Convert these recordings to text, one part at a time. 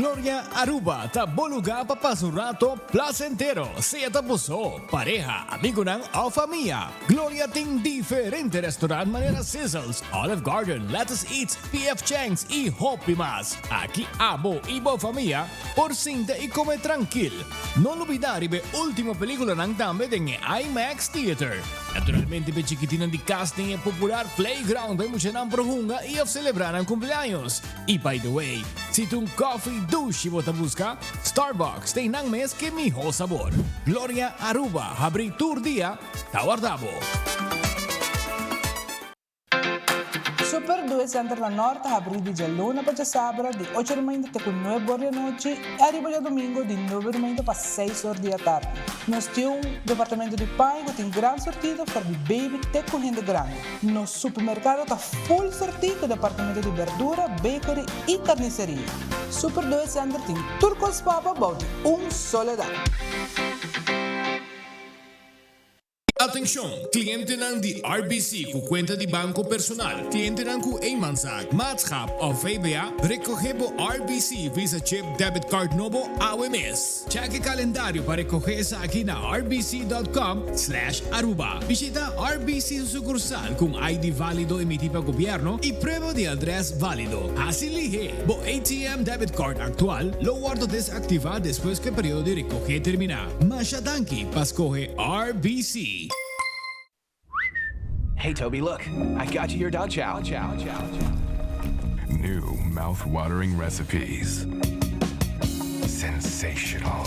Gloria Aruba ta bo lugar pa pasa un rato placentero, sea ta bo so, pareha, amigonan of famia. Gloria tin diferente restaurant manera Sizzles, Olive Garden, Lettuce Eats, PF Chang's y hopi mas. Aki abo y bo famia por sinta y come trankil. No lubida riba e ultimo peliculanan tambe den e IMAX Theater. Naturalmente p'e chikitinnan di cas den e popular playground pa e muchanan por hunga y of celebra nan cumpleaños. Y by the way, si ta un coffee dushi bo ta busca, Starbucks ta einan mes ke miho sabor. Gloria Aruba habri tur dia ta warda bo. Super Due Center na Nort ta habrí di djaluna pa djasabra di ocho di mainta te ku nuebe or di anochi i ariba djadumingu di nuebe di mainta pa seis or di atardi. Nos tin un departamento di paña ku tin gran sortido for di baby te ku hende grandi. Nos supermerkado ta full sortí ku departamento di berdura, bakery i karniseria. Super Due Center tin tur kos pa bo bou di un solo dak. Atencion! Clientenan di RBC cu cuenta di banco personal, clientenan cu eenmanszaak, maatschap of VBA, recoge bo RBC Visa Chip Debit Card nobo awe mes. Check e calendario pa recoge esaki na rbc.com slash aruba. Bishita RBC su sucursal cu un ID valido emiti pa gobierno y prueba di adres valido. Haci lihe! Bo ATM Debit Card actual lo wordo desactiva despues cu e periodo di recoge termina. Masha danki pa scoge RBC. Hey Toby, look, I got you your dog chow. New mouth-watering recipes. Sensational.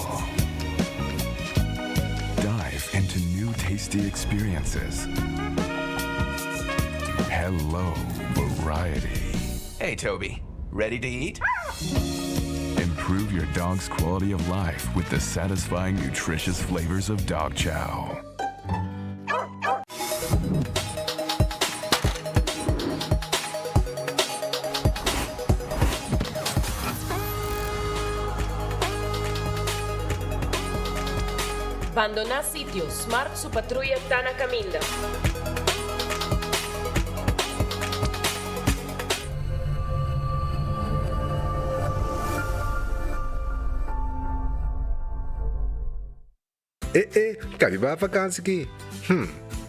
Dive into new tasty experiences. Hello, variety. Hey Toby, ready to eat? Improve your dog's quality of life with the satisfying, nutritious flavors of dog chow. Bandoná sitio, Smart su patruya ta na kaminda. E e, ka mi bai vakansi ki? Hm,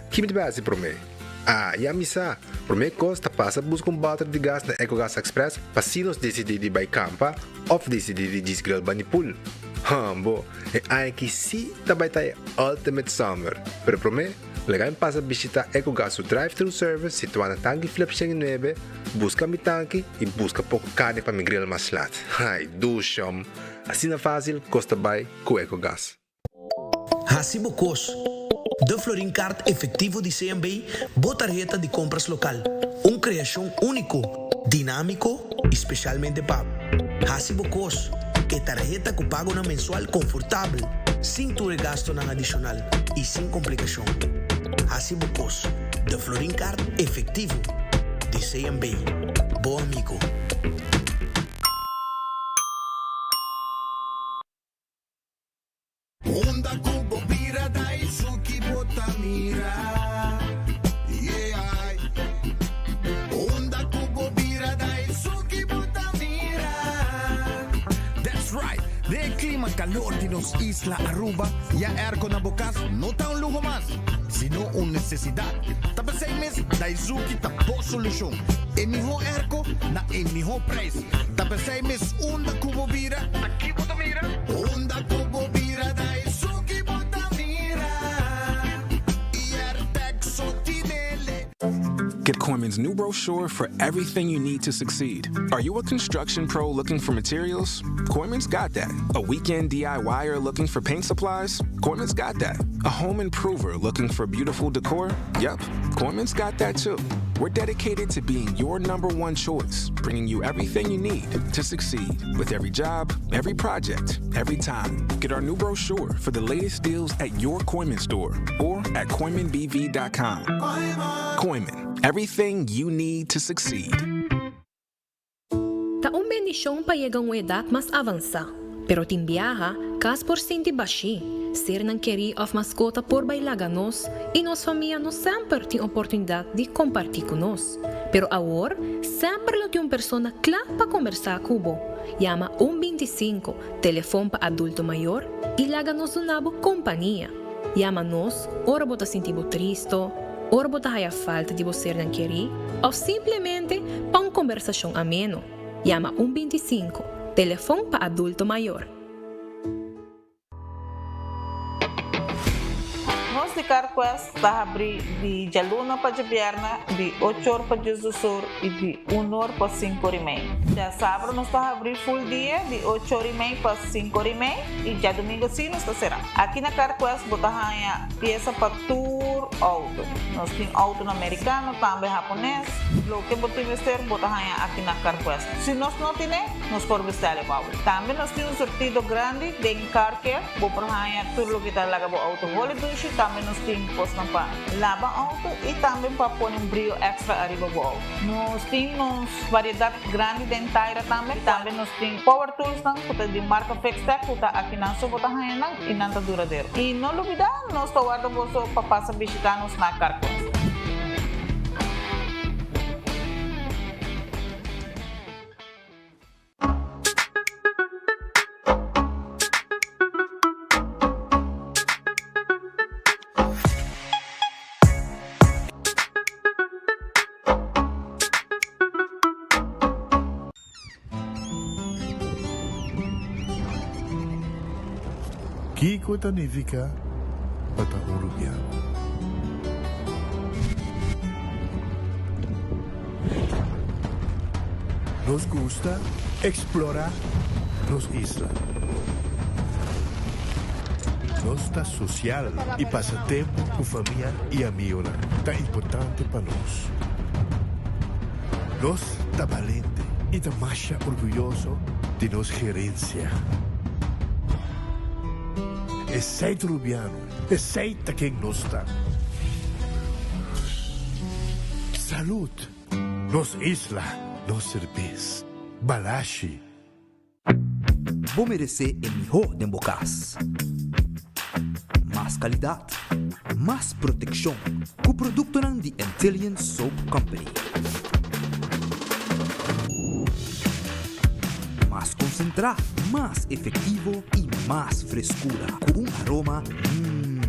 ki mi ta bai hasi promé? Ah, ya mi sa! Promé kos ta pasa buska un bòter di gas na Ecogas Express pa si nos disidí di bai kampa òf disidí di djis grill bani pool. Hòmbo, e aña aki sí ta bai ta e ultimate summer! Pero promé, Laga mi pasa bishita Ecogas su drive-thru service situá na Tanki Flip 109, buska mi tanki i buska poko karni pa mi grill mas lat. Ai, dushom! Asina fásil kos ta bai ku Ecogas. Hasi bo kos. De Florin Card Efectivo di CMB, bo tarheta di compras local. Un creacion unico, dinamico y specialmente pa bo. Hasi bo kos. E tarheta ku pagonan mensual konfortabel, sin tur e gastonan adishonal i sin komplikashon. Hasi bo kos. De Florin Card Efectivo di CMB. Bo amigo. Unda ku bo bira Daisuki bo ta mira Yeah Unda ku bo bira Daisuki bo ta mira That's right! Den e klima kalor di nos isla Aruba, ya airco na bo kas no ta un luho mas, sino un nesesidat. Ta p'esei mes Daizuki ta bo solushon. E mihó airco na e mihó preis. Ta p'esei mes unda ku bo bira, ta ki bo ta mira? Unda ku bo bira ta esun ki bo ta mira I Airtec so tinele. Get Kooyman's new brochure for everything you need to succeed. Are you a construction pro looking for materials? Kooyman's got that. A weekend DIYer looking for paint supplies? Kooyman's got that. A home improver looking for beautiful decor? Yep, Kooyman's got that too. We're dedicated to being your number one choice, bringing you everything you need to succeed with every job, every project, every time. Get our new brochure for the latest deals at your Kooyman store or at KooymanBV.com. Kooyman, everything you need to succeed. Ta un bendishon pa yega un edat mas avansá, pero tin biaha, kas por sinti bashí, sernan kerí òf maskota por bai laga nos i nos famia no semper tin oportunidat di kompartí ku nos. Pero awor, semper lo tin un persona kla pa kombersá ku bo. Yama un 25, telefon pa adulto mayor, i laga nos duna bo kompania. Yama nos ora bo ta sinti bo tristo, ora bo ta haya falta di bo sernan kerí òf simplemente pa un kombersashon ameno. Yama un 25, telefon pa adulto mayor. Nos di CarQuest ta habrí di djaluna pa djabièrnè di ocho or pa diesdos or i di un or pa sinku or i mei. Djasabra nos ta habrí full dia di ocho or i mei pa sinku or i mei i djadumingu sí nos ta será. Aki na CarQuest bo ta haña piesa pa tur outo. Nos tin outonan merikano, tambe hapones. Loke bo tin mester bo ta haña aki na CarQuest. Si nos no tine, nos por bestèl e bou. Tambe nos tin un surtido grandi den Car Care. Bo por haña tur loke ta laga bo outo holi dushi. Tambe nos tin kosnan pa laba outo i tambe pa pone un brio èkstra ariba bo outo. Nos tin nos variedat grandi den taira tambe. Tambe nos tin power toolsnan ku ta di marka Fixtech ku ta akinan so bo ta haña nan i nan ta duradero. I no lubidá, nos ta warda boso pa pasa bishitá nos na Carquest. Kiko ta nifiká pa ta un rubiano? Nos gusta eksplorá nos isla. Nos ta sosial i pasa tempu ku famia i amigonan ta importante pa nos. Nos ta balente i ta masha orguyoso di nos gerensia. Esei ta Rubiano, esei ta ken nos ta. Salud! Nos isla, nos serbes. Balashi. Bo meresé e mihó den bo kas. Mas kalidat, mas protekshon ku produktonan di Antillian Soap Company. Mas konsentrá, mas efektivo i mas freskura ku un aroma mmm.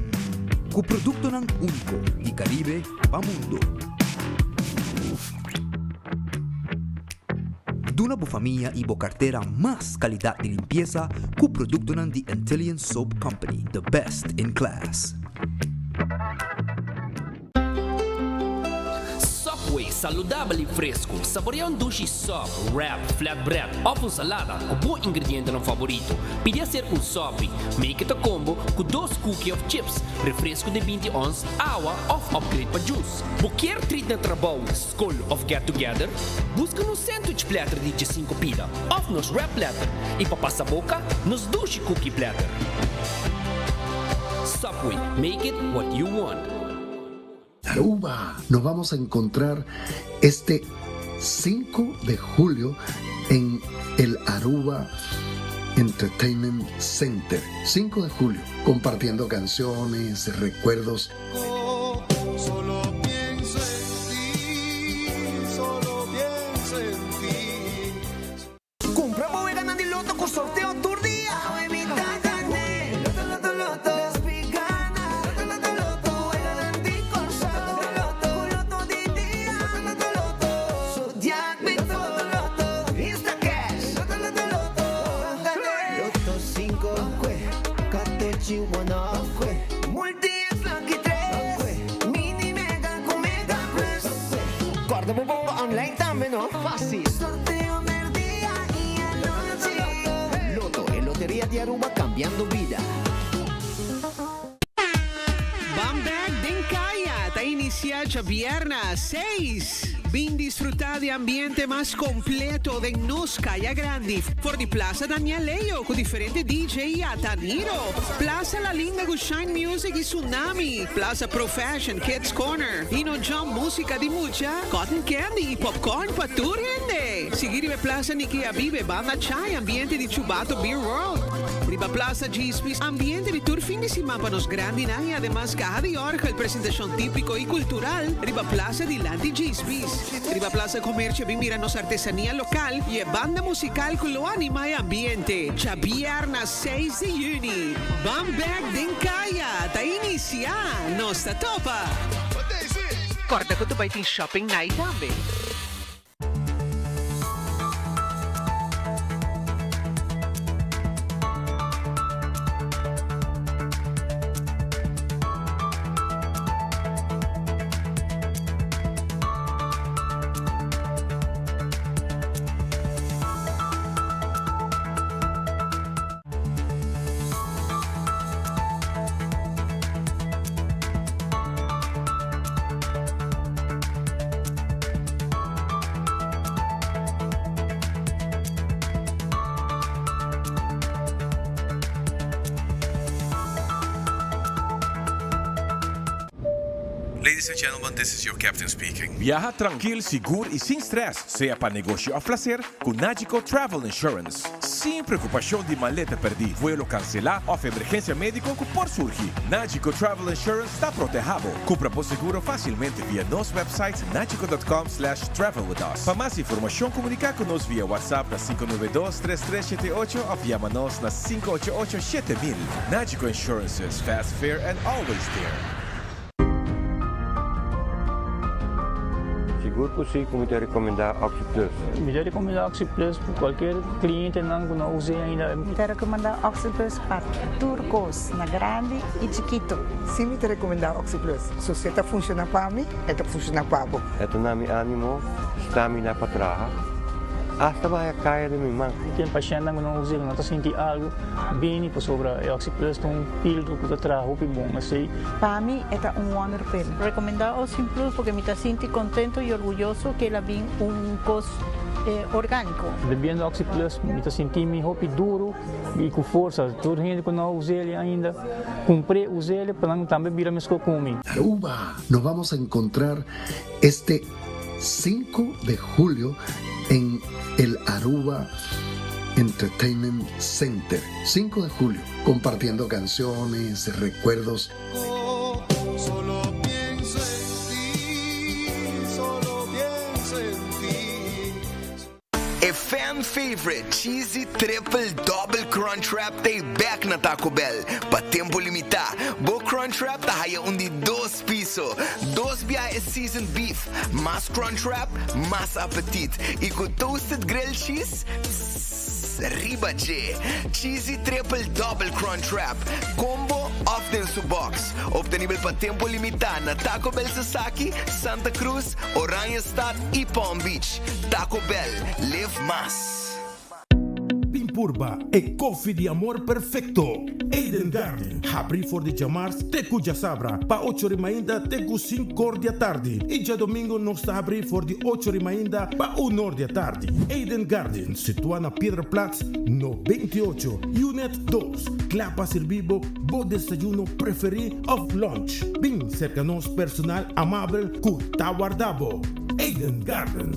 Ku produktonan úniko di Karibe pa mundo. Duna bo famia i bo kartera mas kalidat di limpiesa ku produktonan di Antillian Soap Company, the best in class. Subway, saludabel i fresku. Saborea un dushi sub, wrap, flatbread òf un salada ku bo ingredientenan favorito. Pidi aser un sopi. Make it a combo ku dos cookie òf chips, refresku di 20 ons, awa òf upgrade pa juice. Bo kier treat na trabou, skol òf get together? Buska nos sandwich platter di djesinku pida òf nos wrap platter i pa pasa boka, nos dushi cookie platter. Subway, make it what you want. Aruba! Nos vamos a encontrar este 5 de julio en el Aruba Entertainment Center. 5 de julio, compartiendo canciones, recuerdos. Solo pienso en ti, solo pienso en ti. Cumpra bo weganan di loto cu sorteo tur dia. Awe mi ta gane. Loto, loto, loto. Despi gana. Loto, loto, loto. Weganan di Corsou. Loto, loto, Cu loto di dia. Loto, loto, loto. Zodiac mi to. Loto, loto. Instacash. Loto, loto, loto. Gane. Loto cinco. Catochi one off. Multi X Lucky tres. Mini Mega cu Mega Plus. Corda bo bomba online tambe no. Facil. Sorteo merdia y anochi. Lotto, e loteria di Aruba cambiando bida. Ban bek den Kaya ta inicia djabièrna seis. Bin disfruta di ambiente mas completo den nos Kaya Grandi. For di Plaza Daniel Leo cu diferente DJ y Ataniro. Plaza La Linda cu Shine Music y Tsunami. Plaza Pro Fashion, Kids Corner, Dino Jump Musica di Mucha, Cotton Candy y Popcorn pa tur hende. Sigui riba e Plaza Nicky Abibe, Banda Chai, ambiente di Chubato Beer World. Riba Plaza Djispis, ambiente di tur fin di siman pa nos grandinan y ademas caha di orgel, presentacion tipico y cultural riba Plaza dilanti Djispis. Riba Plaza Comercio bin mira nos artesania local y e banda musical cu lo anima e ambiente. Djabierna seis di juni, Ban Bek den Caya ta inicia! Nos ta topa! Corda cu ta bay tin shopping night tambe. Ladies and gentlemen, this is your captain speaking. Biaha trankil, sigur y sin stress, sea pa negoshi of placer, cu Nagico Travel Insurance. Sin preocupacion di maleta perdi, vuelo cancela of emergencia medico cu por surgi, Nagico Travel Insurance ta proteha bo. Cumpra bo seguro facilmente via nos website nagico.com slash travel with us. Pa mas informacion comunica cu nos via WhatsApp na 592 3378 of yama nos na 588 7000. Nagico Insurances, fast, fair and always there. Sigur ku si ku mi ta rekomendá Oxi Plus. Mi ta rekomendá Oxi Plus pa kualkier klientenan ku no us'é ainda. Mi ta rekomendá Oxi Plus pa tur kos, na grandi i chikitu. Si mi ta rekomendá Oxi Plus. So si e ta funshoná pa mi, e ta funshoná pa bo. E ta na mi ánimo, stamina pa traha, asta baha kaya den mi man. Tin pashèntnan ku no us'é, ku no ta sinti algu, bini pasobra e Oxi Plus ta un filtro ku ta traha hopi bon. Esei. Pa mi e ta un wonder pill. Recomenda Ocean Plus porque mi ta sinti contento y orguyoso que el a bin un cos organico. Bebiendo Oxi Plus mi ta sinti mi hopi duro y cu forsa. Tur hende cu no a us'el ainda, cumpr'e, us'el pa nan tambe bira mesco cu mi. Aruba! Nos vamos a encontrar este 5 de julio en el Aruba Entertainment Center. 5 de julio, compartiendo canciones, recuerdos. Solo pienso en ti, solo pienso en ti. E fan favorite Cheesy Triple Double Crunch Wrap ta e bek na Taco Bell pa tempo limita. Bo Crunch Wrap ta haya un di dos piso, dos biaha e seasoned beef, mas Crunch Wrap, mas apetit y cu toasted grilled cheese, tss, riba dje. Cheesy Triple Double Crunch Wrap, combo of den su box. Obtenibel pa tempo limita na Taco Bell Sasaki, Santa Cruz, Oranjestad y Palm Beach. Taco Bell, live mas. Bin purba e koffie di amor perfecto! Eden Garden, habri for di djamars te ku djasabra pa ocho ri mainta te ku sinkor di atardi i djadomingo nos ta habri for di ocho ri mainta pa unor di atardi. Eden Garden, situa na Piedraplaats no 28, Unit dos, kla pa sirbi bo bo desayuno preferi of lunch. Bin serka nos personal amabel ku ta warda bo. Eden Garden.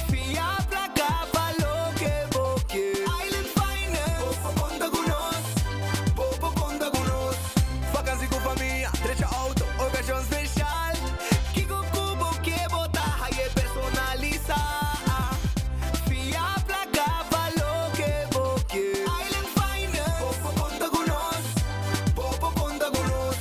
Fia placa pa loke bo ke. Island Finance. Bo por conta cu nos. Bo por conta cu nos. Vakantie cu famia, drecha auto, ocasion special. Kico cu bo ke bo ta haye personalisa. Fia placa pa loke bo ke. Island Finance. Bo por conta cu nos. Bo por conta cu nos.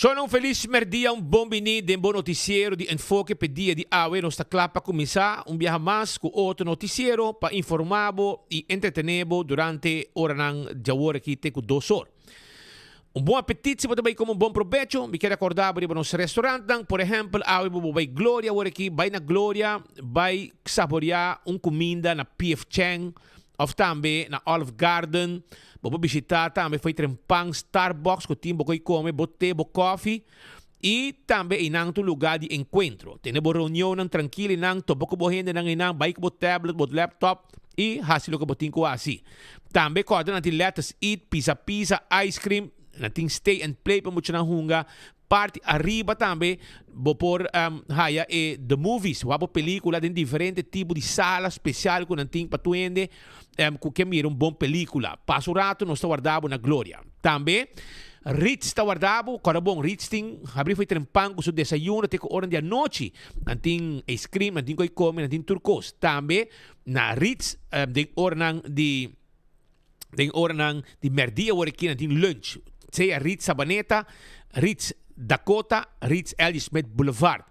Shona un felis merdia, un bon bini den bo noticiero di Enfoke p'e dia di awe. Nos ta kla pa kuminsá un biaha mas ku otro noticiero pa informá bo i entretené bo durante oranan djawor aki te ku dos or. Un bon apetit si bo ta bai kome un bon probecho. Mi kier akorda bo riba nos restaurantnan. Por ehèmpel, awe bo bo bai Gloria awor aki, bai na Gloria bai saboreá un kuminda na PF Chang òf tambe na Olive Garden. Bo por bishitá tambe fo'i Trempan Starbucks ku tin bo koi kome bo te, bo kòfi. I tambe einan ta un lugá di enkuentro. Tene bo reunionnan trankil einan, topa ku bo hendenan einan, bai ku bo tablet, bo laptop i hasi loke bo tin ku hasi. Tambe kòrda nan tin Lettuce Eat, Pizza Pizza, ice cream, nan tin Stay and Play pa muchanan hunga. Parti ariba tambe bo por haya e The Movies, wak bo pelikula den diferente tipo di sala spesial ku nan tin pa tur hende ku ke mira un bon pelikula. Pasa un ratu nos ta warda bo na Gloria. Tambe Ritz ta warda bo, kòrda bon Ritz tin habri for trempan ku su desayuno te ku ora di anochi. Nan tin ice cream, nan tin koi kome, nan tin tur kos. Tambe na Ritz den oranan di den oranan di mèrdia awor aki nan tin lunch. Sea Ritz Sabaneta, Ritz Dakota, Ritz L. G. Smith Boulevard.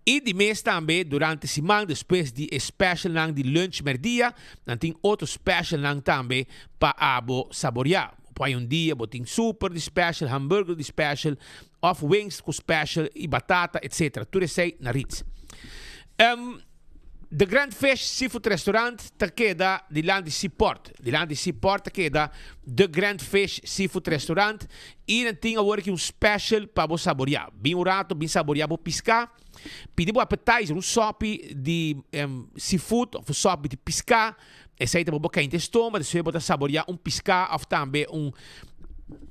I di mes tambe durante siman despues di e specialnan di lunch merdia, nan tin otro specialnan tambe pa abo saborea. Bo por hay un dia bo tin super di special, hamburger di special of wings cu special y batata etc. Tur esey na Ritz. The Grand Fish Seafood Restaurant ta keda dilanti Seaport. Dilanti Seaport ta keda The Grand Fish Seafood Restaurant y nan tin awor aki un special pa bo saborea. Bin un rato, bin saborea bo pisca. Pidi bo appetizer, un sopi di seafood of un sopi di pisca. Esey ta pa bo kente stoma, despues bo ta saborea un pisca of tambe un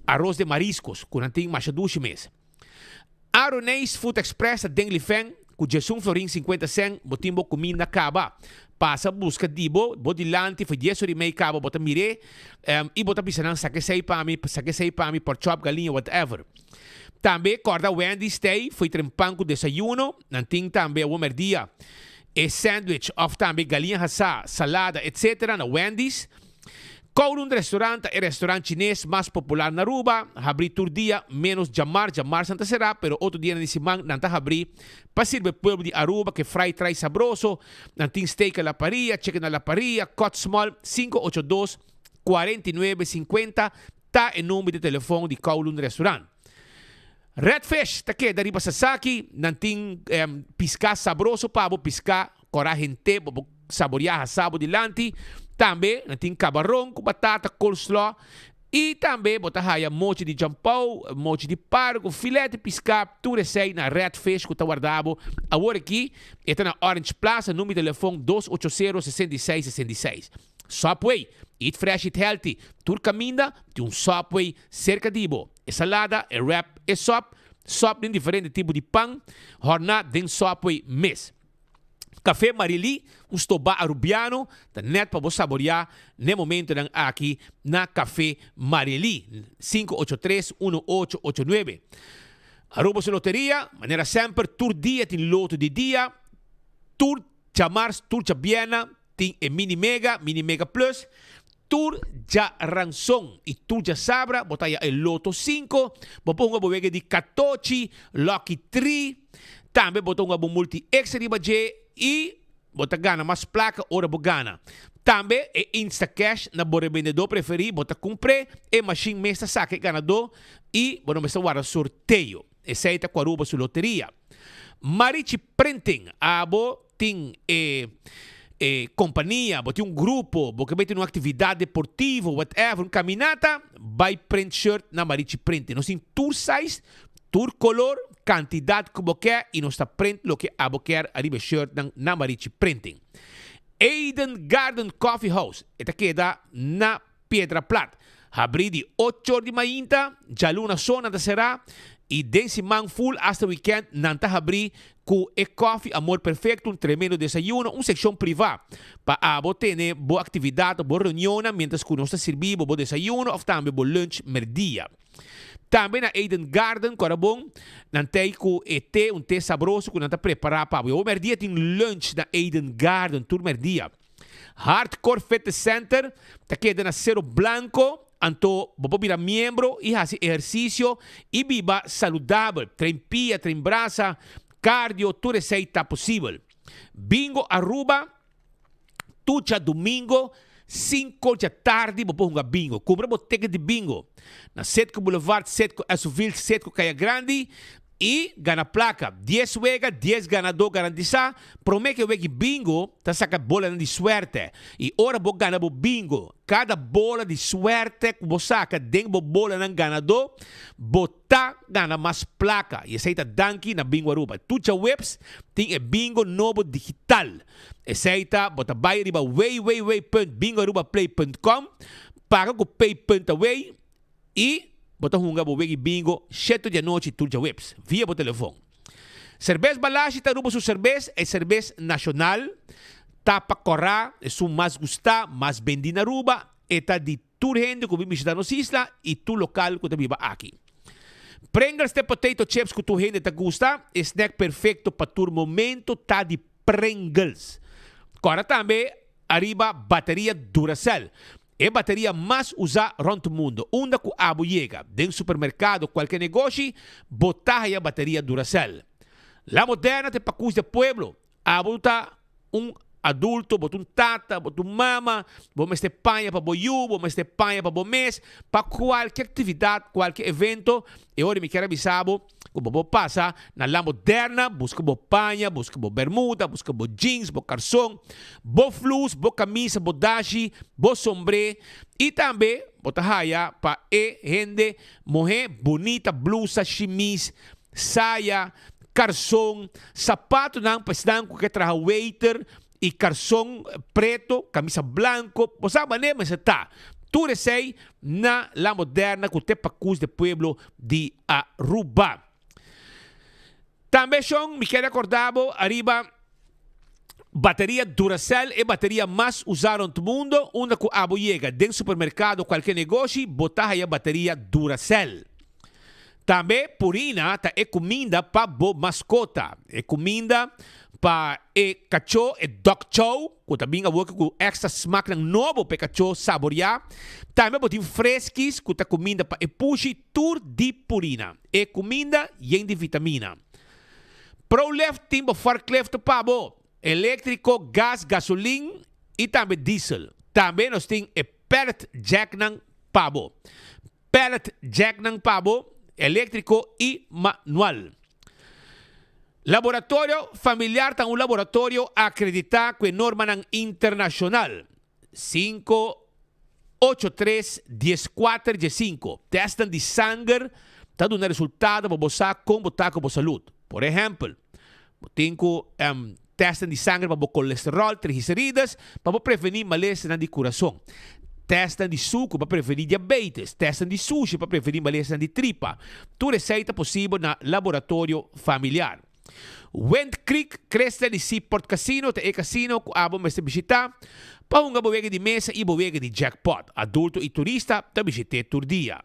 arroz de mariscos cu nan tin masha dushi mes. Aroneis Food Express ta den Lifen ku djesun florin sinkuenta sen bo tin bo kuminda kaba. Pasa buska di bo, bo dilanti for dies ora i mei kaba bo ta mir'é i bo ta bisa nan saka esei pa mi, saka esei pa mi, pork chop, galiña, whatever. Tambe kòrda Wendy's t'ei for trempan ku desayuno, nan tin tambe awor mèrdia e sandwich òf tambe galiña hasá, salada etc. Na Wendy's. Kowloon Restaurant ta e restaurant chines mas popular na Aruba, habrí tur dia menos djamars, djamars nan ta será, pero otro dianan di siman nan ta habrí pa sirbi e pueblo di Aruba ku e fried rice sabroso. Nan tin steak a la parrilla, chicken a la parrilla, cut small, 582 49 50 ta e number di telefon di Kowloon Restaurant. Red Fish ta keda riba Sasaki, nan tin piská sabroso pa bo, piská Kora hente bo por saboreá hasá bo dilanti. Tambe nan tin kabaron ku batata, coleslaw i tambe bo ta haya mochi di jampou, mochi di pargo, filet di piská, tur esei na Red Fish ku ta warda bo awor aki. E ta na Orange Plaza, number di telefon dos ocho sero 66 66. Subway, eat fresh eat healthy. Tur kaminda tin un Subway serka di bo. E salada, e wrap, e sop, sop den diferente tipo di pan, hòrná den Subway mes. Café Marily, un stobá Arubiano, ta net pa bo saboreá n'e momentonan aki na Café Marily, 583 1889. Aruba su loteria, manera semper tur dia tin loto di dia, tur djamars, tur djabièrnè tin e Mini Mega, Mini Mega Plus, tur djaranson i tur djasabra bo ta haya e Loto sinku, bo por hunga bo wega di katochi, Lucky Tree, Tambe bo ta hunga bo multi extra riba dje y bo ta gana mas placa ora bo gana. Tambe e Instacash na bo rebendedor preferi bo ta cumpr'e, e machine mes ta saca e ganador y bo no mester warda sorteo. Esey ta cu Aruba su loteria. Marichi Printing, abo tin e e compania, bo tin un grupo, bo ke bay tin un actividad deportivo, whatever, un caminata, bay print shirt na Marichi Printing. Nos tin tur size, tur color, cantidad cu bo ke y nos ta print loke abo kier ariba e shirtnan na Marichi Printing. Eden Garden Coffee House, e ta keda na Piedra Plat. Habrí di ocho or di mainta, djaluna so nan ta será i den siman full hasta weekend nan ta habrí ku e kòfi Amor Perfecto, un tremendo desayuno, un sekshon privá pa abo tene bo aktividat òf bo reunionnan miéntras ku nos ta sirbí bo bo desayuno òf tambe bo lunch merdia. Tambe na Eden Garden, Korabon, nan ta ei ku e te, un te sabroso ku nan ta prepará pa bo. Awor merdia tin lunch na Eden Garden tur merdia. Hardcore Fitness Center ta keda na Cero Blanco. anto bo por bira miembro i hasi ehersisio i biba saludabel. Train pia, train brasa, cardio, tur esei ta posibel. Bingo Aruba, tur djadumingo, sinku djatardi bo por hunga bingo. Kumpra bo ticket di bingo na Citgo Boulevard, Citgo Esoville, Citgo Kaya Grandi i gana plaka. Dies wega, dies ganadó garantisá. Promé ku e wega di bingo ta saka bolanan di suerte. I ora bo gana bo bingo, kada bola di suerte ku bo saka den bo bolanan ganadó, bo ta gana mas plaka. I esei ta danki na Bingo Aruba. Tur djaweps tin e bingo nobo digital. Esei ta bo ta bai riba www.bingoarubaplay.com, paga ku pay punt away i bo ta hunga bo wegi bingo sheto di anochi tur djaweps via bo telefon. Serbes Balashi ta Aruba su serbes, e serbes nashonal, tapa kòrá, esun mas gustá, mas bendí na Aruba, e ta di Tur hende ku bin bishita nos isla i tur lokal ku ta biba aki. Pringles ta e potato chips ku tur hende ta gusta. E snack perfekto pa tur momento ta di Pringles. Kòrda tambe ariba bateria Duracell, e bateria mas usá rònt mundu. Unda ku abo yega, den supermerkado, kualke negoshi, bo ta haya bateria Duracell. La Moderna ta e pakus di e pueblo. Abo ta un adulto, bo ta un tata, bo ta un mama, bo mester paña pa bo yu, bo mester paña pa bo mes, pa kualke aktividat, kualke evento, e ora mi kier a bisa bo ku bo por pasa na La Moderna, buska bo paña, buska bo bermuda, buska bo jeans, bo karson, bo flus, bo kamisa, bo dashi, bo sombré, i tambe bo ta haya pa e hende muhé bunita blusa, shimis, saya, karson, sapatonan pa esnan ku ke traha waiter i karson preto, kamisa blanko, bo sa manera mester ta. Tur esei na La Moderna ku te pakus de pueblo di Aruba. Tambe shon mi kere akorda bo ariba bateria Duracell, e bateria mas usa rond mundo, unda ku abo yega den supermerkado kualke negoshi bo ta haya bateria Duracell. Tambe Purina ta e kuminda pa bo maskota. E kuminda pa e kachó, e dog chow, ku ta bin awor ku èkstra smaknan nobo pa e kachó saboriá. Tambe bo tin Friskies ku ta kuminda pa e pushi, tur di Purina. E kuminda yen di vitamina. Prolift tin bo forklift pa bo, eléktriko, gas, gasolin i tambe diesel. Tambe nos tin e pallet jacknan pa bo. Pallet jacknan pa bo, eléktriko i manual. Laboratorio Familiar ta un laboratorio akreditá ku e normanan internashonal. 5, 8, 3, 10, 4, 15. Tèstnan di sanger ta duna resultado pa bo sa kon bo ta ku bo salud. Por ehèmpel, bo tin ku tèstnan di sanger pa bo kolesteròl, triglicerides, pa bo prevení malesanan di kurason. Tèstnan di suku pa prevení diabetes. Tèstnan di sushi pa prevení malesanan di tripa. Tur esei ta posibel na Laboratorio Familiar. Wind Creek Crystal di Seaport Casino ta e casino cu abo mester bishita pa hunga bo wega di mesa y bo wega di jackpot. Adulto y turista ta bishit'e tur dia.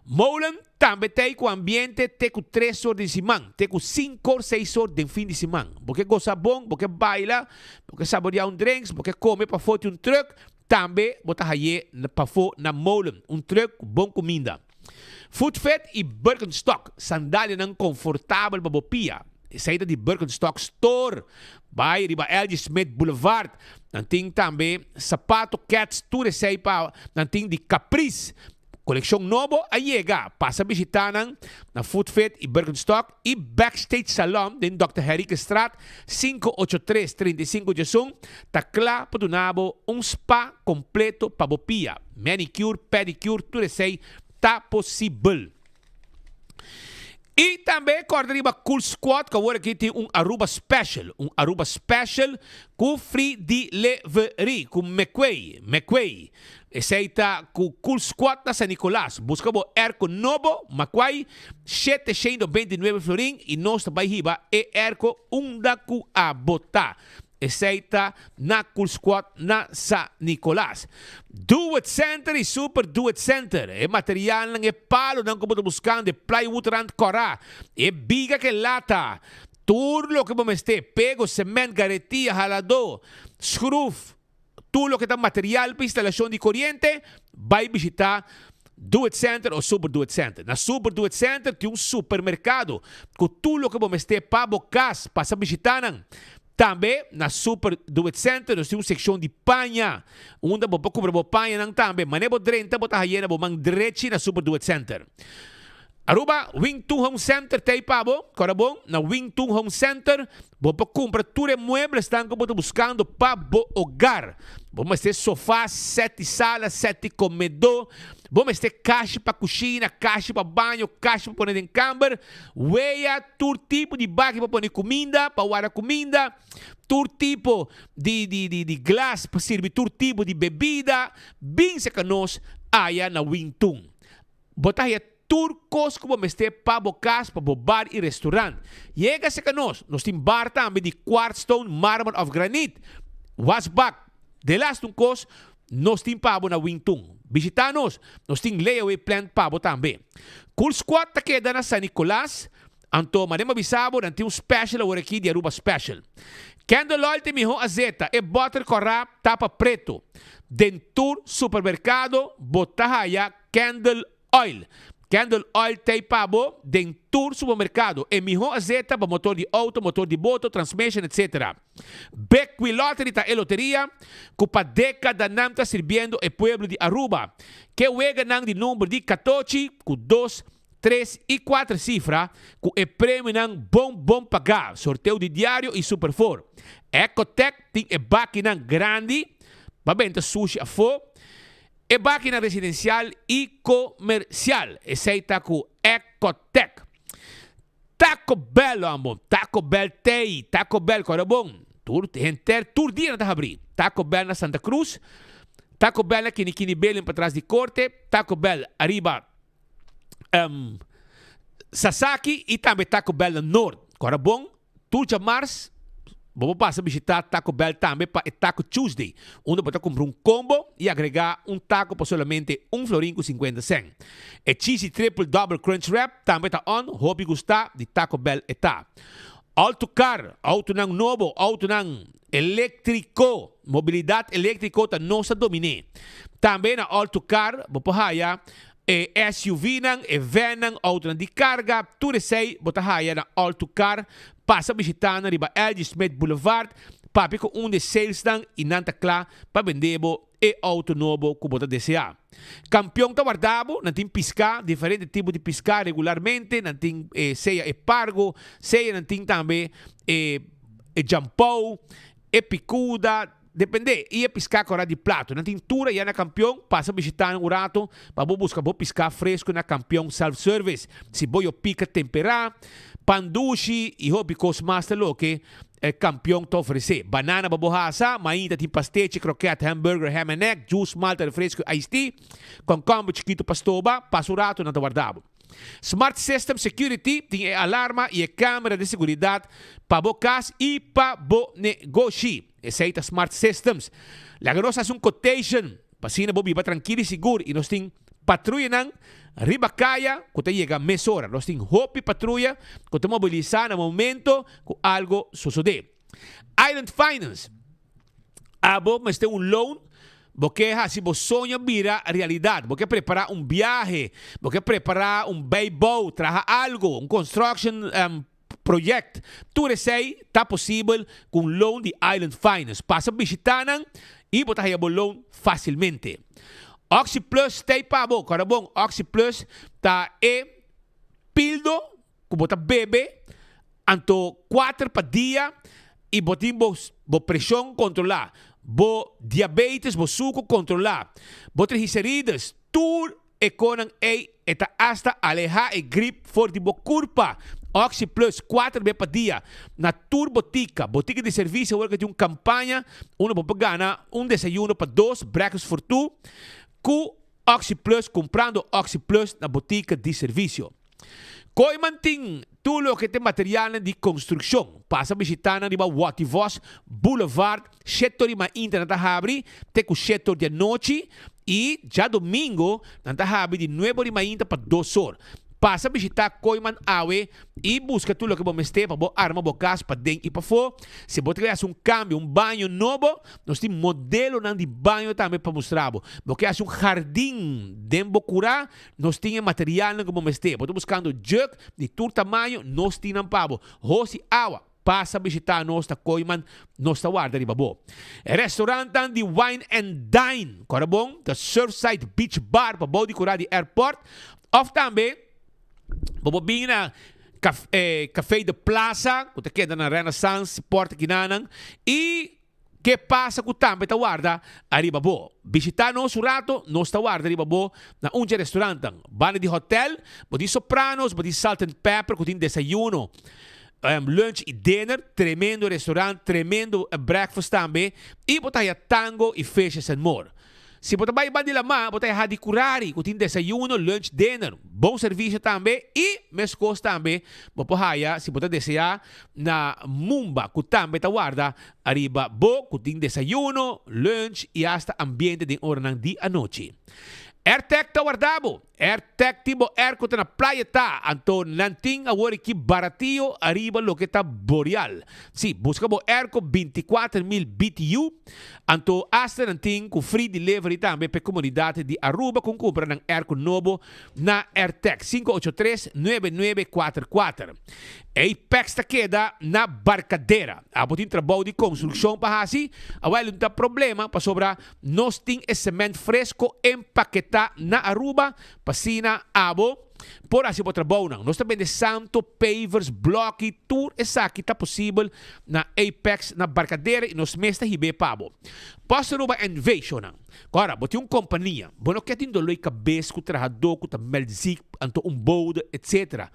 Molen tambe ta ey cu ambiente te cu tres or den siman, te cu cinco or seis or den fin di siman. Bo ke gosa bon, bo ke baila, bo ke saborea un drinks, bo ke come pafo di un truck, tambe bo ta haye pafo na Molen, un truck cu bon cuminda. Footfit i Birkenstock, sandalianan konfortabel pa bo pia. Esei ta di Birkenstock Store. Bai riba LG Smith Boulevard. Nan tin tambe sapato, kets, tur esei pa nan tin di Caprice. Kolekshon nobo a yega. Pasa bishita nan na Footfit i Birkenstock i Backstage Salon den Dòkter Henriquezstraat 583 35 Djasun ta kla pa duna bo un spa kompleto pa bo pia. Manicure, pedicure, tur esei ta posibel. I tambe kòrda riba Cool Squad ku awor aki tin un Aruba Special, un Aruba Special ku free delivery ku Mekwei, Mekwei. Esei ta ku Cool Squad na San Nicolas. Buska bo airco nobo, Makwai, 729 florin i nos ta bai hiba e airco unda ku abo ta. Esei ta na Cool Squad na Sa Nicolas. Do It Center y Super Do It Center. E materialnan, e palonan cu bo ta buscando, e plywood rand cora, e biga cu e lata, tur loke bo mester, pego, cement, garetia, halador, schroef, tur loke ta material pa instalacion di coriente, bay bishita. Do It Center o Super Do It Center. Na Super Do It Center tin un supermerkado ku tur loke bo mester pa bo kas. Pasa bishita nan. Tambe na Super Do It Center nos tin un sekshon di paña unda bo por kumpra bo pañanan tambe. Manera bo drenta bo ta haye na bo man drechi na Super Do It Center. Aruba Wing Tun Home Center ta ei pa bo. Kòrda bon, na Wing Tun Home Center bo por kumpra tur e mueblesnan ku bo ta buskando pa bo ogar. Bo mester sofá, sèt di sala, sèt di komedó, bo mester kashi pa kushina, kashi pa baño, kashi pa pone den kamber, wea, tur tipo di baki pa pone kuminda, pa warda kuminda, tur tipo di di di di glas pa sirbi tur tipo di bebida. Bin seka nos aya na Wing Tun. Bo ta haya tur kos ku bo mester pa bo kas, pa bo bar i restaurant. Yega serka nos, nos tin bar tambe di quartz stone, marmer òf granit, wasbak. Delaste un kos, nos tin pa bo na Wingtun. Bishita nos, nos tin layaway plan pa bo tambe. Cool Squad ta keda na San Nicolas, anto manera mi a bisa bo, nan tin un special awor aki di Aruba Special. Candle Oil ta e mihó azeta, e bòter kòrá, tapa preto. Den tur supermerkado bo ta haya Candle Oil. Candle Oil t'ei pa bo den tur supermercado. E miho azeta pa motor di auto, motor di boto, transmission, etc. Bequi Lottery ta e loteria cu pa decadanan ta sirbiendo e pueblo di Aruba. Ke weganan di number di catochi cu dos, tres y cuater cifra cu e premionan bon bon paga, sorteo di diario y Super Four. Ecotec tin e bakinan grandi pa benta sushi afo. E bakinan residensial i komersial. Esei ta ku Ecotec. Taco Bell amo. Taco Bell tei. Taco Bell kòrda bon. Tur henter tur dia nan ta habrí. Taco Bell na Santa Cruz. Taco Bell na Kinikini Building patras di korte. Taco Bell ariba Sasaki i tambe Taco Bell na Noord. Kòrda bon. Tur djamars bo por pasa bishitá Taco Bell tambe pa e Taco Tuesday, unda bo ta kumpra un combo i agregá un taco pa solamente un florin ku sinkuenta sèn. E Cheesy Triple Double Crunch Wrap tambe ta on, hopi gustá di Taco Bell e ta. Autocar, autonan nobo, autonan eléktriko, mobilidat eléktriko ta nos ta dominé. Tambe na Autocar bo por haya E SUV-nan, e van-nan, autonan di carga, tur esey bo ta haya na All To Car. Pasa bishita nan riba LG Smith Boulevard, papia cu un di e salesnan y nan ta cla pa bende bo e auto nobo cu bo ta desea. Campeon ta warda bo, nan tin pisca, diferente tipo di pisca regularmente, nan tin sea e pargo, sea nan tin tambe e jampou, e picuda, Depende, i e piská kòrá di plato. Nan tin tur ayá na Kampion, pasa bishitá nan un rato pa bo buska bo piská fresku na Kampion Self Service. Si bo yo pika temperá, pan dushi i hopi kos mas ta loke Kampion ta ofresé. Banana pa bo hasa, mainta tin pastechi, kroket, hamburger, ham and egg, juice, malta, refresku i iced tea. Kònkòmber chikitu pa stoba, pasa un rato nan ta warda bo. Smart System Security tin e alarma i e camera di seguridad pa bo cas i pa bo negoshi. Esey ta Smart Systems. Laga nos haci un quotation pa asina bo biba trankil i sigur i nos tin patruyanan riba caya cu ta yega mesora. Nos tin hopi patruya cu ta mobilisa na momento cu algo sosode. Island Finance. Abo mester un loan, bo ke hasi bo soño bira realidad, bo ke prepara un biahe, bo ke prepara un bijbouw, traha algo, un construction project, tur esey ta posibel cu un loan di Island Finance. Pasa bishita nan y bo ta haya bo loan facilmente. Oxi Plus t'ey pa bo, kòrda bon, Oxi Plus ta e pildo ku bo ta bebe anto kuater pa dia i bo tin bo bo preshon kontrolá, bo diabetes, bo suku kontrolá, bo triglicerides, tur e konan ei e ta asta alehá e grip for di bo kurpa. Oxi Plus kuater be pa dia na tur botika. Botika di servisio awor ke tin un kampaña unda bo por gana un desayuno pa dos, breakfast for two, ku Oxi Plus kumprando Oxi Plus na botika di servisio. Kooiman tin tur loke ta e materialnan di konstrukshon. Pasa bishitá nan riba Watty Vos Boulevard, shetor di mainta nan ta habri te ku shetor di anochi i djadomingo nan ta habri di nuebe or di mainta pa dos or. Pasa bishita Kooyman awe y busca tur loke bo mester pa bo arma bo cas paden y pafo. Si bo ta kere haci un cambio, un baño nobo, nos tin modelonan di baño tambe pa mustra bo. Bo ke haci un hardin den bo cura, nos tin e materialnan cu bo mester. Bo ta buscando jug di tur tamaño, nos tin nan pa bo. Hos y awa. Pasa bishita nos ta Kooiman, nos ta warda riba bo. E restaurantnan di Wine and Dine, kòrda bon, ta Surfside Beach Bar pa bou di kura di airport, òf tambe bo por bini na Café de Plaza ku ta keda na Renaissance Port kinanan i ke pasa ku tambe ta warda ariba bo. Bishita nos un rato, nos ta warda riba bo na un dje restaurantnan. Banda di hotel, bo tin Sopranos, bo tin Salt and Pepper ku tin desayuno, lunch i dinner, tremendo restaurant, tremendo breakfast tambe, i bo ta haya tango i fishes and more. Si bo ta bai banda di lamá, bo ta haya Hadi Curari ku tin desayuno, lunch, dinner, bon servisio tambe i meskos tambe bo por haya si bo ta deseá na Mumba ku tambe ta warda ariba bo ku tin desayuno, lunch i asta ambiente den oranan di anochi. Airtec ta warda bo! Airtec tin bo airco ta na playa ta, anto nan tin awor aki baratio ariba loke ta Boreal. Si, busca bo airco 24,000 BTU, anto hasta nan tin cu free delivery tambe p'e comunidad di Aruba cu cumpra nan airco nobo na Airtec, 583 9944. Apex ta keda na Barcadera. Abo tin trabou di construccion pa haci? Awel no ta problema pasobra Nos tin e cement fresco empaketá na Aruba pa asina abo por haci bo trabounan. Nos ta bende santo, pavers, bloki, tur esaki ta posibel na Apex na Barcadera y nos mes ta hib'é pa bo. Post Aruba NV. Shownan. Ora bo tin un compania, bo no ke tin doloi cabes cu trahadó cu ta meld ziek, anto un bode, etc.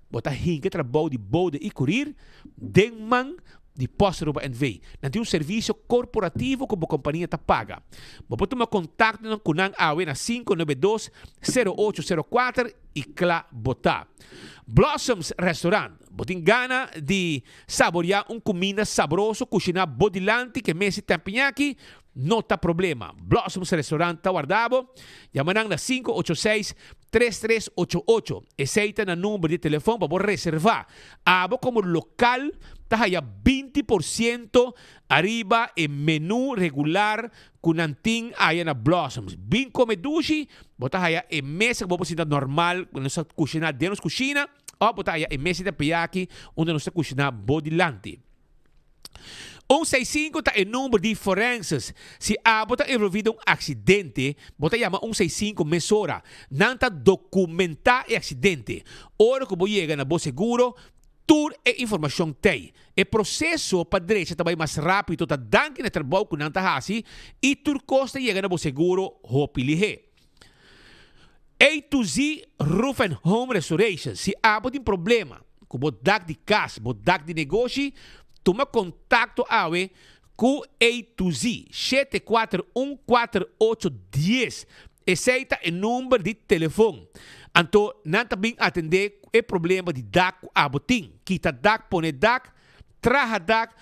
Bo ta hinca e trabou di bode y curir den man di Post Aruba NV. Nan tin un servisio korporativo ku bo kompania ta paga. Bo por tuma kontaktonan ku nan awe na 592 0804 i kla bo ta. Blossoms Restaurant, Bo tin gana di saboriá un kuminda sabroso kushiná bo dilanti ke mesi tempiñaki? No ta problema. Blossoms Restaurant ta warda bo. Yama nan na 586 3388. Esei ta nan number di telefon pa bo reserva. Abo komo lokal ta haya 20% ariba e menu regular ku nan tin aya na Blossoms. Bin kome dushi, bo ta haya e mesa ku bo por sinta normal ku nos ta kushina den nos kushina òf bo ta haya e mesa di teriyaki unda nos ta kushina bo dilanti. 165 ta e number di forenses. Si abo ta envolvi den un accidente, bo ta yama 165 mesora. Nan ta documenta e accidente. Ora cu bo yega na bo seguro, tur e informacion t'ey. E proceso pa drecha ta bay mas rapido ta danki na e trabou cu nan ta haci y tur cos ta yega na bo seguro hopi lihe. A to Z Roof and Home Restoration, Si abo tin problema ku bo dak di kas, bo dak di negoshi, tuma kontakto awe ku A to Z, 7414810. Esei ta e number di telefon. Anto nan ta bin atendé ku e problema di dak ku abo tin. Kita dak, pone dak, traha dak,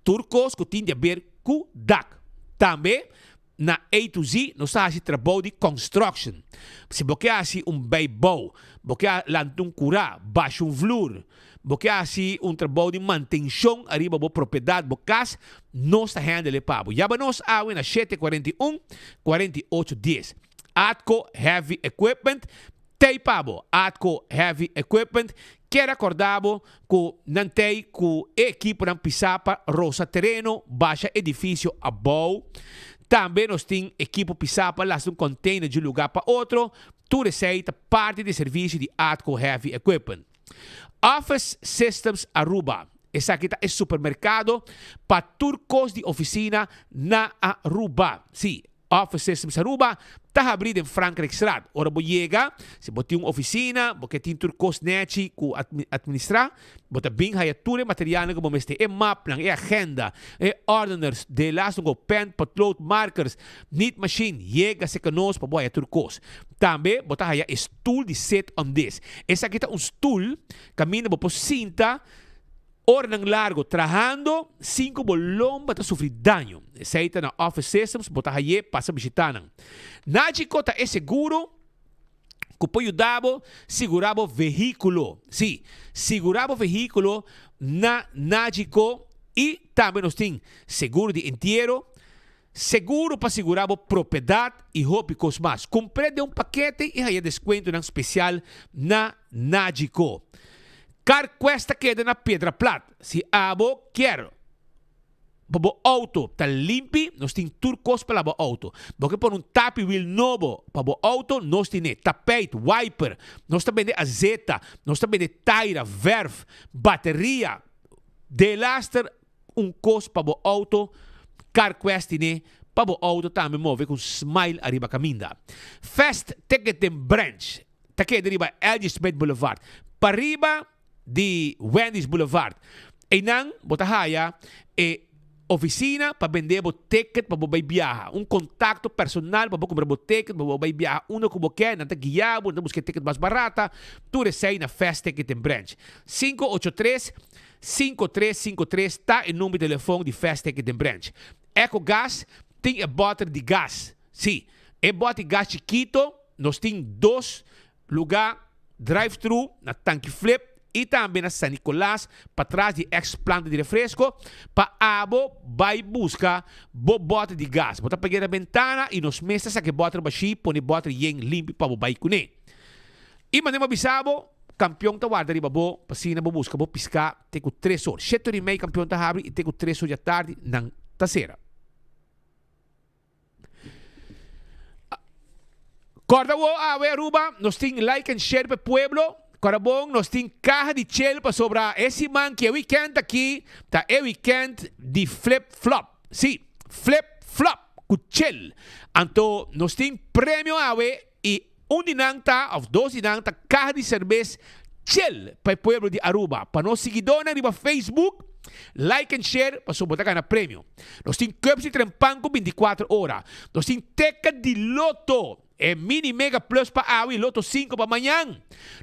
tur kos ku tin di aber ku dak. Tambe Na A to Z nos ta hasi trabou di construction. Si bo ke hasi un bijbouw, bo ke lanta un kurá, basha un vloer, bo ke hasi un trabou di mantenshon ariba bo propiedat, bo kas, nos ta handle e pa bo. Yaba nos awe na 741 48 dies. Atco Heavy Equipment t'ei pa bo. Atco Heavy Equipment kier acorda bo cu nan t'ei cu e equiponan pisa pa rosa tereno, basha edificio abou. Tambe nos tin equipo pisa pa lastra un container di un lugar pa otro. Tur esei ta parti di e servicio di Atco Heavy Equipment. Office Systems Aruba, Esaki ta e supermercado pa tur cos di oficina na Aruba. Si, Office Systems Aruba ta habrí den Frankrijkstraat. Ora bo yega, si bo tin un oficina, bo ke tin tur kos nechi ku administrá, bo ta bin haya tur e materialnan ku bo mester, e mapnan, e agenda, e ordeners, de laatste go pen, potlood, markers, nietmachine, yega serka nos pa bo haya tur kos. Tambe bo ta haya e stoel di sit on this. Esaki ta un stoel kaminda bo por sinta Oranan largo trahando sin ku bo lomba ta sufri daño. Esei ta na Office Systems, bo ta haye pasa bishita nan. Nagico ta e seguro. ku por yuda bo sigurá bo vehíkulo. Sí, sigurá bo vehíkulo na Nagico i tambe nos tin seguro di entiero, seguro pa sigurá bo propiedat i hopi kos mas. Kumpr'é den un pakete i haña deskuentonan spesial na Nagico. CarQuest ta keda na Piedra Plat. Si abo kier Pa bo auto ta limpi, nos tin tur kos pa laba auto. Bo ke pone un tapi wiel nobo pa bo auto, nos tine tapijt, wiper, nos ta bende azeta, nos ta bende taira, verf, bateria, delaster un kos pa bo auto, CarQuest tine pa bo auto tambe move ku un smile ariba kaminda. Fast Ticketing Branch ta keda riba LG Smith Boulevard, pariba di Wendy's Boulevard. Einan bo ta haya e oficina pa bende bo ticket pa bo bay biaha. Un contacto personal pa bo cumpra bo ticket pa bo bay biaha unda cu bo ke. Nan ta guia bo, nan ta busca e ticket mas barata. Tur esey na Fast Ticketing Branch. 583 5353 ta e number di telefon di Fast Ticketing Branch. Ecogas tin e boter di gas. Si, e boter di gas chikito nos tin dos Luga, Drive thru na Tanki Flip y tambe na San Nicolas patras di ex planta di refresco pa abo bay busca bo boter di gas. Bo ta pega na bentana y nos mes ta saca e boter bashi pone boter yen limpi pa bo bay cune. Y mane bo bisa bo, Campeon ta warda riba bo pa asina bo busca bo pisca te cu tres or. Shete or y mei Campeon ta habri y te cu tres or di atardi nan ta cera. Corda wo awe Aruba nos tin like and share pa e pueblo. Corda bon nos tin caha di chel pasobra e siman ki e weekend aki ta e weekend di flip flop. Si, flip flop cu chel. Anto nos tin premio awe y un di nan ta of dos di nan ta caha di cerbes chel pa e pueblo di Aruba. Pa nos siguidornan riba Facebook, like and share pasobra bo ta gana premio. Nos tin cups di trempan cu binticuatro ora. Nos tin ticket di loto, e mini mega plus pa awe y loto cinco pa mañan.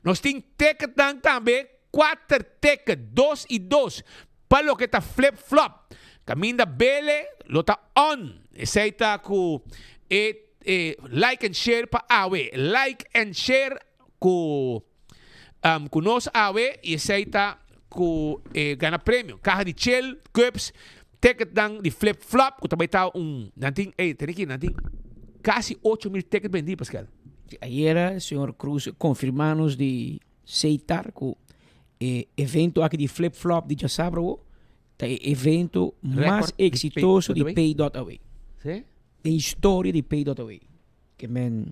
Nos tin ticketnan tambe, cuater ticket, dos y dos, pa loke ta flip flop. Caminda bele lo ta on. Esey ta cu e E like and share pa awe. Like and share ku um, ku nos awe y esey ta ku e gana premio. Caja di chel, cups, ticketnan di flip flop ku ta bay ta un nan tin ey tene ki nan tin casi 8000 ticket bendi Pascal. Ayera señor Cruz confirma nos di Seitar ku e evento aki di flip flop di djasabra wo ta e evento mas exitoso di Pay dot Away. Sí? Den historia di Pay dot Away. Ke men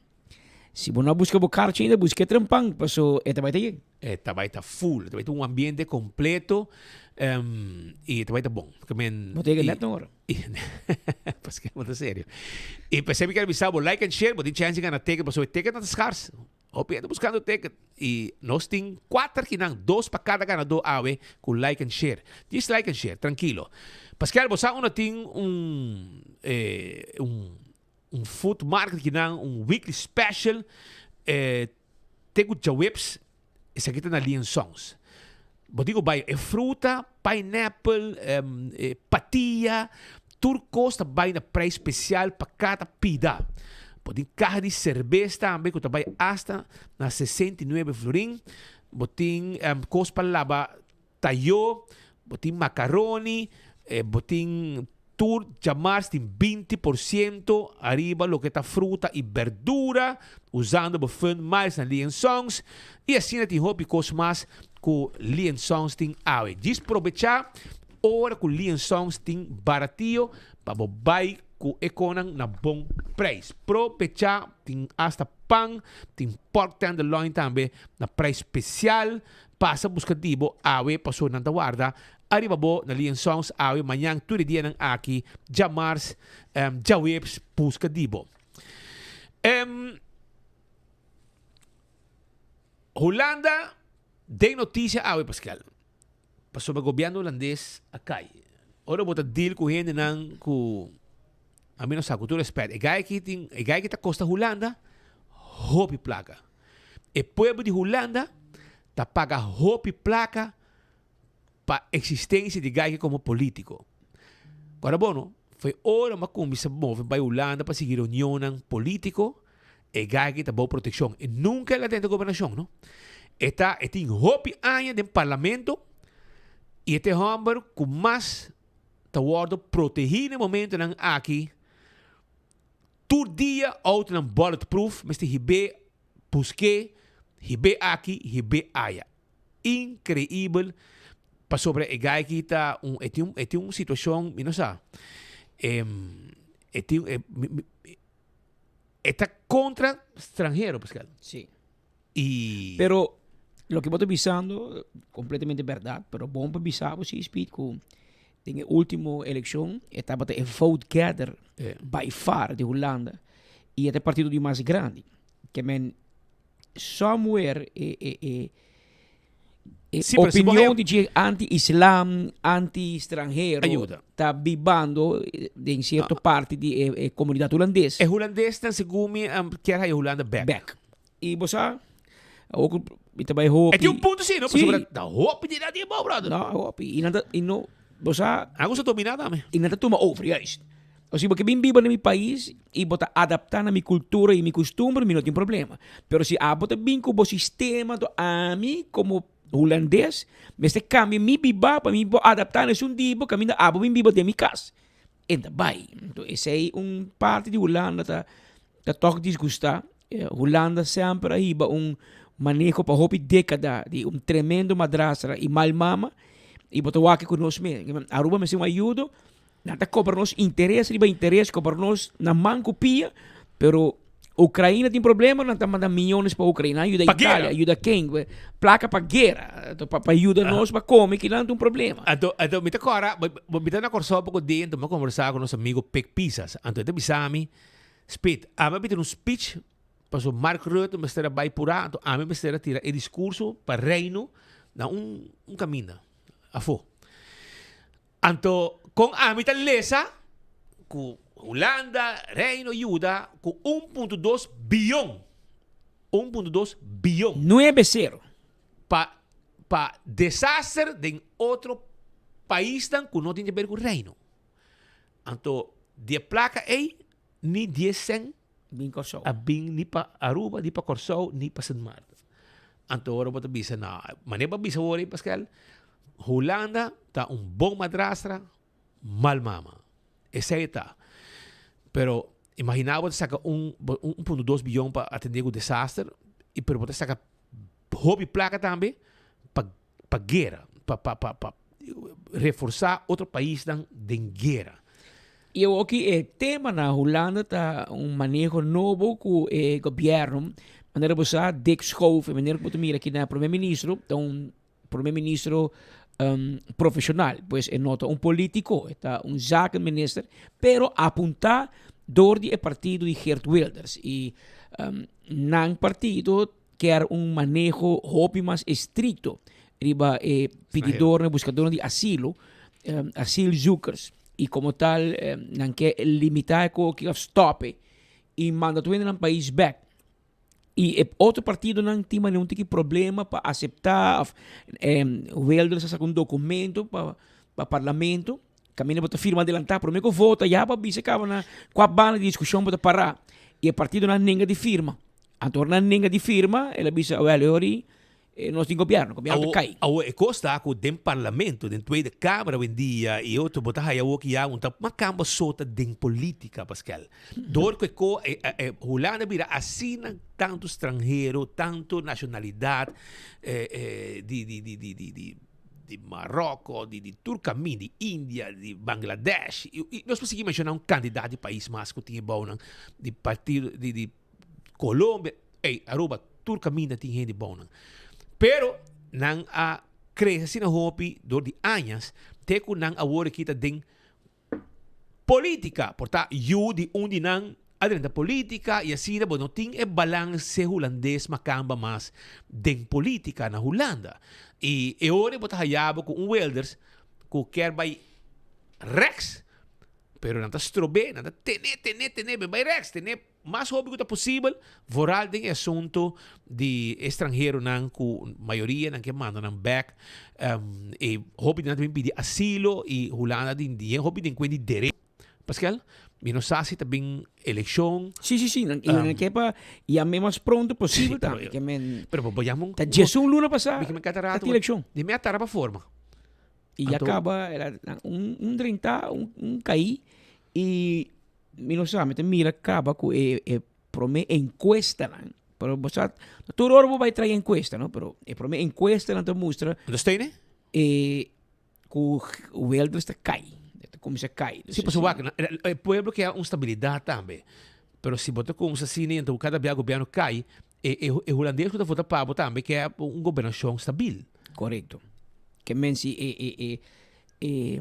si bo no a buska bo karchi ainda buska e trempan paso e ta bai ta yen. E ta bai ta full, e ta bai ta un ambiente completo y e ta bai ta bon. Ke men Bo ta yega net na ora. Paske bo ta serio. Y p'esei mi kier bisa bo like and share bo tin chance di gana ticket pasobra e ticket nan ta scars. Hopi hende buscando ticket y nos tin cuater kinan, dos pa cada ganador awe cu like and share. Djis like and share, trankilo. Pascal, bo sa unda tin un eh un un food market kinan, un weekly special eh te cu djaweps, esaki ta na Lien Songs. Bo tin cu bay e fruta, pineapple, eh patia, tur cos ta bay na prijs special pa cada pida. Bo tin caha di cerbes tambe cu ta bay hasta na 69 florin. Bo tin cos pa laba tayo, bo tin macaroni, bo tin tur djamars tin 20% ariba loke ta fruta y berdura usando bo Fun Miles na Lee and Sons y asina tin hopi cos mas cu Lee and Sons tin awe. Djis probecha ora cu Lee and Sons tin baratio pa bo bay cu e conan na bon prijs. Probecha tin hasta pan, tin pork tenderloin tambe na prijs special. Pasa busca di bo awe pasobra nan ta warda Ariba bo na Lien Songs awe mañan tur e dianan aki djamars djaweps buska di bo. Hulanda den noticia awe Pascal pasobra gobierno Hulandes a cay. Ora bo ta deal cu hendenan cu ami no sa cu tur respet e guy aki tin e guy aki ta costa Hulanda hopi placa. E pueblo di Hulanda ta paga hopi placa pa existencia di Gaike como politico. Guarda bon no, foi ora m'a cuminsa move bai Hulanda pa sigui reunionnan politico. E guy aki ta bou proteccion. E nunca el a drenta gobernacion, no. E ta, e tin hopi aña den parlamento y e ta e homber cu mas ta wordo protegi na e momentonan aki. Tur dia autonan bulletproof mester hib'é, busk'é, hib'é aki, hib'é aya. Increibel pasobra e guy aki ta un, e tin, e tin un situacion, mi no sa, e tin, e, mi, mi, e ta contra stranhero, Pascal. Sí. Y. Pero loke bo ta bisando completamente berdad, pero bon pa bisa bo si Speed cu den e ultimo eleccion e tabata e vote getter by far di Hulanda y e ta e partido di mas grandi. Ke men somewhere e e e e Sí, pero si bo opinion haya di dje anti-islam, anti-stranhero Ayuda. ta bibando den cierto parti di e e comunidad hulandes. E hulandesnan segun mi kier haya Hulanda bek. Bek. Y bo sa, awor cu mi ta bay hopi. E tin un punto si, no? Sí. Pasobra ta hopi di nan tin abou, brother. No, hopi. Y nan ta, y no, bo sa. Nan gusta domina tambe. Y nan ta tuma over, juist. O si bo ke bin biba na mi pais y bo ta adapta na mi cultura y mi costumber, mi no tin problema. Pero si abo ta bin cu bo sistema, anto ami como hulandes mester cambia mi biba pa mi por adapta na esun di bo caminda abo bin biba den mi cas. E ta bai. Anto esey un parti di Hulanda ta ta tòg disgustá. Hulanda semper a hiba un maneho pa hopi dékada di un tremendo madrastra i mal mama i bo ta wak ku nos mes. Aruba mester un ayudo, nan ta kobra nos interes riba interes, kobra nos na man ku pia, pero Ukraina tin problema, nan ta manda miyones pa Ukraina, nan yuda Italia, yuda ken, plaka pa guera, pa yuda nos pa kome, kinan ta un problema. Anto, anto mi ta kòrda, mi ta na Kòrsou poko dia, anto mi a kombersá ku nos amigo Pik Pisas, anto e ta bisa mi, Spit, ami a bira un speech paso Mark Rutte mester a bai purá, anto ami mester a tira e discurso pa Reino na un un caminda afó. Anto con ami ta lesa cu Hulanda, Reino yuda cu 1.2 biyon, 1.2 biyon. Nuebe sero. Pa pa desaster den otro paisnan cu no tin di haber cu Reino. Anto di e plaka ei ni dies sèn Bin Kòrsou. a bin ni pa Aruba, ni pa Kòrsou, ni pa Sint Maarten. Anto ora bo ta bisa na, manera bo a bisa awor ei Pascal, Hulanda ta un bon madrastra, mal mama. Esei ta. Pero imagina bo ta saka un un punto dos biyon pa atende ku desaster, i pero bo ta saka hopi plaka tambe pa pa guera, pa pa pa pa reforsá otro paisnan den guera. I awoki e tema na Hulanda ta un maneho nobo ku e gobièrnu. Manera bo sa, Dick Schoof, e manera ku bo ta mira aki na prome ministro, ta un prome ministro profeshonal. Pues e no ta un polítiko, e ta un zakenminister, pero apuntá dor di e partido di Geert Wilders. I nan partido Kier un maneho hopi mas estricto riba e pididornan, buscadornan di asilo, asielzoekers. Y como tal nan ke limita e koki of stop e y manda tur hende nan pais bek. Y e otro partidonan tin manera un tiki problema pa acepta of Wilders a saca un documento pa pa parlamento caminda bo ta firma adelanta prome cu vota ya bo a bisa caba na cua banda di discusion bo ta para y e partidonan nenga di firma. Anto ora nan nenga di firma, el a bisa, Awel, e ora ei nos tin gobierno, gobierno ta kai. Awor e kos ta ku den parlamento, den Tweede Kamer awendia i otro, bo ta haya awor ki ya un ta makamba so ta den politica, Pascal. Dor ku e ko, e Hulanda bira asina tantu stranhero, tantu nacionalidad di di di di di di di Maroko, di di tur kamin, di India, di Bangladesh, i nos por sigui menshoná un kantidat di pais mas ku tin e bounan di partido di di Colombia, ey, Aruba, tur caminda tin hende bon nan. Pero nan a crece asina hopi door di añas te cu nan awor aki ta den politica. Por ta yu di un di nan a drenta politica y asina bo no tin e balance hulandes macamba mas den politica na Hulanda. Y e ora bo ta haya bo cu un Wilders cu kier bay rechts, pero nan ta strobe, nan ta tene, tene, tene, bay rechts, tene. Mas hopi ku ta posibel, vooral den e asuntu di e stranheronan ku mayoria nan ke manda nan bèk. E hopi di nan ta bin pidi asilo i Hulanda tin di hopi den kuen di derecho, Pascal. Mi no sa si ta bin elekshon. Sí, sí, sí. Nan, i nan ke pa yam'é mas pronto posibel tambe. Ke men, Pero bo yama un ta 11 luna pasá Mi ke men kata rato. ta tin elekshon. Di mi a tara pa forma. I ya Anto- kaba el a nan un un drentá, un un kaí i mi no sa, mi ta mira kaba ku e e promé enkuestanan. Pero bo sa, tur ora bo bai trae enkuesta, no? Pero e promé enkuestanan ta mustra Bo ta steun e? e Ku Wilders ta kai. Ta kuminsá kai. Sí, pasobra wak, e pueblo ke un stabilidat tambe. Pero si bo ta kumsa asina i anto kada bia gobièrnu kai, e e hulandes ku ta vota pa bo tambe ke un gobernashon stabil. Korekto. Ke men si e e e e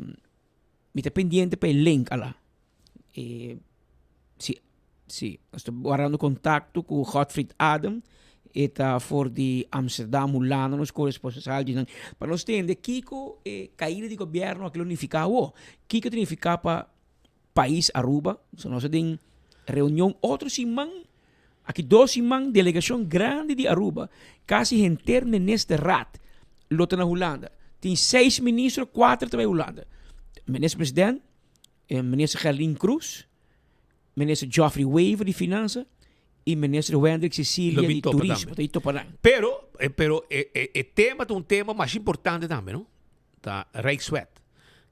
mi ta pendiente pa e link ala. E si si nos ta guardando contacto cu Godfried Adam e ta for di Amsterdam Hulanda nos corresponsal di nan pa nos tende kico e caida di gobierno aki lo nifica awo kico ta nifica pa pais Aruba so nos ta den reunion otro siman aki dos siman delegacion grandi di Aruba casi henter ministerraad lo ta na Hulanda tin seis ministro cuater ta bay Hulanda minister president Minister Gerlin Cruz, Minister Geoffrey Wever di Finansa y Minister Wendrick Cecilia di Turismo. Ta topa nan. Pero, pero e, e, e tema ta un tema mas importante tambe, no? Ta Rijkswet.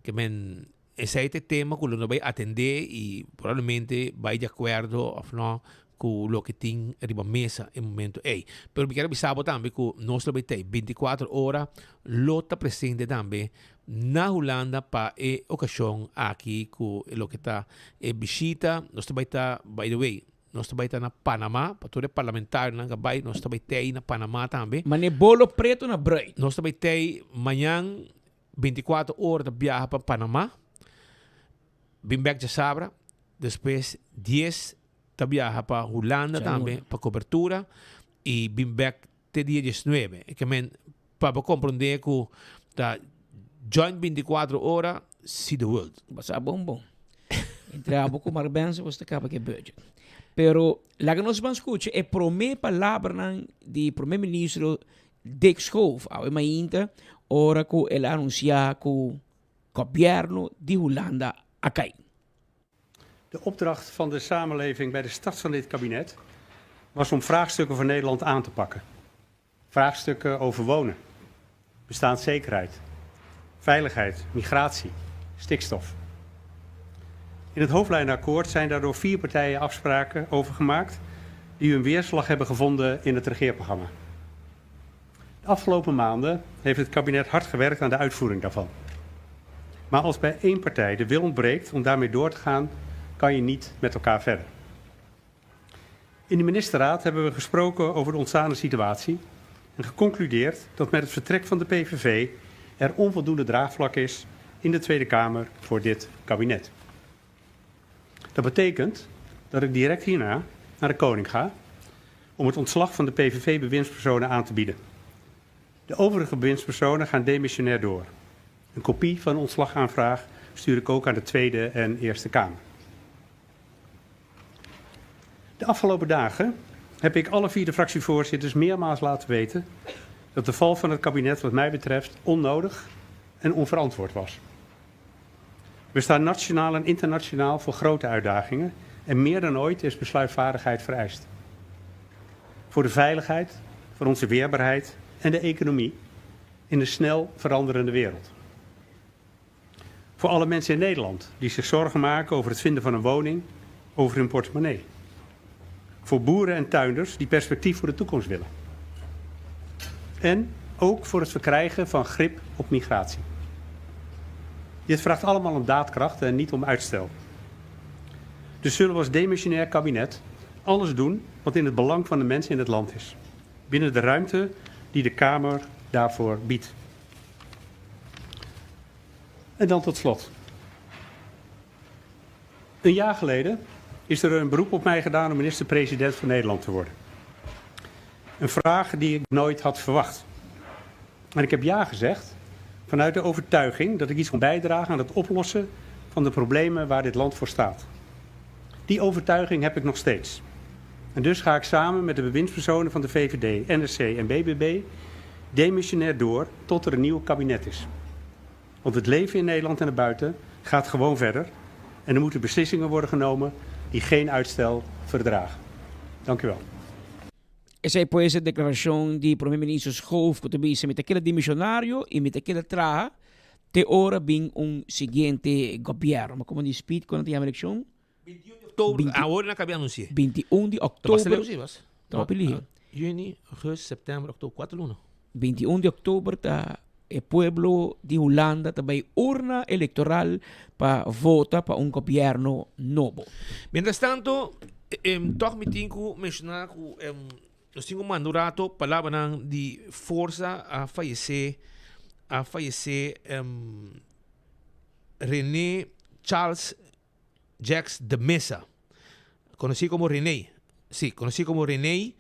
Ke men, esei ta e tema ku lo no bai atendé i probablemente bai di akuerdo of no ku loke tin riba mesa e momento ei. Pero mi kier a bisa bo tambe ku nos lo bai ta ei bintikuater ora lo ta presente tambe na Hulanda pa e okashon aki ku loke ta e bishita. Nos ta bai ta, by the way, nos ta bai ta na Panama, pa tur e parlamentarionan ku a bai, nos ta bai ta ei na Panama tambe. Mane bolo preto na brui. Nos ta bai ta ei mañan bintikuater ora ta biaha pa Panama, bin bek djasabra, despues dies ta biaha pa Hulanda tambe pa cobertura y bin bek te dia diesnuebe. E ke men pa bo comprende cu ta join binticuatro ora see the world. Bo sa bon bon. Entre abo cu Mark Benson bo ta caba cu e budget. Pero laga nos ban scucha e prome palabranan di Prome Ministro Dick Schoof awe mainta ora cu el a anuncia cu gobierno di Hulanda a cay. De opdracht van de samenleving bij de start van dit kabinet was om vraagstukken voor Nederland aan te pakken. Vraagstukken over wonen, bestaanszekerheid, veiligheid, migratie, stikstof. In het hoofdlijnenakkoord zijn daardoor vier partijen afspraken over gemaakt die hun weerslag hebben gevonden in het regeerprogramma. De afgelopen maanden heeft het kabinet hard gewerkt aan de uitvoering daarvan. Maar als bij één partij de wil ontbreekt om daarmee door te gaan, kan je niet met elkaar verder. In de ministerraad hebben we gesproken over de ontstane situatie en geconcludeerd dat met het vertrek van de PVV er onvoldoende draagvlak is in de Tweede Kamer voor dit kabinet. Dat betekent dat ik direct hierna naar de koning ga om het ontslag van de PVV-bewindspersonen aan te bieden. De overige bewindspersonen gaan demissionair door. Een kopie van de ontslagaanvraag stuur ik ook aan de Tweede en Eerste Kamer. De afgelopen dagen heb ik alle vier de fractievoorzitters meermaals laten weten dat de val van het kabinet wat mij betreft onnodig en onverantwoord was. We staan nationaal en internationaal voor grote uitdagingen en meer dan ooit is besluitvaardigheid vereist. Voor de veiligheid, voor onze weerbaarheid en de economie in een snel veranderende wereld. Voor alle mensen in Nederland die zich zorgen maken over het vinden van een woning, over hun portemonnee. Voor boeren en tuinders die perspectief voor de toekomst willen. En ook voor het verkrijgen van grip op migratie. Dit vraagt allemaal om daadkracht en niet om uitstel. Dus zullen we als demissionair kabinet alles doen wat in het belang van de mensen in het land is. Binnen de ruimte die de Kamer daarvoor biedt. En dan tot slot. Een jaar geleden is er een beroep op mij gedaan om minister-president van Nederland te worden. Een vraag die ik nooit had verwacht. En ik heb ja gezegd vanuit de overtuiging dat ik iets kon bijdragen aan het oplossen van de problemen waar dit land voor staat. Die overtuiging heb ik nog steeds. En dus ga ik samen met de bewindspersonen van de VVD, NSC en BBB demissionair door tot er een nieuw kabinet is. Want het leven in Nederland en erbuiten gaat gewoon verder. En er moeten beslissingen worden genomen die geen uitstel verdragen. Dank u wel. Esei pues e declaracion di Prome Minister Schoof cu ta bisa mi ta keda dimisionario y mi ta keda traha te ora bin un siguiente gobierno. Ma como di speed cu nan ta yama eleccion? 21 di oktober, awor nan cabia anuncia. 21 di oktober. Ta basta leu si, bas. Ta hopi lihe. Juni, augustus, september, oktober, cuatro luna. 21 di oktober ta e pueblo di Hulanda ta bay urna electoral pa vota pa un gobierno nobo. Mientras tanto, toch mi tin cu menciona cu nos tin cu manda un rato palabranan di forsa a fayece, a fayece Rene Charles Jacques de Mesa, conoci como Rene, si, conoci como Rene,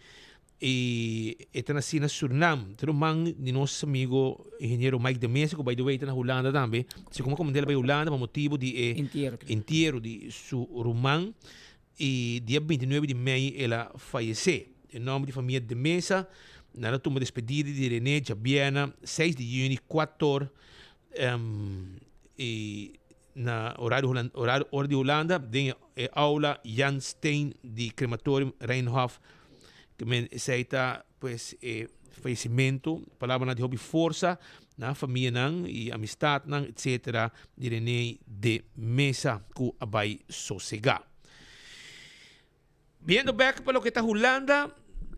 y e ta naci na Surinam, ta ruman di nos amigo ingeniero Mike de Mesa, cu by the way ta na Hulanda tambe, si como como el a bay Hulanda pa motibo di e Entiero. entiero di su ruman, y dia 29 di mei el a fayece. E nomber di famia de Mesa, nan a tuma despedida di Rene djabièrna 6 di juni 4 y Na horario Hulan horario ora di Hulanda den e aula Jan Steen di Crematorium Rijnhof ke men esei ta pues e fallecimento palabranan di hopi forsa na famianan y amistadnan etcetera di Rene de Mesa ku a bai sosega. Biendo bek pa loke ta Hulanda,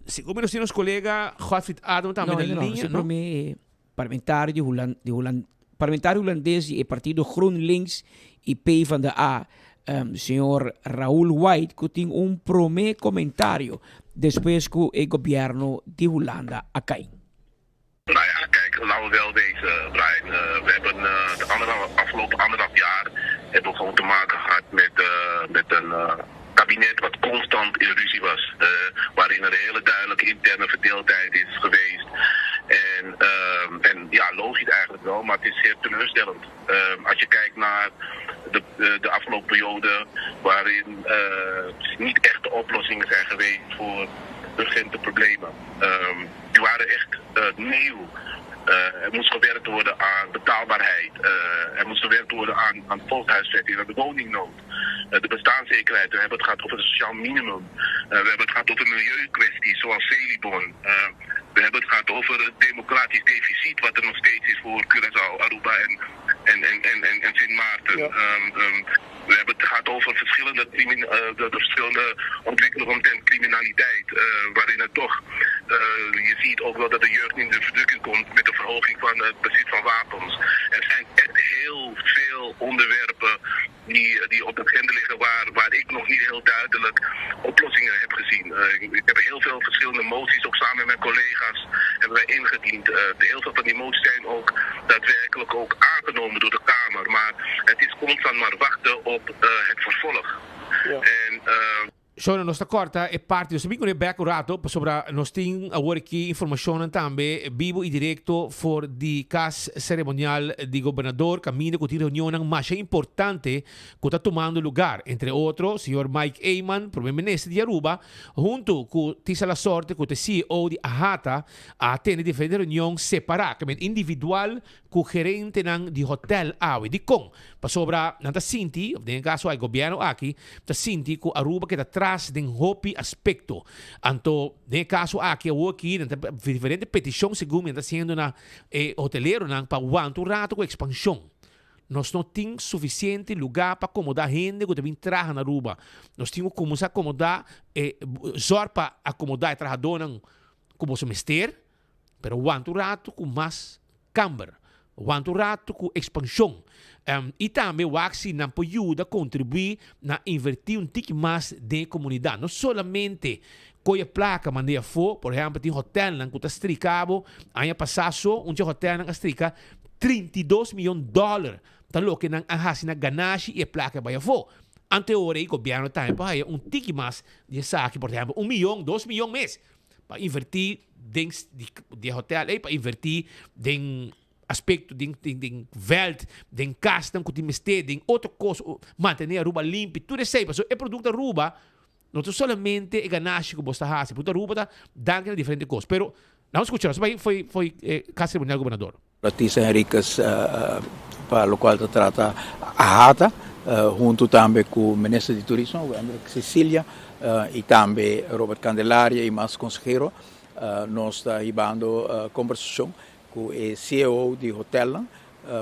segun mi nos tin nos kolega Godfried Adam tambe No, na no, no. liña, Si no? prome parlamentario di Hulan di Hulan parlamentario hulandes di e partido GroenLinks y PvdA, um, señor Raoul White, ku tin un prome komentario despues ku e gobierno di Hulanda a kai. Nou ja, kijk, laten we wel wezen, Brian. Uh, we hebben uh, de anderhalf, afgelopen anderhalf jaar hebben we gewoon te maken gehad met, uh, met een uh, kabinet wat constant in ruzie was. Uh, waarin er een hele duidelijke interne verdeeldheid is geweest. En, uh, en ja, logisch eigenlijk wel, maar het is zeer teleurstellend. Uh, als je kijkt naar de, de, de afgelopen periode, waarin uh, niet echte oplossingen zijn geweest voor urgente problemen. Um, die waren echt uh, nieuw. Uh, er moest gewerkt worden aan betaalbaarheid. Uh, er moest gewerkt worden aan, aan volkshuisvesting, aan de woningnood. Uh, de bestaanszekerheid. We hebben het gehad over het sociaal minimum. we hebben het gehad over milieukwesties zoals Celibon. we hebben het gehad over het democratisch deficit wat er nog steeds is voor Curaçao, Aruba en, en, en, en, en, en Sint Maarten. Ja. Um, um, we hebben het gehad over verschillende, de, de verschillende ontwikkelingen omtrent criminaliteit. Uh, waarin het toch, uh, je ziet ook wel dat de jeugd in de verdrukking komt met de verhoging van het bezit van wapens. Er zijn echt heel veel onderwerpen die, die op de agenda liggen waar, waar ik nog niet heel duidelijk oplossingen heb gezien. Uh, ik, ik heb heel veel verschillende moties, ook samen met mijn collega's, hebben wij ingediend. Uh, heel veel van die moties zijn ook daadwerkelijk ook aangenomen door de Kamer. Maar het is constant maar wachten op uh, het vervolg. Ja. En, uh, Shona, nos ta corta e parti. Nos ta bin cune bek un rato, pasobra nos tin awor aki informacionnan tambe bibo y directo for di cas ceremonial di gobernador, caminda cu tin reunionnan masha importante cu ta tumando lugar. Entre otro, señor Mike Eman, Prome Minister di Aruba, hunto cu Tisa Lasorte cu ta e CEO di AHATA, a tene diferente reunion separa, ke men individual, ku gerentenan di hotel awe. Dikon? Pasobra nan ta sinti, of den e kaso e gobièrnu aki, ta sinti ku Aruba keda tras den hopi aspekto. Anto, den e kaso aki awor aki nan ta diferente petishon segun mi nan ta hasiendo na e hoteleronan pa wanta un rato ku ekspanshon. Nos no tin sufisiente lugá pa akomodá hende ku ta bin traha na Aruba. Nos tin ku kuminsá akomodá e zòrg pa akomodá e trahadónan ku boso mester. Pero wanta un rato ku mas kamber, wanta un rato ku ekspanshon. I tambe wak si nan por yuda kontribuí na invertí un tiki mas den e komunidat. No solamente koe e plaka mand'é afó, por ehèmpel tin hotèlnan ku ta strika bo, aña pasá so un dje hotèlnan a strika 32 miyon dòler ta loke nan a hasi na ganashi i e plaka a bai afó. Ante ora ei gobièrnu tambe por haya un tiki mas di esaki, por ehèmpel un miyon, dos miyon mes. Pa invertí den di e hotel ei, pa invertí den aspecto, den, den, den veld, den kasnan ku tin mester, den otro kos, mantené Aruba limpi, tur esei. Pasobra e produkto Aruba no ta solamente e ganashi ku bo ta hasi, e produkto Aruba ta danki na diferente kos. Pero, laga nos skucha, nos bai foi foi e kas seremonial gobernador. Batista Henriquez pa locual ta trata AHATA. huntu tambe ku Minister di Turismo Wendrick Cecilia i tambe Robert Candelaria i mas konsehero nos ta hibando kombersashon ku e ceo di hotelnan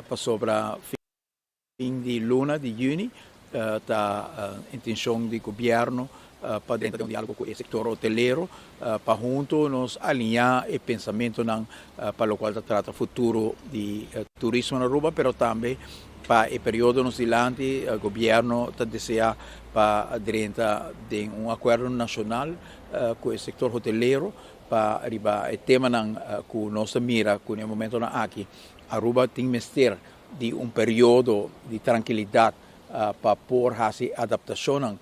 pasobra fin di luna di yüni ta intenshon di gobièrnu pa drenta den un diálogo ku e sektor hotelero pa huntu nos aliñá e pensamentunan pa lokual ta trata futuro di turismo na Aruba pero tambe pa e periodo nos dilanti gobièrnu ta deseá pa drenta den un akuerdo nashonal ku e sektor hotelero pa riba e temanan ku nos ta mira ku na e momentonan aki Aruba tin mester di un periodo di trankilidat pa por hasi adaptashonnan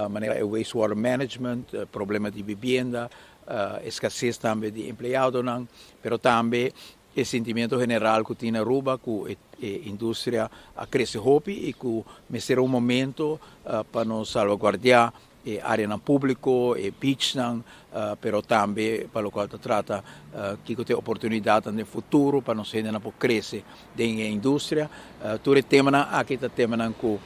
manera e wastewater management, problema di bibienda, eskases tambe di empleadonan, pero tambe e sentimiento general ku tin na Aruba ku e industria a krese hopi i ku mester un momento pa nos salvaguardiá e areanan públiko, e beachnan, pero tambe pa lokual ta trata kiko ta e oportunidatnan den futuro pa nos hendenan por krese den e industria. Tur e temanan aki ta temanan ku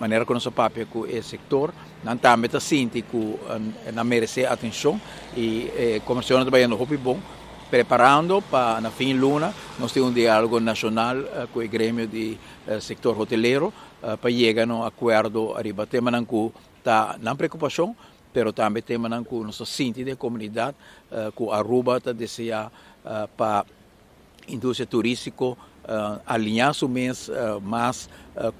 manera ku nos a papia ku e sektor, nan tambe ta sinti ku nan meresé atenshon i e kombershonnan ta bayendo hopi bon, preparando pa na fin luna nos tin un diálogo nashonal ku e gremio di sektor hotelero pa yega na un akuerdo ariba temanan ku ta nan preokupashon, pero tambe temanan ku nos ta sinti den komunidat ku Aruba ta deseá pa industria turístiko aliñá su mes mas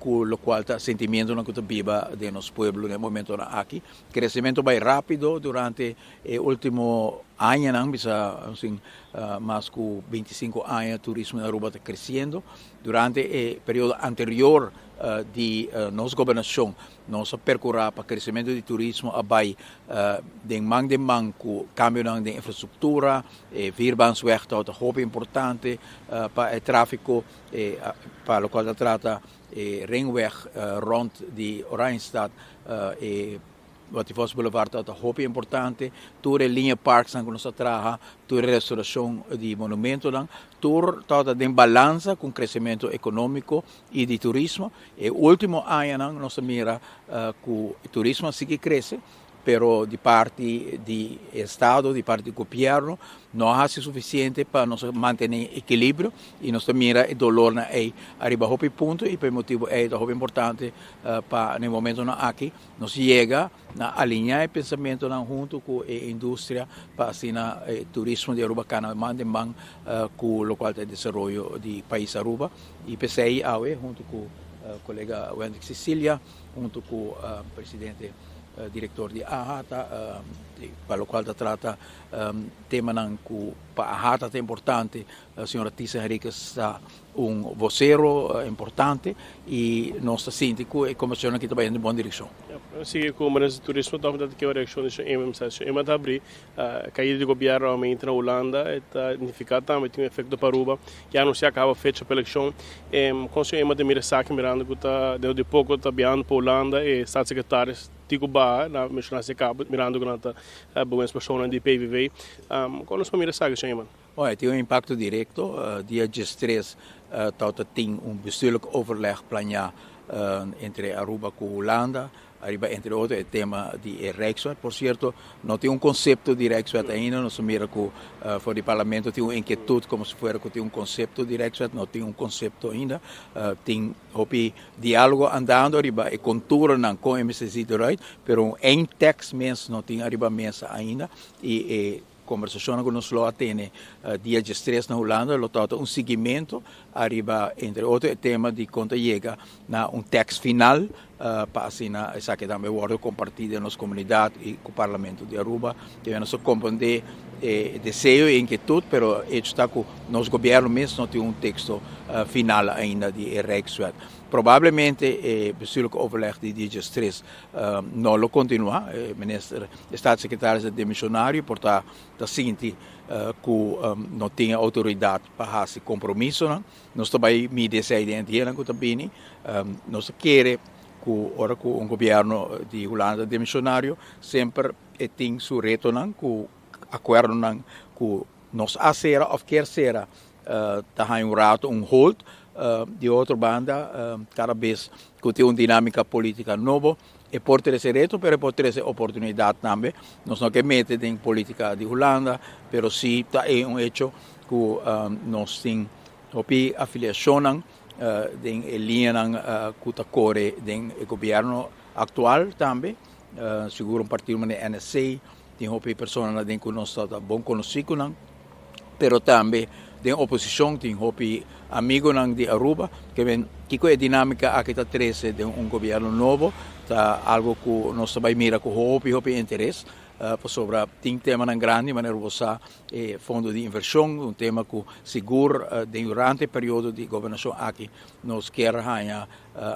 ku lokual ta sentimientonan ku ta biba den nos pueblo den e momentonan aki. Kresementu bai rápido durante e último añanan, bisa asin mas ku bintisinku aña turismo na Aruba ta kresiendo. Durante e periodo anterior di nos gobernacion nos a percura pa crecemento di turismo a bay den man den man cu cambionan den infrastructura, e vierbaansweg tabata hopi importante pa e trafico, pa locual ta trata e ringweg rond di Oranjestad, e Waterfalls Boulevard tabata hopi importante, tur e liña parksnan ku nos a traha, tur e restaurashon di monumentonan, tur tabata den balansa ku kresementu ekonómiko i di turismo. E último añanan nos a mira ku e turismo a sigui krese, pero di parti di estado, di parti di gobièrnu no a hasi sufisiente pa nos mantené ekilibrio i nos ta mira e dolornan ei ariba hopi punto i pa e motibu ei ta hopi importante pa na e momentonan aki Nos yega na aliñá e pensamentonan huntu ku e industria pa asina e turismo di Aruba kana man den man ku lokual ta e desaroyo di pais Aruba. I p'esei awe huntu ku kolega Wendrick Cecilia, huntu ku presidente direktor di AHATA pa lokual ta trata temanan ku pa AHATA ta importante, señora Tisa Henriquez ta Un vocero importante y nos ta sinti cu e conversacionnan aki ta bayendo den bon direccion. Sigui cu Minister di Turismo ta ta kiba reaccion di señor Eman. Señor Eman ta habri caida di gobierno aumento na Hulanda e ta nifica tambe tin un efecto pa Aruba. Ya anuncia caba fecha pa eleccion. Con señor Eman ta mira esaki mirando cu ta dentro di poco ta biahando pa Hulanda e staatssecretaris tin cu baha na menciona si caba mirando cu nan ta buena personanan di PVV. Con nos por mira esaki señor Eman? Bon, e tin un impacto directo. Dia diestres tawata tin un bestuurlijk overleg planeá entre Aruba cu Hulanda ariba entre otro e tema di e Rijkswet. Por cierto, no tin un concepto di Rijkswet ainda. Nos a mira cu for di Parlamento tin un inquietud como si fuera cu tin un concepto di Rijkswet. No tin un concepto ainda. Tin hopi dialogo andando ariba e conturonan con e mester ziet eruit, pero un eindtekst mes no tin ariba mesa ainda y e Kombersashonnan ku nos lo a tene dia diestres na Hulanda lo tabata un siguimentu ariba entre otro e tema di kon ta yega na un tèks final pa asina esaki tambe wòrdu kompartí den nos komunidat i ku Parlamento di Aruba. Debe nos a komprendé e deseo i inkietut pero hecho ta ku nos gobièrnu mes no tin un teksto final ainda di e Rijkswet. Probablemente e bestuurlijk overleg di dia diestres no lo kontinuá. E minister, e staatssecretaris ta demisionario por ta ta sinti ku no tin e outoridat pa hasi kompromisonan. Nos ta bai midi esei den e dianan ku ta bini. Nos ta kere ku ora ku un gobièrnu di Hulanda ta demisionario semper e tin su retonan ku akuerdonan ku nos a sera òf kier sera ta haña un rato un hold. Di otro banda, kada bes ku tin un dinámika polítika nobo, e por trese reto, pero e por trese oportunidat tambe. Nos no ke mete den polítika di Hulanda, pero si ta e un hecho ku nos tin hopi afiliashonnan den e liñanan ku ta kore den e gobièrnu aktual tambe. Sigur un partido manera NSC tin hopi personanan den ku nos ta bon konosí ku nan, pero tambe den oposishon tin hopi amigonan di Aruba ke men kiko e dinámika aki ta trese den un gobièrnu nobo ta algu ku nos ta bai mira ku hopi hopi interes pasobra tin temanan grandi manera bo sa e fondo di invershon un tema ku sigur den durante e periodo di gobernashon aki nos kier haña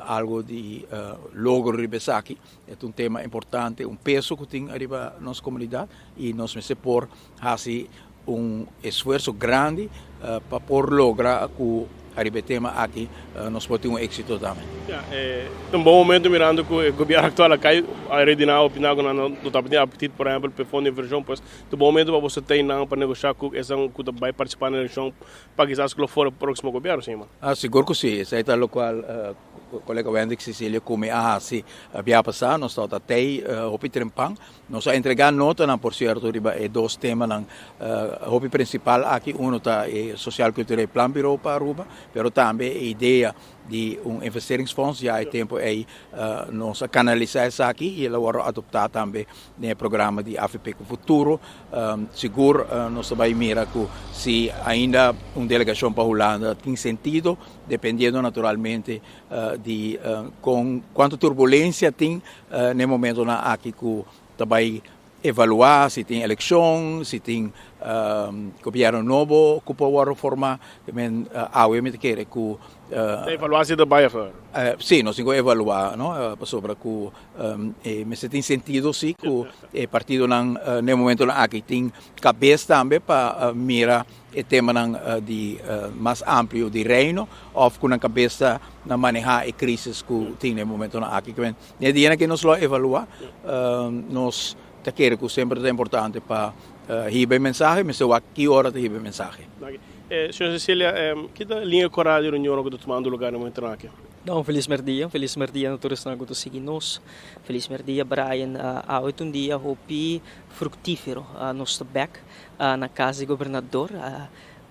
algu di logro riba esaki. E ta un tema importante, un peso ku tin ariba nos komunidat i nos mester por hasi un esfuerso grandi pa por logra ku ariba e tema aki nos por tin un éksito tambe. Ya, e ta un bon momento mirando ku e gobièrnu aktual a kai, a rediná a opiná ku nan no tabata tin apetit por ehèmpel pa e fondo di invershon, pues ta un bon momento pa boso ta einan pa negoshá ku esnan ku ta bai partisipá na elekshon pa kisas ku lo for e próksimo gobièrnu, señor. Ah, sigur ku si, esei ta lokual Kolega Wendrick Cecilia ku mi a hasi bia pasá, nos tabata tei hopi trempan. Nos a entregá notanan, por sierto, riba e dos temanan hopi prinsipal aki. Uno ta e Sociaal Cultureel Planbureau pa Aruba, pero tambe e idea di un investeringsfonds. Ya e tempu ei nos a kanalisá esaki i el a wòrdu adoptá tambe den e programa di AVP ku Futuro. Sigur nos ta bai mira ku si ainda un delegashon pa Hulanda tin sentido, dependiendo naturalmente di con cuanto turbulencia tin n'e momentonan aki cu ta bay evalua si tin eleccion, si tin gobierno nobo cu por wordo forma. Men awe mi ta kere cu. Ta evalua si ta bay of no? Si, nos tin cu evalua, no, pasobra cu e mester tin sentido si cu e partidonan n'e momentonan aki tin cabes tambe pa mira e temanan di mas amplio di Reino of ku nan kabes ta na maneha e krisis ku tin na e momentonan aki. Kimen den e dianan ke nos lo a evalua nos ta kere ku semper ta importante pa hiba e mensahe, mester wak ki ora ta hiba e mensahe. Señor Cecilia, ki ta liña koral di reunionnan ku ta tumando lugar na e momentonan aki? No, felis merdia, felis merdia na tur esnan ku ta sigui nos. Felis merdia Brian, awe ta un dia hopi fruktífero, nos ta bèk na cas di gobernador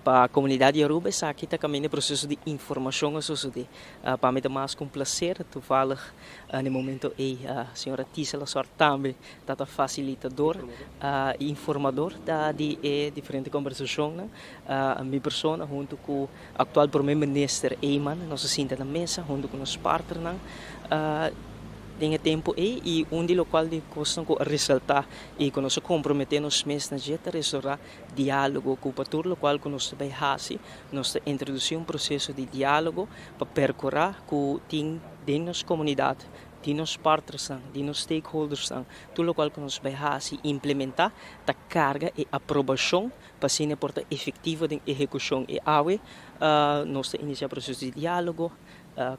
pa comunidad di Aruba esaki ta caminda e proceso di informacion a sucede. Pa mi ta mas cu un placer, toevallig na e momento ey señora Tisa Lasort tambe ta ta facilitador y informador di e diferente conversacionnan. Mi persona hunto cu actual Prome Minister Eman nos a sinta na mesa hunto cu nos partnernan den e tempo ey y un di locual di cosnan cu a resalta y cu nos a compromete nos mes na dje ta restaura dialogo cu pa tur locual cu nos ta bay haci nos ta introduci un proceso di dialogo pa percura cu tin den nos comunidad, di nos partnersnan, di nos stakeholdersnan tur locual cu nos bay haci implementa ta carga e aprobacion pa asina por ta efectivo den ehecucion y awe nos ta inicia proceso di dialogo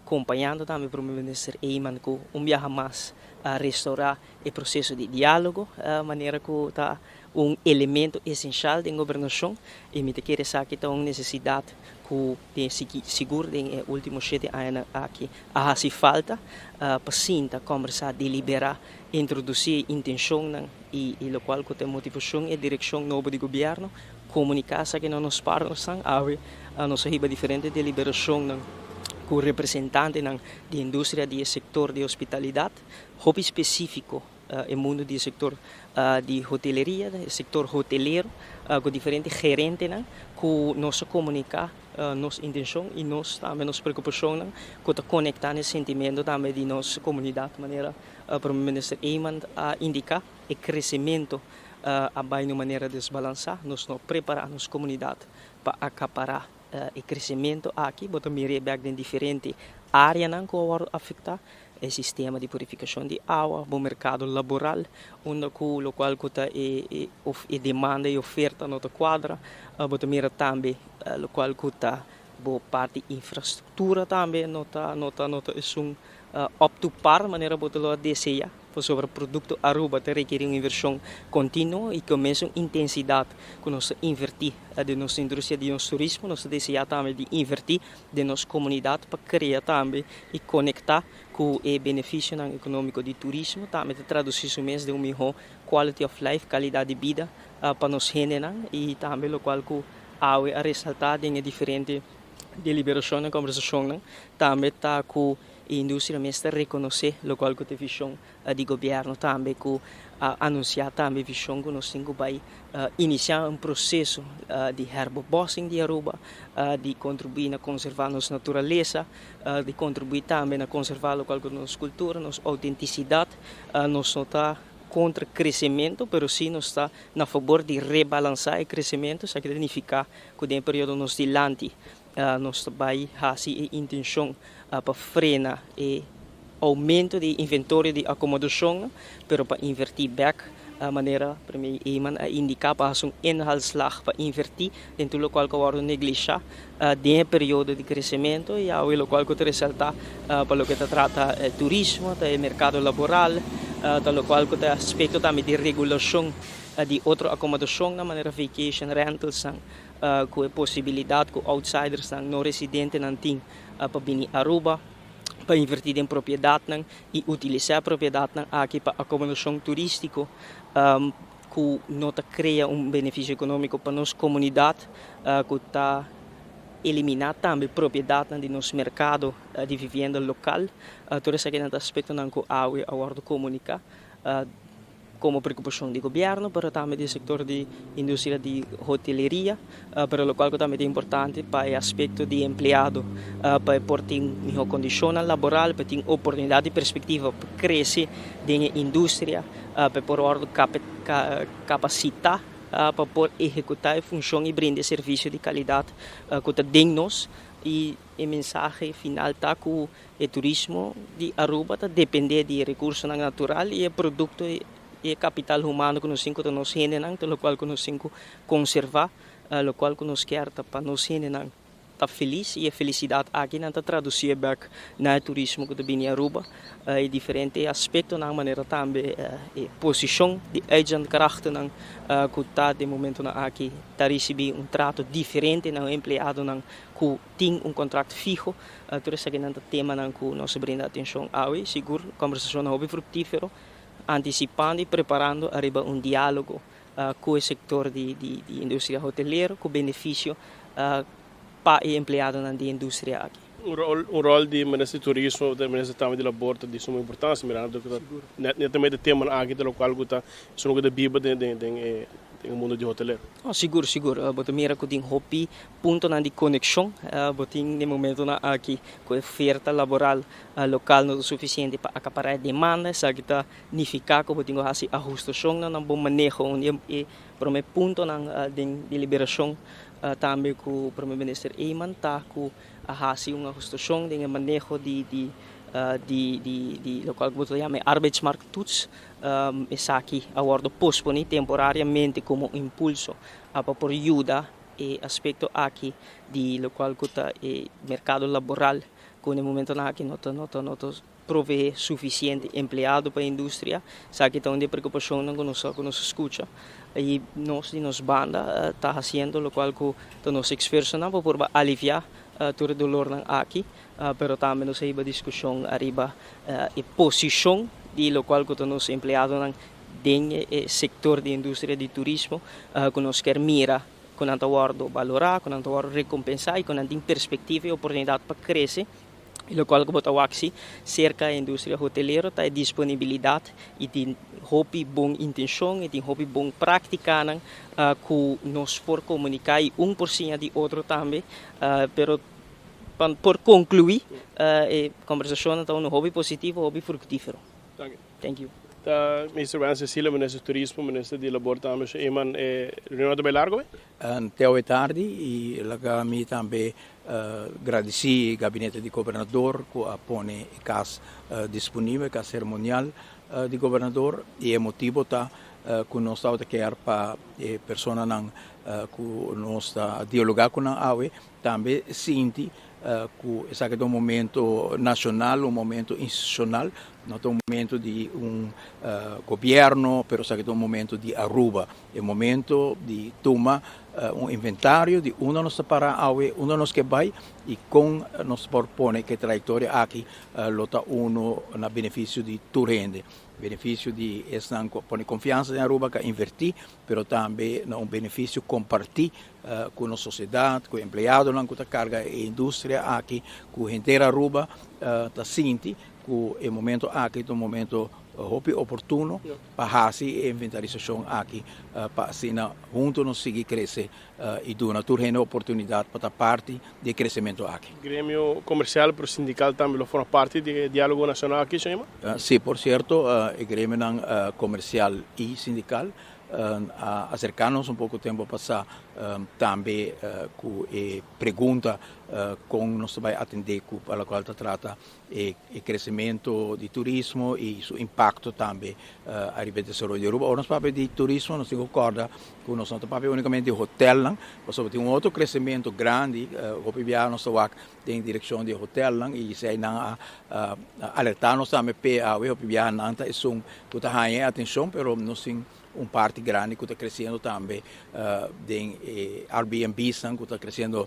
Kompañando tambe Prome Minister Eman ku un biaha mas a restaurá e proseso di diálogo manera ku ta un elemento esenshal den gobernashon i mi ta kere esaki ta un nesesidat ku den sigur den e último shete añanan aki a hasi falta pa sinta, kòmbersá, deliberá, introdusí e intenshonnan i lokual ku ta e motivashon e direkshon nobo di gobièrnu, Komuniká esaki na nos partnersnan. Awe nos a hiba diferente deliberashonnan ku representantenan di industria di e sektor di hospitalidat, hopi spesífiko e mundu di e sektor di hoteleria, e sektor hotelero, ku diferente gerentenan ku nos a komuniká nos intenshon i nos tambe nos preokupashonnan ku ta konektá na e sentimentu tambe di nos komunidat, manera Prome Minister Eman a indiká. E kresementu a bai na un manera desbalansá. Nos no prepará nos komunidat pa akapará e kresementu aki. Bo ta mira e bèk den diferente áreanan ku a wòrdu afektá, e sistema di purifikashon di awa, bo merkado laboral, unda ku lokual ku ta e e demanda i oferta no ta kuadra. Bo ta mira tambe lokual ku ta bo parti infrastruktura tambe no ta no ta no ta esun up to par manera bo ta lo a deseá. Pasobra Producto Aruba ta rekerí un invershon kontinuo i ku mesun intensidat ku nos ta invertí den nos industria di nos turismo, nos ta deseá tambe di invertí den nos komunidat pa krea tambe i konektá ku e benefisionan ekonómiko di turismo tambe ta tradusí su mes den un mihó quality of life, kalidat di bida, pa nos hendenan i tambe lokual ku awe a resaltá den e diferente deliberashonnan, kòmbersashonnan, tambe ta ku E industria mes ta rekonosé lokual ku ta e vishon di gobièrnu tambe ku a anunsiá tambe e vishon ku nos tin ku bai inisiá un proseso di herbebossing di Aruba, di kontribuí na konservá nos naturalesa, di kontribuí tambe na konservá lokual ku ta nos kultura, nos outentisidat. Nos no ta kontra kresementu pero sí nos ta na fabor di rebalansá e kresementu, esaki ta nifiká ku den e periodo nos dilanti Nos ta bai hasi e intenshon pa frena e oumento di inventorio di akomodashonnan, pero pa invertí bèk, manera Premier Eman a indiká, pa hasi un inhaalslag pa invertí den tur lokual ku a wòrdu neglishá den e periodo di kresementu i awe lokual ku ta resaltá pa loke ta trata turismo, ta e merkado laboral, ta lokual ku ta e aspekto tambe di regulashon di otro akomodashonnan manera vacation rentalsnan. Ku e posibilidat ku outsidersnan, no residentenan tin pa bini Aruba pa invertí den propiedatnan i utilisá e propiedatnan aki pa akomodashon turístiko ku no ta krea un benefisio ekonómiko pa nos komunidat, ku ta eliminá tambe propiedatnan di nos merkado di vivienda lokal. Tur esakinan ta aspektonan ku awe a wòrdu komuniká. Como preocupacion di gobierno pero tambe di sector di industria di hoteleria, pero locual cu tambe ta importante pa e aspecto di empleado pa e por tin miho condicionnan laboral, pa e tin oportunidad y perspectiva pa crece den e industria, pa e por wordo capacita pa por ehecuta e funcion y brinda e servicio di calidad cu ta den nos y e mensahe final ta cu E turismo di Aruba ta depende di e recursonan natural y e producto y e capital humano cu nos tin cu ta nos hendenan, ta locual cu nos tin cu conserva, locual cu nos kier ta pa nos hendenan ta feliz y e felicidad aki nan ta traduci bek na e turismo cu ta bini Aruba. E diferente aspectonan manera tambe e posicion di uitzendkrachtennan cu ta den momentonan aki ta ricibi un trato diferente na e empleadonan cu tin un contract fiho. Tur esakinan ta temanan ku nos a brinda atenshon awe. Sigur kòmbersashonnan hopi fruktífero, antisipando i preparando ariba un diálogo ku e sektor di industria hotelero ku benefisio pa e empleadonan di e industria aki. Un ròl di Minister di Turismo, di Minister tambe di Labor ta di suma importansia mirando ku ta netamente temanan aki ta lokual ku ta esun ku ta biba den e mundu di hotelero. Sigur, sigur. Bo ta mira ku tin hopi Puntonan di konekshon bo tin den momentonan aki ku e oferta laboral lokal no ta sufisiente pa akapará e demanda. Esaki ta nifiká ku bo tin ku hasi ahustashonnan na bo maneho. Un di e promé puntonan den deliberashon tambe ku Prome Minister Eman ta ku a hasi un ahustashon den e maneho di di lokual ku bo ta yama e arbeidsmarkttoets. Esaki a wòrdu posponí temporariamente komo impulso pa por yuda E aspecto aki di locual cu ta e mercado laboral cu na e momentonan aki no ta no ta no ta provee suficiente empleado pa e industria, esaki ta un di e preocupacionnan cu nos cu nos a scucha y nos di nos banda ta haciendo locual cu ta nos esfuerzonan pa purba alivia tur e dolornan aki, pero tambe nos a hiba discusion ariba e posicion di locual cu ta nos empleadonan Den e sector di industria di turismo cu nos kier mira cu nan ta wordo balora, cu nan ta wordo recompensa y cu nan tin perspectiva y oportunidad pa crece y locual cu bo ta wak si cerca e industria hotelero ta e disponibilidad y tin hopi bon intencion y tin hopi bon practicanan cu nos por comunica y un por siña di otro tambe pero pa por conclui e conversacionnan ta uno hopi positivo hopi fructifero. Thank you. Ta Minister Wens Cecilia, Minister di Turismo, Minister di Labor tambe. Sho Eman, e reunion ta bay largo bay? Te awe tardi y laga mi tambe gradici Gabinete di Gobernador cu a pone e cas disponibel, e cas ceremonial di Gobernador y e motibo ta cu nos tabata kier pa e personanan cu nos ta dialoga cu nan awe tambe sinti. ku esaki ta un momento nashonal, un momento institushonal, no ta un momento di un gobièrnu, pero esaki ta un momento di Aruba. E momento di tuma un inventario di unda nos ta para awe, unda nos ke bai i kon nos por pone ku e trayektoria aki lo ta unu na benefisio di tur hende. Benefisio di esnan ku a pone konfiansa den Aruba, ku a invertí, pero tambe na un benefisio kompartí ku nos sosiedat, ku empleadonan ku ta karga e industria aki, ku henter Aruba ta sinti ku e momento aki ta un momento hopi oportuno pa hasi e inventarisashon aki pa asina huntu nos sigui krese i duna tur hende oportunidat pa ta parti di e kresementu aki. Gremio komersial pero sindikal tambe lo forma parti di e dialogo nashonal aki, Shema? Si, por sierto, e gremionan komersial i sindikal a aserká nos un poko tempu pasá tambe ku e pregunta kon nos ta bai atendé ku pa lokual ta trata e kresementu di turismo i su impakto tambe ariba e desaroyo di Aruba. Ora nos papia di turismo nos tin ku kòrda ku nos no ta papia únikamente di hotelnan pasobra tin un otro kresementu grandi hopi biaha nos ta wak den direkshon di e hotelnan i esei nan a alertá nos tambe p'e awe hopi biaha nan ta esun ku ta haña e atenshon pero nos tin un parti grandi ku ta kresiendo tambe den e Airbnbsnan ku ta kresiendo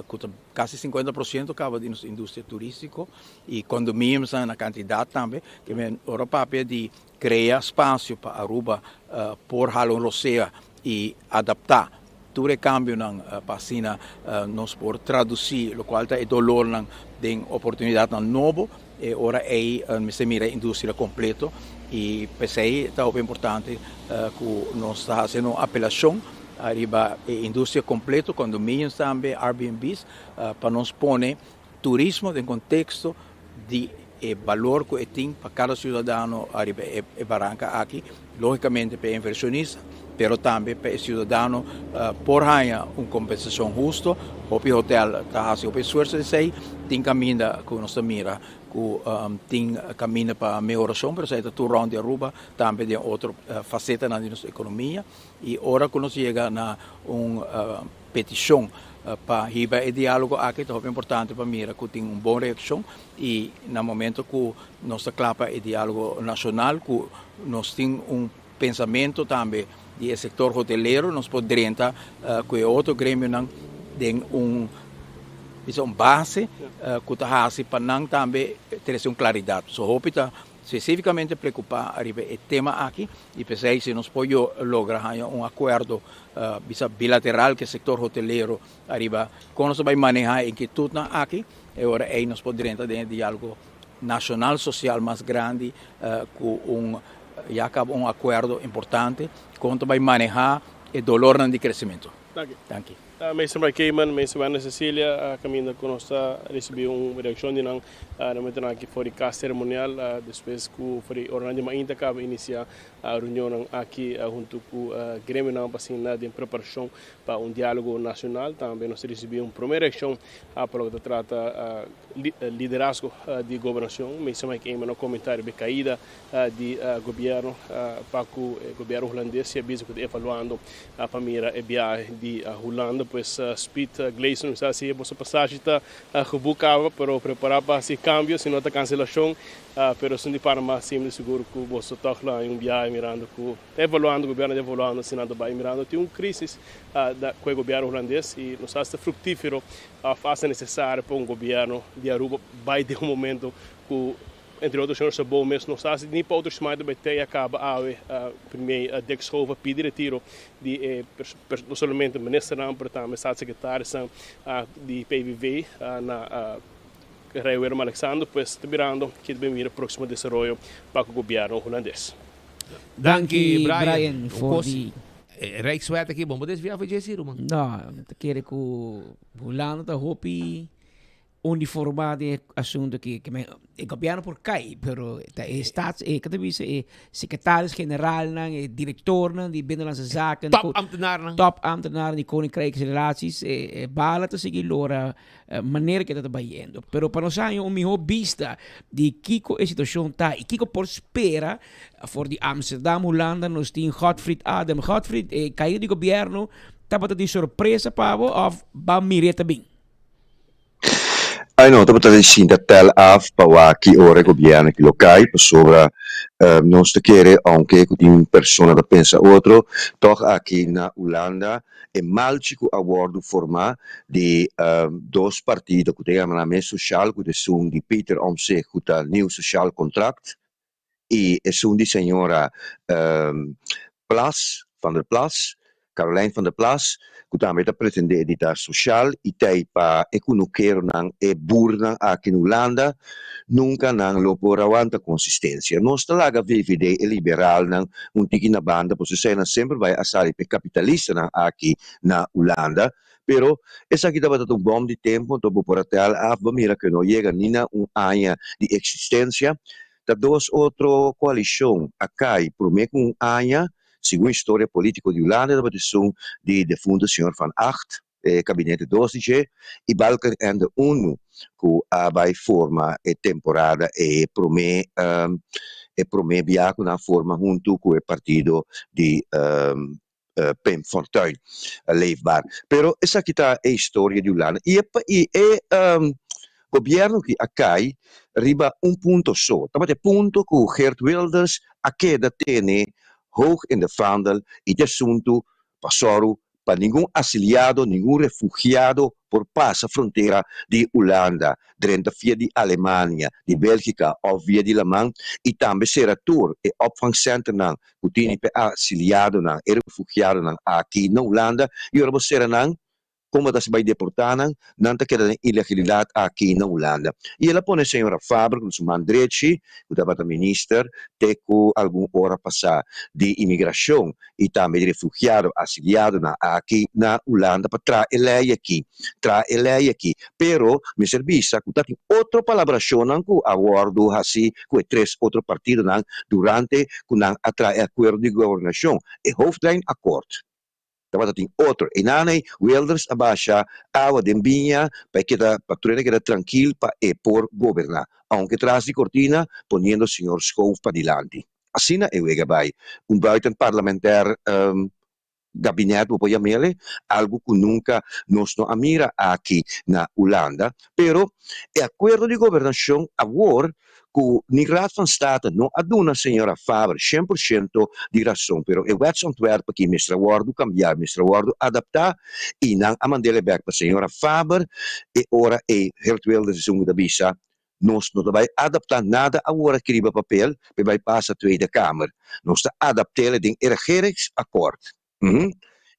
ku ta kasi sinkuenta por siento kaba di nos industria turístiko i kondominiumsnan na kantidat tambe ke men ora papia di krea spasio pa Aruba por hala un rosea i adaptá tur e kambionan pa asina nos por tradusí lokual ta e dolornan den oportunidatnan nobo. E ora ei mester mira e industria kompleto i p'esei ta hopi importante ku nos ta hasi un apelashon ariba e industria kompleto, condominiums tambe, Airbnb's, pa nos pone turismo den konteksto di e balor ku e tin pa kada siudadano ariba e baranka aki, lógikamente pa e invershonista, pero tambe pa e siudadano por haña un kompensashon husto. Hopi hotel ta hasi hopi esfuerso esei, tin kaminda ku nos ta mira ku tin kaminda pa mehorashon, pero esei ta tur rònt di Aruba, tambe den otro fasetanan di nos ekonomia. I ora ku nos yega na un petishon pa hiba e diálogo aki ta hopi importante pa mira ku tin un bon reakshon i na momento ku nos ta kla pa e diálogo nashonal ku nos tin un pensamentu tambe di e sektor hotelero nos por drenta ku e otro gremionan den un bisa un base ku ta hasi pa nan tambe trese un klaridat. So hopi ta Spesífikamente preokupá ariba e tema aki i p'esei si nos por logra haña un akuerdo bisa bilateral ku e sektor hotelero ariba kon nos ta bai manehá e inkietutnan aki, e ora ei nos por drenta den e diálogo nashonal sosial mas grandi ku un ya kaba un akuerdo importante kon ta bai manehá e dolornan di kresementu. Danki. Meester Mike Cayman, Meester Werner Cecilia a caminda cu nos ta ricibi un reaccion di nan na momentonan aki for di cas ceremonial despues cu for di oranan di mainta caba inicia reunionnan aki hunto cu gremionan pa asina den preparacion pa un dialogo nacional. Tambe nos ta ricibi un prome reaccion pa loke ta trata liderazgo di gobernacion. Meester Mike Eman a comenta riba e caida di gobierno pa cu e gobierno Hulandes si a bisa cu ta evaluando pa mira e biahe di Hulanda. Pues Speed Gleison mi sa si e boso pasashi ta geboek caba pero prepara pa haci cambio si no ta cancelacion pero esun di Panama si mi ta sigur cu boso toch lo haña un biahe mirando cu ta evaluando gobierno ta evaluando si nan ta bay mirando tin un crisis cu e gobierno Hulandes y nos sa si ta fructifero of hasta necesario pa un gobierno di Aruba bay den un momento cu Entre otro señor Sabó mes no sa si ni pa otro siman ta bay te y a caba awe Premier Dick Schoof a pidi retiro di e no solamente ministernan pero tambe staatssecretarisnan di PVV na Rey Willem Alexander pues ta mirando ki ta bay mira proximo desaroyo pa cu gobierno Hulandes. Danki Brian for di. Rijkswet aki bon bo desvia for dje si ruman? No, mi ta kere cu Hulanda ta hopi Uniformá den e asuntu aki. Ke men e gobièrnu por kai, pero ta e staats, e ke ta bisa e sekretaris generalnan, e direktornan di Binnenlandse Zaken, Top ambtenarnan. Top ambtenarnan di Koninkrijksrelaties, e e bala ta sigui lora manera ke ta ta bayendo. Pero pa nos haña un mihó bista di kiko e situashon ta i kiko por spera for di Amsterdam, Hulanda, nos tin Godfried Adem. Godfried, e kaida di gobièrnu tabata di sorpresa pa bo òf ba mir'é ta bin? Ai no, tabata den sinta tel af pa wak ki ora e gobièrnu aki lo kai, pasobra nos ta kere, ounke ku tin persona ta pensa otro, tòg aki na Hulanda e malchi ku a wòrdu formá di dos partido ku ta yama nan mes soshal, ku ta esun di Pieter Omtzigt ku ta Nieuw Sociaal Contract i esun di señora Plas, Van der Plas, Caroline van der Plas, ku tambe ta pretendé di ta soshal i t'ei pa e kunukeronan, e boernan aki na Hulanda, nunka nan lo por awanta konsistensia. Nos ta laga VVD, e liberalnan, un tiki na banda, pasobra eseinan semper bai a sali pa e kapitalistanan aki na Hulanda. Pero esaki tabata ta un bòm di tempu, anto bo por a tèl af, bo mira ku e no yega ni na un aña di eksistensia. Ta dos otro koalishon a kai promé ku un aña, segun historia polítiko di Hulanda tabata esun di defuntu señor Van Agt, e kabinete dos di dje, i Balkenende unu ku a bai forma e temporada e promé e promé bia ku nan a forma huntu ku e partido di Pim Fortuyn leefbaar. Pero esaki ta e historia di Hulanda y e y e gobierno ki a cay riba un punto so. Tabata e punto cu Geert Wilders a keda tene hoog in de vaandel y ta asunto pa soru pa ningun asiliado, ningun refugiado por pasa frontera di Hulanda, drenta via di Alemania, di Belgica of via di laman y tambe cera tur e opvangcenternan ku tini p'e asiliadonan, e refugiadonan aki na Hulanda, i ora bo sera nan, kon bo ta hasi bai deportá nan? Nan ta keda den ilegalidat aki na Hulanda. I el a pone señora Faber ku su man drechi, ku tabata minister te ku algun ora pasá di imigrashon i tambe di refugiado, asiliadonan aki na Hulanda pa traha e lei aki, traha e lei aki. Pero mester bisa ku ta tin otro palabrashonnan ku a wòrdu hasi ku e tres otro partidonan durante ku nan a traha e akuerdo di gobernashon, e hoofdlijnakkoord. Tabata tin otro. Einan ei Wilders a basha awa den biña pa e keda pa tur hende keda trankil pa e por goberná, ounke tras di kortina poniendo señor Schoof padilanti. Asina e wega bai. Un buitenparlamentair gabinet bo por yam'ele, algu ku nunka nos no a mira aki na Hulanda. Pero e akuerdo di gobernashon awor ku ni Raad van State no a duna señora Faber shen por shento di rason, pero e wetsontwerp aki mester a wòrdu kambiá, mester a wòrdu adaptá i nan a mand'ele bèk pa señora Faber. E ora ei Geert Wilders esun ku ta bisa, Nos no ta bai adaptá nada awor aki riba papel pa e bai pasa Tweede Kamer. Nos ta adapt'ele den e regeringsakkoord. Uhm.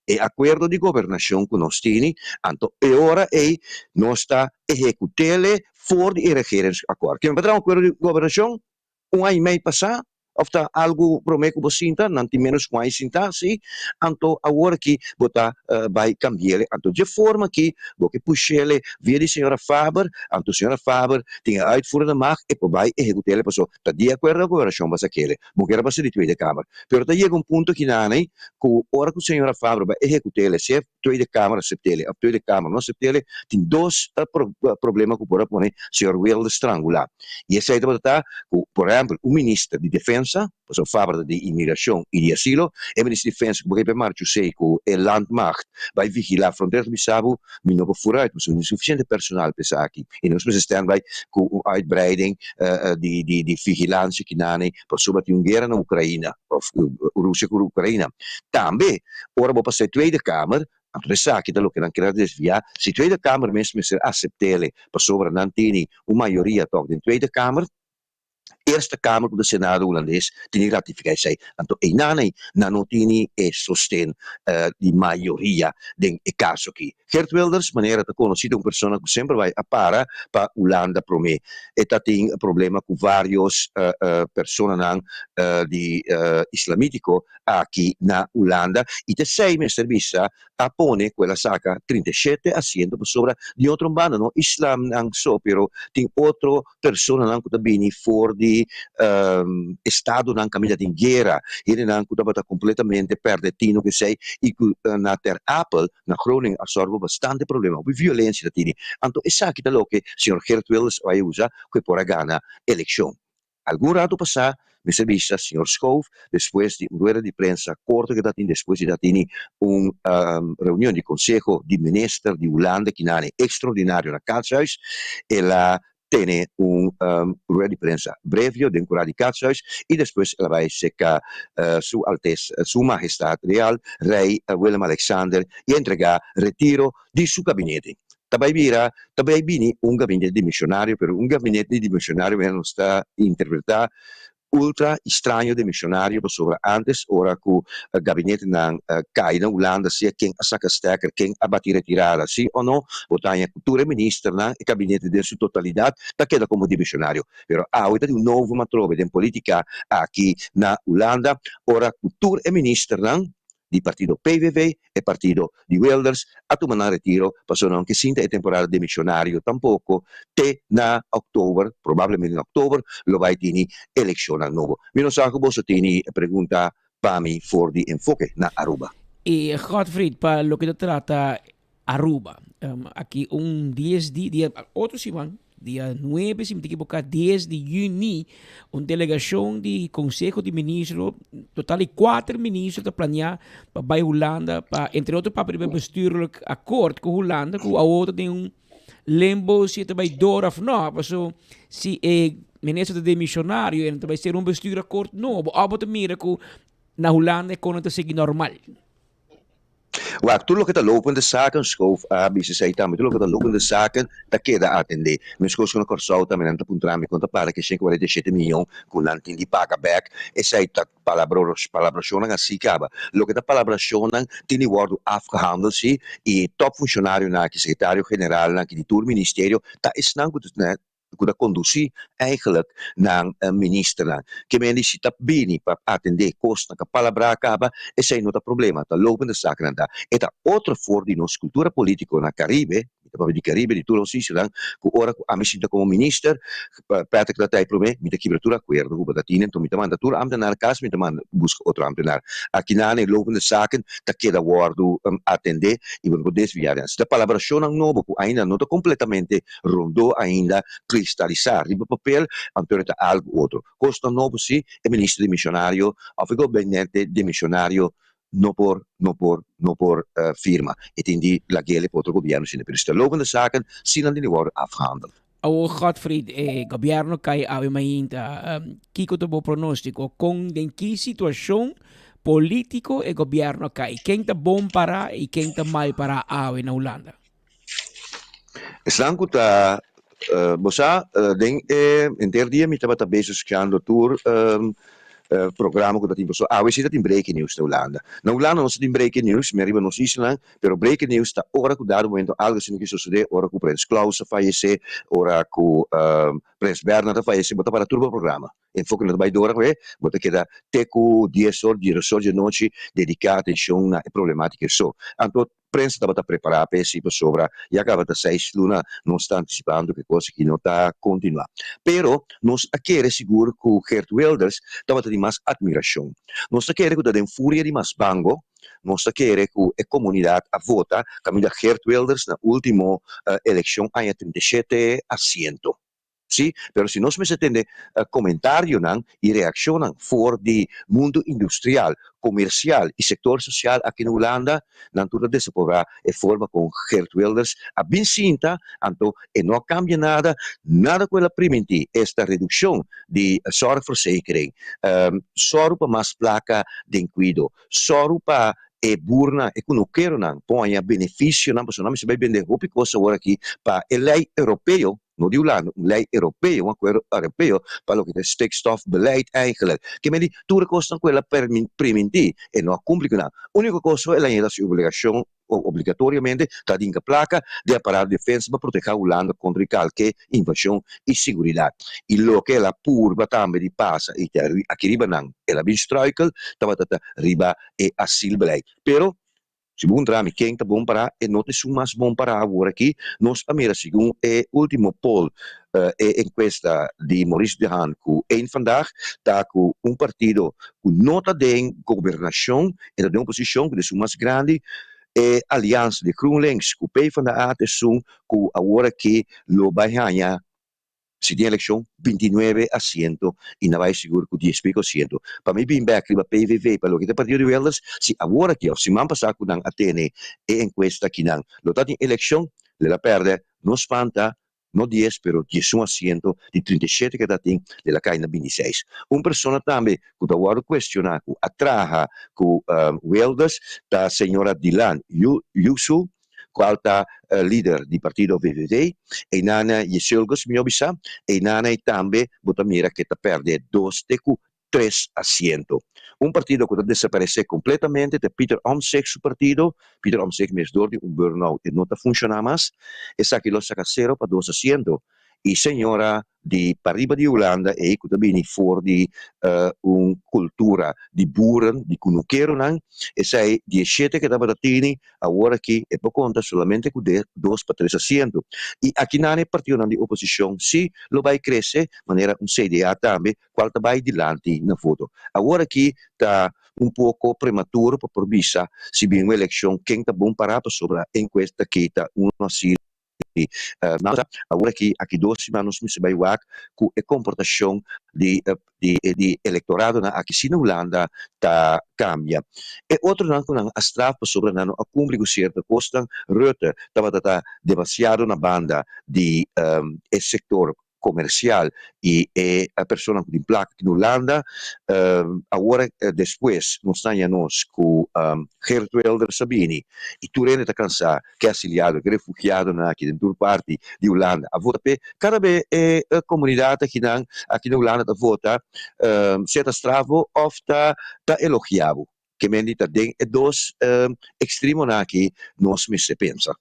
E akuerdo di gobernashon ku nos tini, anto e ora ei nos ta ehekut'ele for di e regeringsakkoord. Kimen pa traha un akuerdo di gobernashon? Un aña i mei pasá Of ta algu promé ku bo sinta, nan tin ménos ku un aña sintá, sí. Anto awor aki bo ta bai kambi'el. Anto dje forma aki bo ke push'el via di señora Faber, anto señora Faber tin e uitvoerende macht, e por bai ehekut'el paso ta di akuerdo ku gobernashon bo a sak'el. Bo kere pasa di Tweede Kamer. Pero ta yega un punto kinan ei ku ora ku señora Faber bai ehekut'el, si e Tweede Kamer asept'el of Tweede Kamer no asept'el, tin dos problema ku por a pone señor Wilders strangulá. I esei tabata ta ku, por ehèmpel, un minister di defensa, pasobra Faber ta di imigrashon i di asilo, e minister di defensa ku bo ke marchusei ku e landmacht bai vigilá frontera ta bisa bo, mi no por fura uit pasobra no tin sufisiente personal pa esaki i nos mester standby ku un uitbreiding di di vigilansia kinane pasobra tin un guera na Ukraina òf Rusia ku Ukraina. Tambe ora bo pasa e Tweede Kamer Anto esaki ta loke nan kere desviá. Si Tweede Kamer mes mester asept'ele pasobra nan tini un mayoria tòg den Tweede Kamer, Eerste Kamer ku ta Senado Hulandes tini ratifiká esei. Anto einan ei nan no tini e sosten di mayoria den e kaso aki. Geert Wilders, manera ta konosí, ta un persona ku semper bai a para pa Hulanda promé. E ta tin problema ku vários personanan di islamítiko aki na Hulanda y ta esey mester bisa a pone cu el a saca 37 asiento pasobra di otro banda no islamnan so pero tin otro personanan cu ta bini for di estadonan caminda tin guera hendenan cu tabata completamente perde tino cu esey y cu na Ter Apel na Groningen a sorgo bastante problema hopi violencia ta tini anto esaki ta loke señor Geert Wilders a bay usa cu e por a gana eleccion. Algun ratu pasá mester bisa señor Schoof despues di un rueda di prensa korto ke ta tin despues di ta tini un reunion di konseho di minister di Hulanda kinane ekstraordinario na Katshuis el a tene un rueda di prensa brevio den kura di Katshuis i despues el a bai seka su Altesa su Mahestad Real Rei Willem Alexander i a entregá retiro di su gabinete. Ta bai bira, ta bai bini un gabinete dimisionario, pero un gabinete dimisionario manera nos ta interpreta ultra y straño dimisionario pasobra antes ora cu gabinetenan cay na Hulanda sea ken a saca stekker, ken a bati retirada si o no, bo ta haña cu tur e ministernan, e gabinete den su totalidad ta keda como dimisionario. Pero awe ta di un novo matrobe den politica aki na Hulanda ora cu tur e ministernan di partido PVV, e partido di Wilders, a tuma nan retiro pasobra nan ke sinta e temporada demisionario tampoco te na oktober, probablemente na oktober lo bai tini eleccionnan nobo. Mi no sa cu boso tini pregunta pa mi for di enfoke na Aruba. E Godfried, pa loke ta trata Aruba. Aki un dies di dia otro siman, dia nuebe si mi ta ekiboká, dies di yüni, un delegashon di Konseho di Ministro, total di kuater ministro ta planeá pa bai Hulanda pa entre otro papia riba e bestuurlijk akkoord ku Hulanda ku awor ta den un limbo si e ta bai door òf nò. Paso si e minister ta demishonario e ta bai ser un bestuurakkoord nobo òf bo ta mira ku na Hulanda e kono ta sigui normal. Wak, tur loke ta lopende zaken, Schoof a bisa esei tambe, tur loke ta lopende zaken ta keda atendé. Meskos ku na Kòrsou tambe nan ta puntra mi kon ta para ku e 147 miyon ku nan tin di paga bèk, esei ta palabrashonnan así kaba. Loke ta palabrashonnan tin di wòrdu afgehandeld sí, i e tòpfunshonarionan aki, sekretario generalnan aki di tur ministerio ta esnan ku ta ku ta kondusí eigenlijk nan ministernan. Ke men di si ta bini pa atendé kosnan ku a palabrá kaba, esei no ta problema, ta lopende sakinan ta. E ta otro for di nos kultura polítiko na Karibe, mi ta papia di Karibe, di tur nos islanan, ku ora ku ami sinta komo minister, Patrick ta tei promé, mi ta kibra tur akuerdo ku bo ta tene, enton mi ta manda tur ámtenar kas, mi ta manda buska otro ámtenar. Akinan e lopende saken ta keda wòrdu atendé i bo no por desviá den. Si ta palabrashonnan nobo ku ainda no ta kompletamente rondó ainda kristalisá riba papel, anto e ta algu otro. Kosnan nobo si e minister dimisionario òf e gobernante dimisionario no por, no por, no por firma. E tin di lag'el pa otro gobièrnu sino. Pero si ta lopende zaken, si nan tin di wòrdu afgehandeld. Awor Godfried, e gobièrnu kai awe mainta. Kiko ta bo pronóstiko? Kon, den ki situashon polítiko e gobièrnu a kai? Ken ta bon pará i ken ta mal pará awe na Hulanda? Esnan ku ta bo sa den e henter dia mi tabata bezig skuchando tur programa ku ta tin pasobra awe si ta tin breaking news na Hulanda. Na Hulanda nos ta tin breaking news mi ariba nos islanan pero breaking news ta ora ku dado momento algo asina ke sosode ora ku Prins Claus a fayese ora ku Prins Bernhard a fayese bo ta para tur bo programa. Enfoke no ta bai dor awe, bo ta keda te ku dies or, dies or dje nochi dediká atenshon na e problematika eso. Anto prensa tabata prepará pa esei pasobra ya kaba ta seis luna nos ta antisipando ku e kos aki no ta kontinuá. Pero nos a kere sigur ku Geert Wilders tabata di mas atmirashon. Nos ta kere ku ta den furia di mas bango, nos ta kere ku e komunidat a vota kaminda Geert Wilders na último elekshon aña 37 asiento. Sí, pero si nos mester tende comentarionan y reaccionnan for di mundo industrial, comercial y sector social aki na Hulanda, nan tur ta desaprobá e forma con Geert Wilders a bin sinta, anto e no a cambia nada, nada cu el a primintí, esta reduccion di zorgverzekering, sòru pa mas placa den cuido, sòru pa e burnan, e cunukeronan por haña beneficionan, pasobra nan mester bai bende hopi cos awor aki pa e ley europeo, No di Hulanda, un lei europeo, un akuerdo europeo pa loke ta e stikstofbeleid eigenlijk. Ke men di tur e kosnan ku el a primintí, e no a kumpli ku nan. Úniko kos ku el a yega su obligashon obligatoriamente ta di hinka plaka den aparato di defensa pa protehá Hulanda kontra di kalke invashon i siguridat. I loke el a purba tambe di pasa i ta aki riba nan el a bin struikel tabata ta riba e asielbeleid. Pero Si bo puntra mi ken ta bon pará, e no ta esun mas bon pará awor aki. Nos a mira segun e ultimo poll, e encuesta di Maurice de Haan cu Eén Vandaag, ta cu un partido cu no ta den gobernacion, e ta den oposicion, cu ta esun mas grandi, e aliansa di GroenLinks cu PvdA ta esun cu awor aki lo bay haña. Si tin elekshon, bintinuebe asiento i na bai sigur ku dies piko asiento. Pa mi bin bek riba PVV pa loke ta partido di Wilders, si awor aki òf siman pasá ku nan a tene e enkuesta akinan lo ta tin elekshon, lo el a pèrdè, no spanta, no dies pero diesun asiento di 37 ku e ta tin, lo el a kai na bintiseis. Un persona tambe ku ta wòrdu kuestioná ku a traha ku Wilders ta señora Dilan Yusu, cual ta lider di partido VVD, eynan Yesilgos mi bisa, eynan ey tambe bo ta mira ke ta perde dos te cu tres asiento. Un partido cu ta desaparece completamente ta Pieter Omtzigt su partido, Pieter Omtzigt mes door di un burnout e no ta funciona mas, esaki lo saca cero pa dos asiento y señora di pariba di Hulanda ei ku ta bini for di un kultura di buren, di kunukeronan, esei dieshete ke tabata tini, awor aki e por konta solamente ku dos pa tres asiento. I akinan e partidonan di oposishon si lo bai krese, manera un CDA tambe, kual ta bai dilanti na voto. Awor aki ta un poko prematuro pa por bisa si bin un elekshon ken ta bon pará pasobra enkuesta aki ta uno asina. Awor aki, aki dos siman nos mester bai wak ku e komportashon di di di elektoradonan aki si na Hulanda ta kambia. E otronan ku nan a straf pasobra nan no a kumpli ku sierto kosnan, Rutte tabata ta demasiado na banda di e sektor komersial i e personanan ku tin plaka aki na Hulanda. Awor despues nos ta haña nos ku Geert Wilders a bini i tur hende ta kansá ku e asiliado, ku e refugiadonan aki den tur parti di Hulanda a vota p'e. Kada be e komunidat akinan aki na Hulanda ta vota sea ta straf bo òf ta elogiá bo. Ke men di ta den e dos ekstremonan aki nos mester pensa.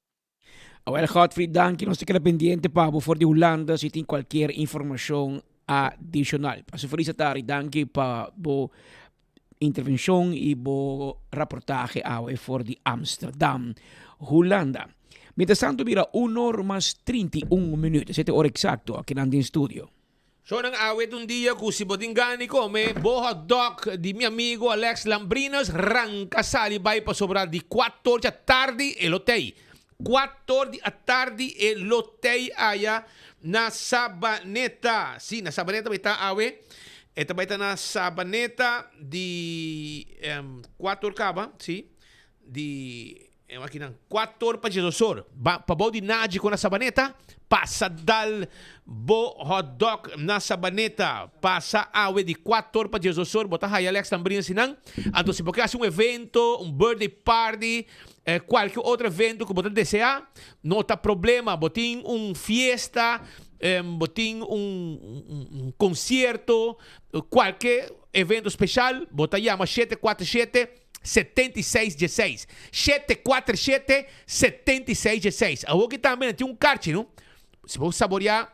Awel Godfrey, danki. Nos ta keda pendiente pa bo for di Hulanda si tin cualkier informacion adicional. Pasa un feliz tardi. Danki pa bo intervencion y bo raportahe awe for di Amsterdam, Hulanda. Mientras tanto bira un or mas 31 minuut, sete ora exacto aki nan den studio. Shownan awe ta un dia ku si bo tin gana di kome bo hot dog di mi amigo Alex Lambrinas ranka sali bai pasobra di kuator di atardi e lo tei. Kuator di atardi e lo tei aya na Sabaneta. Si, na Sabaneta bai ta awe. E ta bai ta na Sabaneta di kuator kaba, si, di E makinan kuator pa diesosor. Ba pabou di Nagico na Sabaneta, pasa dal bo hot dog na Sabaneta. Pasa awe di kuator pa diesosor, bo ta haya Alex Tambrina sinan. Anto si bo ke hasi un evento, un birthday party, kualke otro evento ku bo ta desea, no ta problema. Bo tin un fiesta, bo tin un un konsierto, kualke evento speshal, bo ta yama 747. 76 dieseis. Shete kuater shete, 76 dieseis. Awor ki tambe nan tin un karchi, no? Si bo saboreá,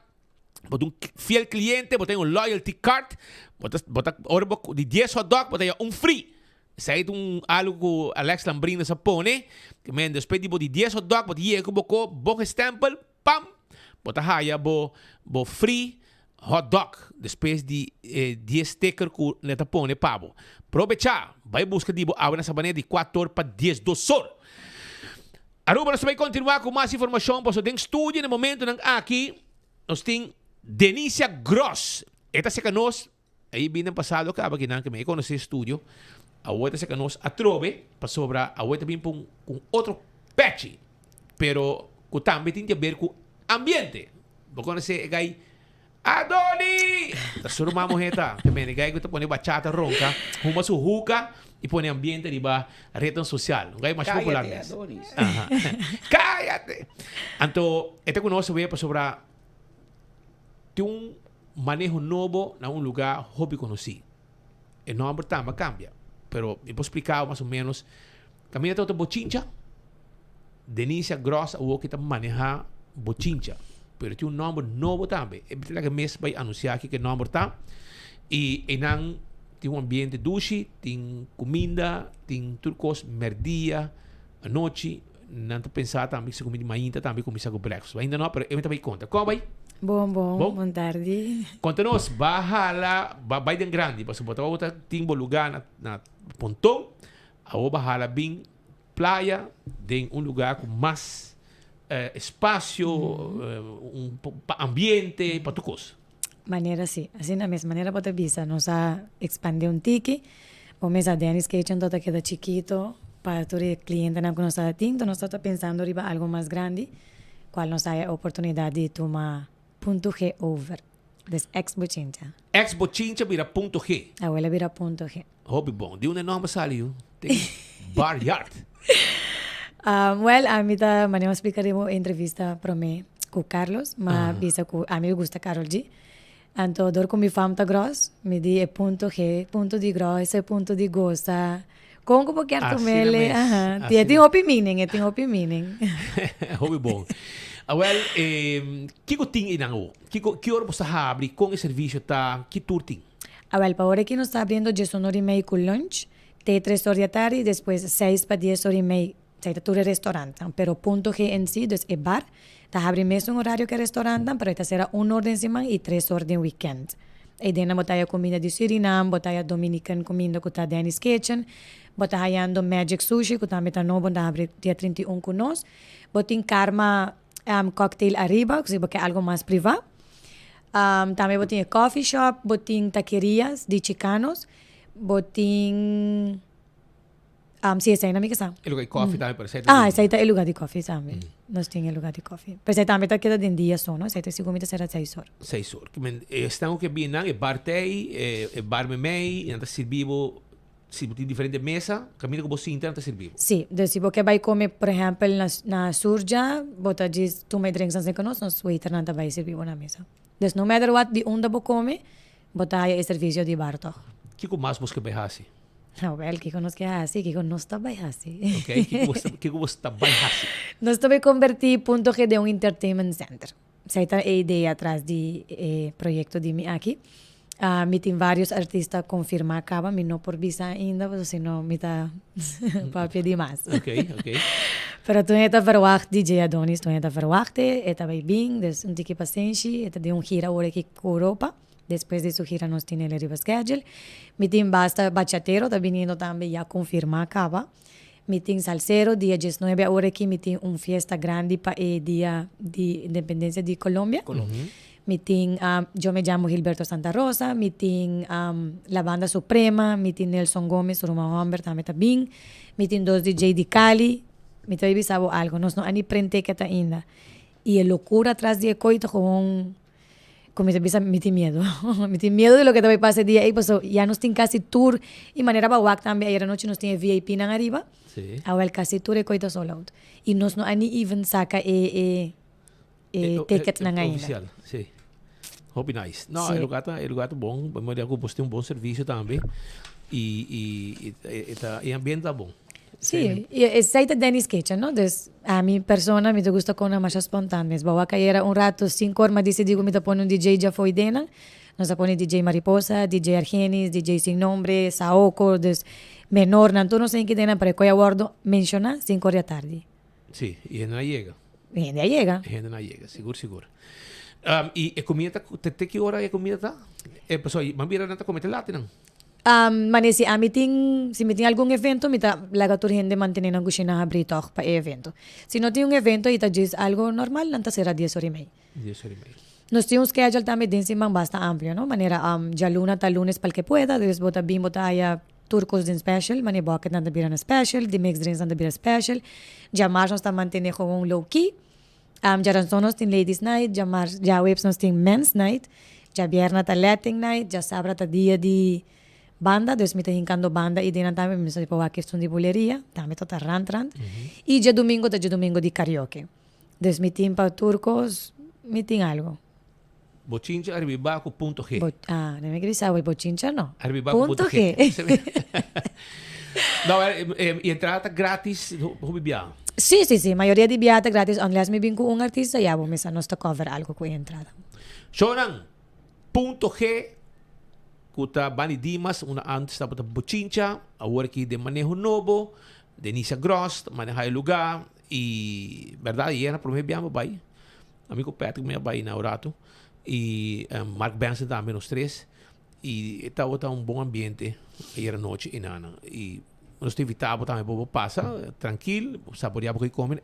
bo ta un fiel kliente, bo tin un loyalty card, bo ta, bo ta, ora bo di dies hotdog, bo ta haña un free. Esei ta un algu ku Alex Lambrinas a pone, ke men despues di bo di dies hotdog, bo ta yega ku bo ko bon gestempel, pam, bo ta haya bo, bo free Hot dog despues di e dies sticker ku nan ta pone pa bo. Probechá! Bai buska di bo awe na Sabaneta di kuator pa diesdosor. Aruba nos ta bai kontinuá ku mas informashon pasobra den studio na e momentunan aki nos tin Denisia Gross. E ta seka nos ei bini den pasado kaba kinan ke mi e konosé studio. Awor e ta seka nos atrobe pasobra awor e ta bin pa un ku un otro pechi pero ku tambe tin di aber ku ambiente. Bo conoce e guy Adoni! Ta su ruman muher ta. Te mende guy cu ta pone bachata ronca, huma su hookah y pone ambiente riba rednan social. Un guy masha popular Cállate, mes. Adonis. Aha. Cállate! Anto e ta conoce wea pasobra tin un maneho nobo na un lugar hopi conoci. E nomber tambe a cambia, pero mi por splica bo mas o menos. Caminda ta otro bochincha. Denisia Gross awor ki ta maneha bochincha. Pero tin un nomber nobo tambe. E ta laga mes bai anuncia ki ke nomber ta. Y einan tin un ambiente dushi, tin cuminda, tin tur cos merdia, anochi. Nan ta pensa tambe si cuminda mainta tambe cuminsa cu breakfast. Ainda no, pero e ta bai conta. Con bai? Bon, bon. Bon? Bon tardi. Conta nos, ba hala, ba bai den grandi. Pasobra bo tabata tin bo lugar na, na Ponton. Awor ba hala bin playa den un lugar cu mas. Espacio, un pa ambiente, pa tur cos. Manera si. Asina mes manera bo ta bisa nos a expande un tiki. Bo mes a Denny's Kitchen to ta keda chikito pa tur e clientenan cu nos ta tin. Enton nos ta pensando riba algo mas grandi cual nos haya e oportunidad di tuma Punto G over. Des ex Bochincha. Ex Bochincha bira Punto G. Awel a bira Punto G. Hopi bon. Di unda e nomber sali yu? Te Bar Yard. Well, ami ta manera mi a splika den un entrevista prome ku Carlos, mi a bisa ku ami gusta Karol G. Anto dor ku mi fam ta gros, mi di e punto G, punto di gros, e punto di gosa. Kon ku bo kier Asina tum'el? mes, Aha. E asina. tin hopi meaning, e tin hopi meaning. Hopi bon. Awel, kiko tin einan awo? Kiko, ki ora bo sa habri? Kon e servisio ta? Ki tur tin? Awel, pa ora ki nos ta abriendo diesun ora i mei ku lunch, te tres or di atardi, despues seis pa dies or i mei, esei ta tur e restaurantnan. Pero Punto G en si, dus e bar, ta habri mesun orario ku e restaurantnan, pero e ta sera un or den siman i tres or den weekend. Ei den nan bo ta haya kuminda di Surinam, bo ta haya Dominican kuminda ku ta Danny's Kitchen, bo ta hayando Magic Sushi ku tambe ta nobo, ta habri dia 31 ku nos. Bo tin Karma Cocktail ariba, si bo ke algo mas privá. Tambe bo tin e coffee shop, bo tin taquerias di chicanos, bo tin si esei na mi ke sa. E lugar di coffee tambe pero esei ta. Ah, esei ta e lugar di coffee tambe. Nos tin e lugar di coffee. Pero esei tambe ta keda den dia so, no? Esei ta sigur mi ta sera seis or. Seis or. Esnan ku ke bini nan, e bar t'ei, e bar memei, nan ta sirbi bo Si bo tin diferente mesa, kaminda ku bo sinta nan ta sirbi bo. Sí, dus si bo ke bai kome por ehèmpel na na Surja, bo ta djis tuma e drinksnan serka nos, nos waiternan ta bai sirbi bo na mesa. Dus no matter what di unda bo kome, bo ta haya e servisio di bar tòg. Kiko mas bos ke bai hasi? Awèl, kiko nos ke hasi? Kiko nos ta bai hasi? Oké, kiko bos ta kiko bos ta bai hasi? Nos ta bai kombertí Punto G den un entertainment center. Esei ta e idea tras di e proyecto di mi aki. Mi tin varios artista confirma caba, mi no por bisa ainda pasobra si no mi ta papia di mas. Ok, ok. Pero tur hende ta verwacht DJ Adonis, tur hende ta verwacht e, e ta bay bin, dus un tiki pasenshi, e ta den un gira awor aki cu Europa, despues di su gira nos tin el riba schedule. Mi tin basta bachatero ta biniendo tambe ya confirma caba. Mi tin salsero, dia diesnuebe awor aki mi tin un fiesta grandi pa e dia di independencia di Colombia. Mi tin Yo me llamo Gilberto Santa Rosa, mi tin La Banda Suprema, mi tin Nelson Gomez, su ruman homber tambe ta bin, mi tin dos DJ di Cali. Mi ta bay bisa bo algo, nos no a ni prende ticket ainda. Y e locura tras di e coy ta gewoon Ku mi ta bisa mi tin miedu. Mi tin miedu di loke ta bai pasa e dia ei paso ya nos tin kasi tur i manera pa wak tambe ayera nochi nos tin e VIP nan ariba. Sí. Awel kasi tur e koi ta sold out. I nos no a ni even saka e e e ticket nan ainda. Ofisial, sí. Hopi nice. No, e lugar ta e lugar ta bon. Mi mira ku bos tin un bon servisio tambe i i e ta e ambiente ta bon. Sí, i esei ta Denny's Kitchen, no? Dus ami persona mi ta gusta kona masha spontan mes. Bo a kayera un rato sin kor m'a disidí ku mi ta pone un DJ djafo'i denan. Nos a pone DJ Mariposa, DJ Argenis, DJ Sin Nombre, Saoko, dus menornan tur nos tin ki denan pero e koi a wòrdu menshoná sin kor di atardi. Sí, i hende a yega. Hende a yega. Hende a yega, sigur sigur. I e kumida ta te ki ora e kumida ta? E pasobra m'a mira nan ta kome te lati nan. Mane si ami tin, si mi tin algun evento mi ta laga tur hende mantene nan kushina habrí tòg pa e evento. Si no tin un evento i ta djis algo normal nan ta sera dies ora i mei. Dies ora i mei. Nos tin un schedule tambe den siman basta amplio no, manera djaluna ta lunes pa'l ke pueda, dus bo ta bin bo ta haya tur kos den special, mane bucketnan ta bira na special, di mixed drinksnan ta bira special, djamars nos ta mantene gewoon low key. Djaranson nos tin ladies night, djamars, djaweps nos tin men's night, djabierna ta Latin night, djasabra ta dia di banda, dus mi ta hinkando banda i dinan tambe, mi sa por wak esun di buleria, tambe ta ta rant rant, i djadumingo ta djadumingo di karaoke. Dus mi tin pa tur kos, mi tin algo. Bochincha ariba ku punto G. Bo, ah, no mi bisa awe bochincha no. Ariba ku Punto G. No, e entrada ta gratis, hopi bia? Sí, sí, sí, mayoria di bia ta gratis unless mi bin ku un artista ya bo mester nos ta cover algo ku e entrada. Shownan, Punto G ku ta Bani Dimas, unda antes tabata Bochincha, awor aki den maneho nobo, Denisa Gross ta maneha e luga i berdad yena prome bia bo bai. Ami ku Patrick mi a bai na un ratu i Mark Benson tambe nos tres i e tabata un bon ambiente ayer anochi i nana i. Nos ta invitá bo tambe pa bo pasa trankil, bo saboreá bo koi kome.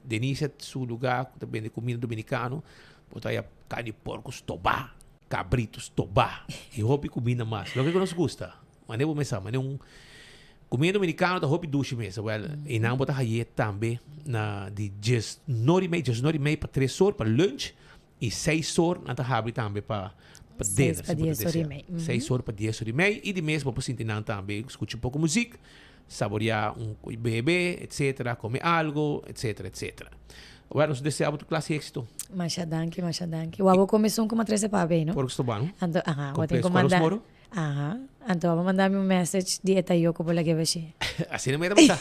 Denise su lugá ku ta bende kumida dominikano, bo ta haya karni di porko stobá, kabritu stobá i hopi kumida mas. Loke ku nos gusta, manera bo mester sa, manera un kumida dominikano ta hopi dushi mes. Wèl, einan bo ta hay'é tambe na di diesnor i mei, diesnor i mei pa tres or pa lunch I seis or nan ta habri tambe pa pa Seis dinner, pa si bo ta dies or i desea. mei. Seis or pa dies or i mei. I di mes bo por sinti nan tambe skucha un poko muzik, saboreá un koi bebe, etsetera, kome algo, etsetera, etsetera. Wèl, nos ta desea bo tur klase di éksito. Masha danki, masha danki. Wou bo kome esun ku mi a trese pa abei, no? Por gusto bano. Anto, aha, bo tin Kompleto ku ku aros manda. moro. Aha, anto bo manda mi un message di e tayo ku bo lag'é bashí. Asina mei ta mei ta.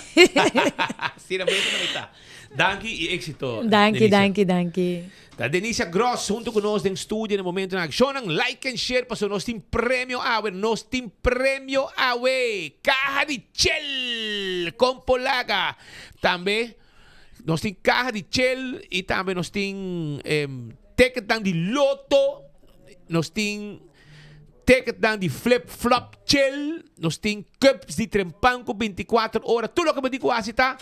Asina mei ta mei ta. Danki i éxito, Danki, Denisia. danki, danki. Ta Denisia Gross hunto ku nos den studio na momentonan aki. Shownan like and share pasobra nos tin premio awe. Nos tin premio awe. Kaha di chel kon por laga. Tambe nos tin kaha di chel i tambe nos tin ticketnan di loto. Nos tin Ticketnan di Flip Flop Chill, nos tin cups di Trempan cu 24 ora. Tur loke bo tin cu haci ta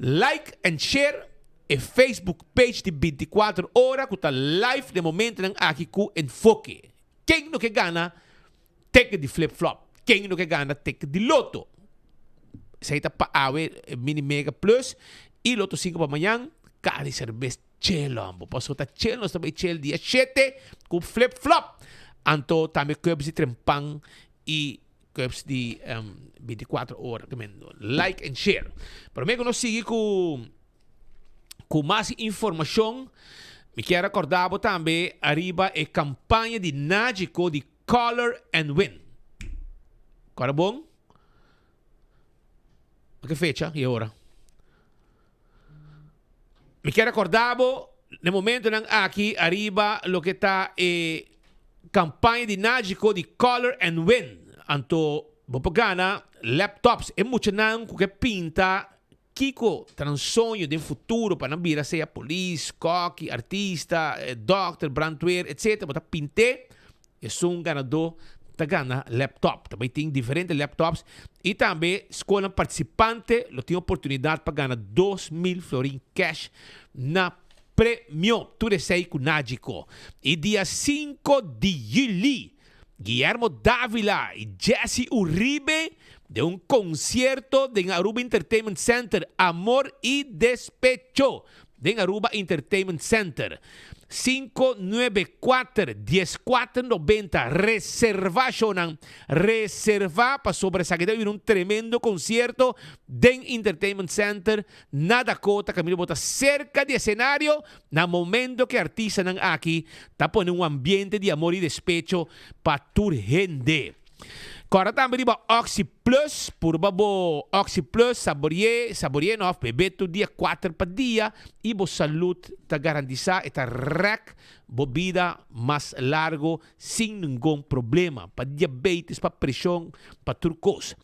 like and share e Facebook page di 24 ora cu ta live den momentonan aki cu Enfoke. Ken no ke gana ticket di Flip Flop? Ken no ke gana ticket di Lotto? Esey ta pa awe Mini Mega Plus y Lotto 5 pa mañan. Caha di cerbes Chel hombo, pasobra ta chel nos ta bay chel dia shete cu flip flop. Anto tambe cups di trempan y cups di 24 ora. Like and share. Prome cu nos sigui cu cu mas informacion, mi kier recorda bo tambe ariba e campaña di Nagico di Color and Win. Cora bon? Ke fecha y e ora? Mi kier recorda bo na e momentonan aki ariba loke ta e campaña di Nagico di Color and Win. Anto bo por gana laptops. E muchanan cu ke pinta kico ta nan soño den futuro pa nan bira sea polis, koki, artista, dokter, brandweer, etc. Bo ta pint'e. Esun ganadó ta gana laptop. Ta bay tin diferente laptops y tambe scolnan participante lo tin oportunidad pa gana 2000 florin cash na premio. Tur esey cu Nagico. Y dia 5 di juli, Guillermo Davila y Jesse Uribe den un concierto den Aruba Entertainment Center Amor y Despecho den Aruba Entertainment Center. 594 1490 Reserva shownan Reserva pasobra esaki ta bira un tremendo concierto den Entertainment Center na Dakota caminda bo ta cerca di escenario na momento cu e artistanan aki ta pone un ambiente di amor y despecho pa tur hende. Kòrda tambe riba Oxi Plus, purba bo Oxi Plus, sabori'é, sabori'é no, òf bebé tur dia kuater pa dia i bo salud ta garantisá, e ta rèk bo bida mas largo sin ningun problema, pa diabetes, pa preshon, pa tur kos.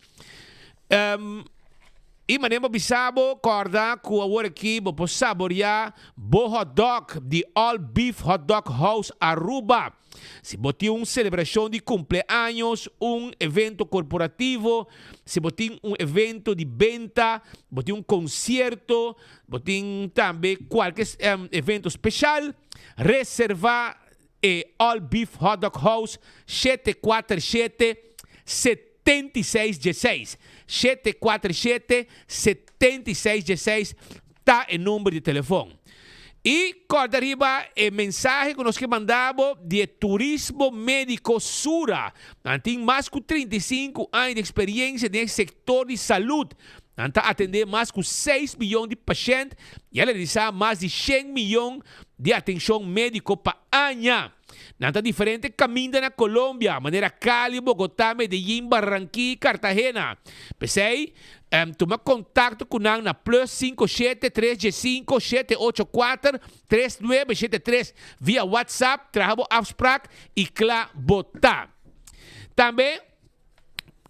I manera bo bisa bo, kòrda ku awor aki bo por saboriá bo hotdog di All Beef Hotdog House Aruba. Si bo tin un selebrashon di kumpleaños, un evento korporativo, si bo tin un evento di benta, bo tin un konsierto, bo tin tambe kualke evento speshal, reservá e All Beef Hotdog House 747 76 16. 747 76 16 ta e number di telefon. I kòrda riba e mensahe ku nos ke manda bo di e Turismo Médiko Sura. Nan tin mas ku 35 aña di eksperensia den e sektor di salud. Nan ta atendé mas ku seis miyon di pashènt i a realisá mas di shen miyon di atenshon médiko pa aña. Nan ta diferente kaminda na Colombia, manera Cali, Bogotá, Medellín, Barranquilla i Cartagena. P'esei, tuma kontakto ku nan na plus 57 315 784 3973 via WhatsApp, traha bo afsprak i kla bo ta. Tambe.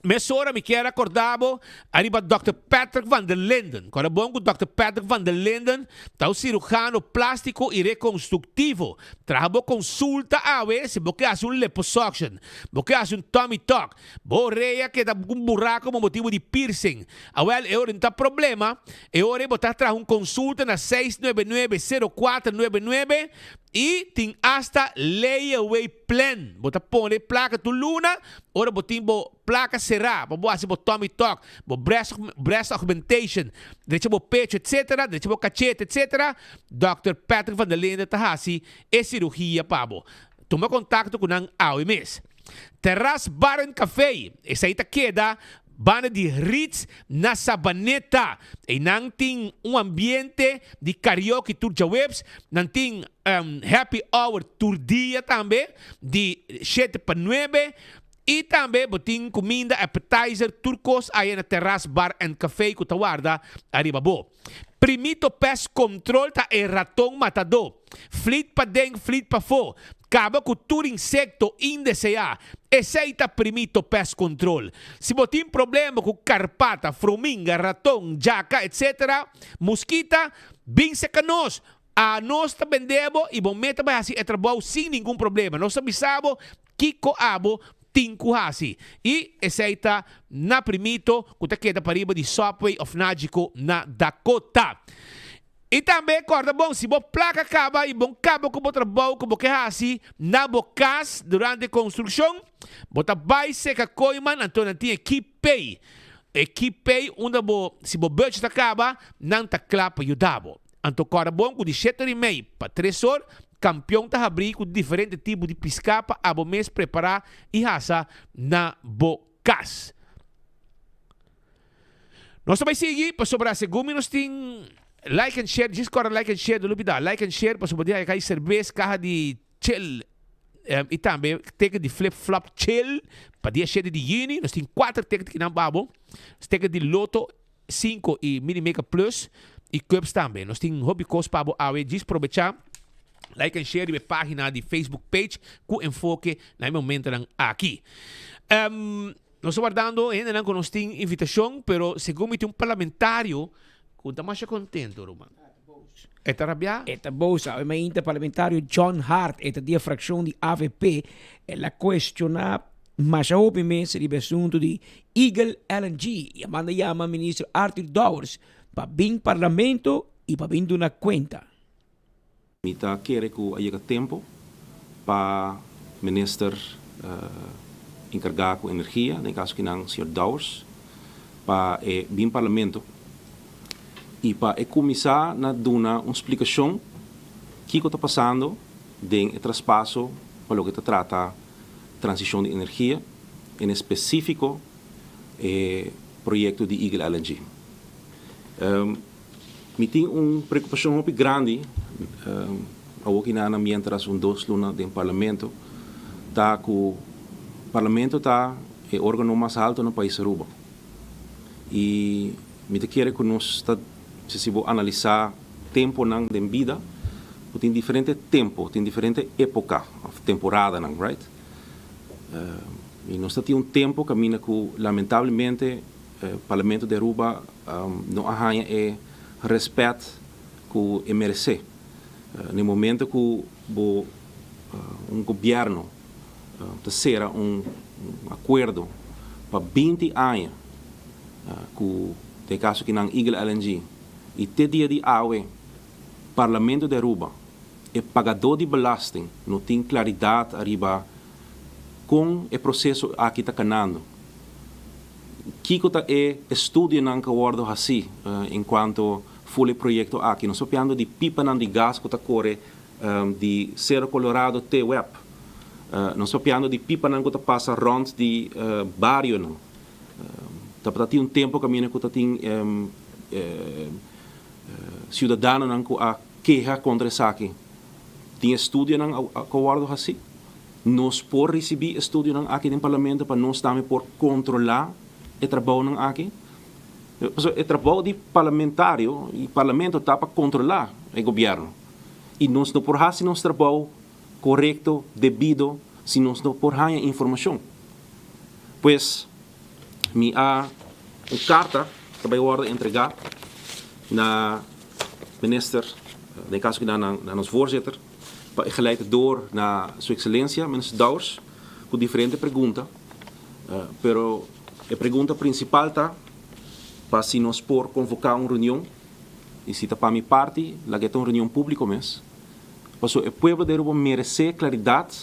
Mesora mi kier a corda bo ariba Dòkter Patrick van der Linden. Corda bon cu Dòkter Patrick van der Linden ta un cirujano plastico y reconstructivo. Traha bo consulta awe si bo ke haci un liposuction, bo ke haci un tummy tuck, bo orea keda cu un buraco pa motibo di piercing. Awel e ora no ta problema, e ora bo ta traha un consulta na 699 0499 y tin hasta layaway plan. Bo ta pone placa tur luna ora bo tin bo placa cerá pa bo haci bo tummy tuck, bo breast breast augmentation, drecha bo pecho etc. Drecha bo cachete etc. Dòkter Patrick van der Linde ta haci e cirugia pa bo. Tuma contacto cu nan awe mes. Terras Bar and Café, esey ta keda banda di Ritz na Sabaneta. Eynan tin un ambiente di karaoke tur djaweps. Nan tin happy hour tur dia tambe di shete pa nuebe. Y tambe bo tin cuminda, appetizer, tur cos aya na Terras Bar and Café cu ta warda ariba bo. Primito Pest Control ta e raton matadó. Flit paden, flit pafó. Kaba ku tur insekto indeseá. Esei ta Primito Pest Control. Si bo tin problema ku karpata, fruminga, raton, djaka, etc. Muskita, bin seka nos. Anos ta bende bo i bo meta bai hasi e trabou sin ningun problema. Nos ta bisa bo kiko abo tin ku hasi. I esei ta na Primito ku ta keda pariba di Subway of Nagico na Dakota. I tambe kòrda bon, si bo plaka kaba i bon kaba ku bo trabou ku bo ke hasi na bo kas durante konstrukshon, bo ta bai seka Kooiman, anto nan tin e Keep Pay. E Keep Pay unda bo, si bo budget a kaba, nan ta kla pa yuda bo. Anto kòrda bon ku di shete or i mei pa tres or, Kampion ta habrí ku diferente tipo di piská pa abo mes prepará i hasa na bo kas. Nos ta bai sigui pasobra segun mi nos tin like and share, djis kòrda like and share, no lubida like and share pasobra di kai serbes, kaha di chel i tambe teken di flip flop chel pa dia shete di yüni. Nos tin kuater teken kinan pa bo, teken di loto sinku i mini mega plus i cups tambe. Nos tin hopi kos pa bo awe, djis probecha like and share riba e pagina di Facebook page ku enfoke na e momentonan aki. Nos ta wardando hendenan ku nos tin invitashon, pero segun mi tin un parlamentario ku ta masha kontento, ruman. E ta rabiá? E ta boos. Awe mainta parlamentario John Hart, e ta di e frakshon di avp, el a kuestioná masha hopi mes riba e asuntu di Eagle LNG i a manda yama minister Arthur Dowers pa bin parlamento i pa bin duna kuenta. Mi ta kere ku a yega tempu pa minister enkargá ku energia, den e kaso kinan señor Dowers, pa e bin parlamento i pa e kuminsá na duna un splikashon kiko ta pasando den e traspaso pa loke ta trata transishon di energia, en espesífiko e proyekto di Eagle LNG. Mi tin un preocupacion hopi grandi awor ki nan a mientras un dos luna den Parlamento ta cu Parlamento ta e organo mas alto na pais Aruba y mi ta kere cu nos ta si bo analisa temponan den bida bo tin diferente tempo tin diferente epoca of temporadanan right y nos ta tin un tempo caminda cu lamentablemente Parlamento di Aruba no a haña e respet ku e meresé. Na e momento ku bo un gobièrnu ta sera un akuerdo pa binti aña ku den e kaso akinan Eagle LNG i te dia di awe Parlamento di Aruba e pagadó di belasting no tin klaridat ariba Kon e proseso aki ta kanando? Kiko ta e estudionan ku a wòrdu hasí en kuanto ful e proyekto aki? Nos papiando di pipanan di gas ku ta kore di Cerro Colorado te web. Nos papiando di pipanan ku ta pasa rònt di barionan. Tabata tin un tempu kaminda ku ta tin siudadanonan ku a keha kontra esaki. Tin estudionan ku a wòrdu hasí? Nos por risibí estudionan aki den Parlamento pa nos tambe por kontrolá e trabounan aki? Pasobra e trabou di parlamentario i Parlamento ta pa kontrolá e gobièrnu. I nos no por hasi nos trabou korekto, debido, si nos no por haña informashon. Pues. Mi a un karta ta bai wòrdu entregá na minister, den e kaso aki na na nos voorzitter, pa e geleid door na su ekselensia minister Dowers ku diferente pregunta. Pero e pregunta prinsipal ta pa si nos por konvoká un reunion i si ta pa mi parti laga e ta un reunion públiko mes, pasobra e pueblo di Aruba meresé klaridat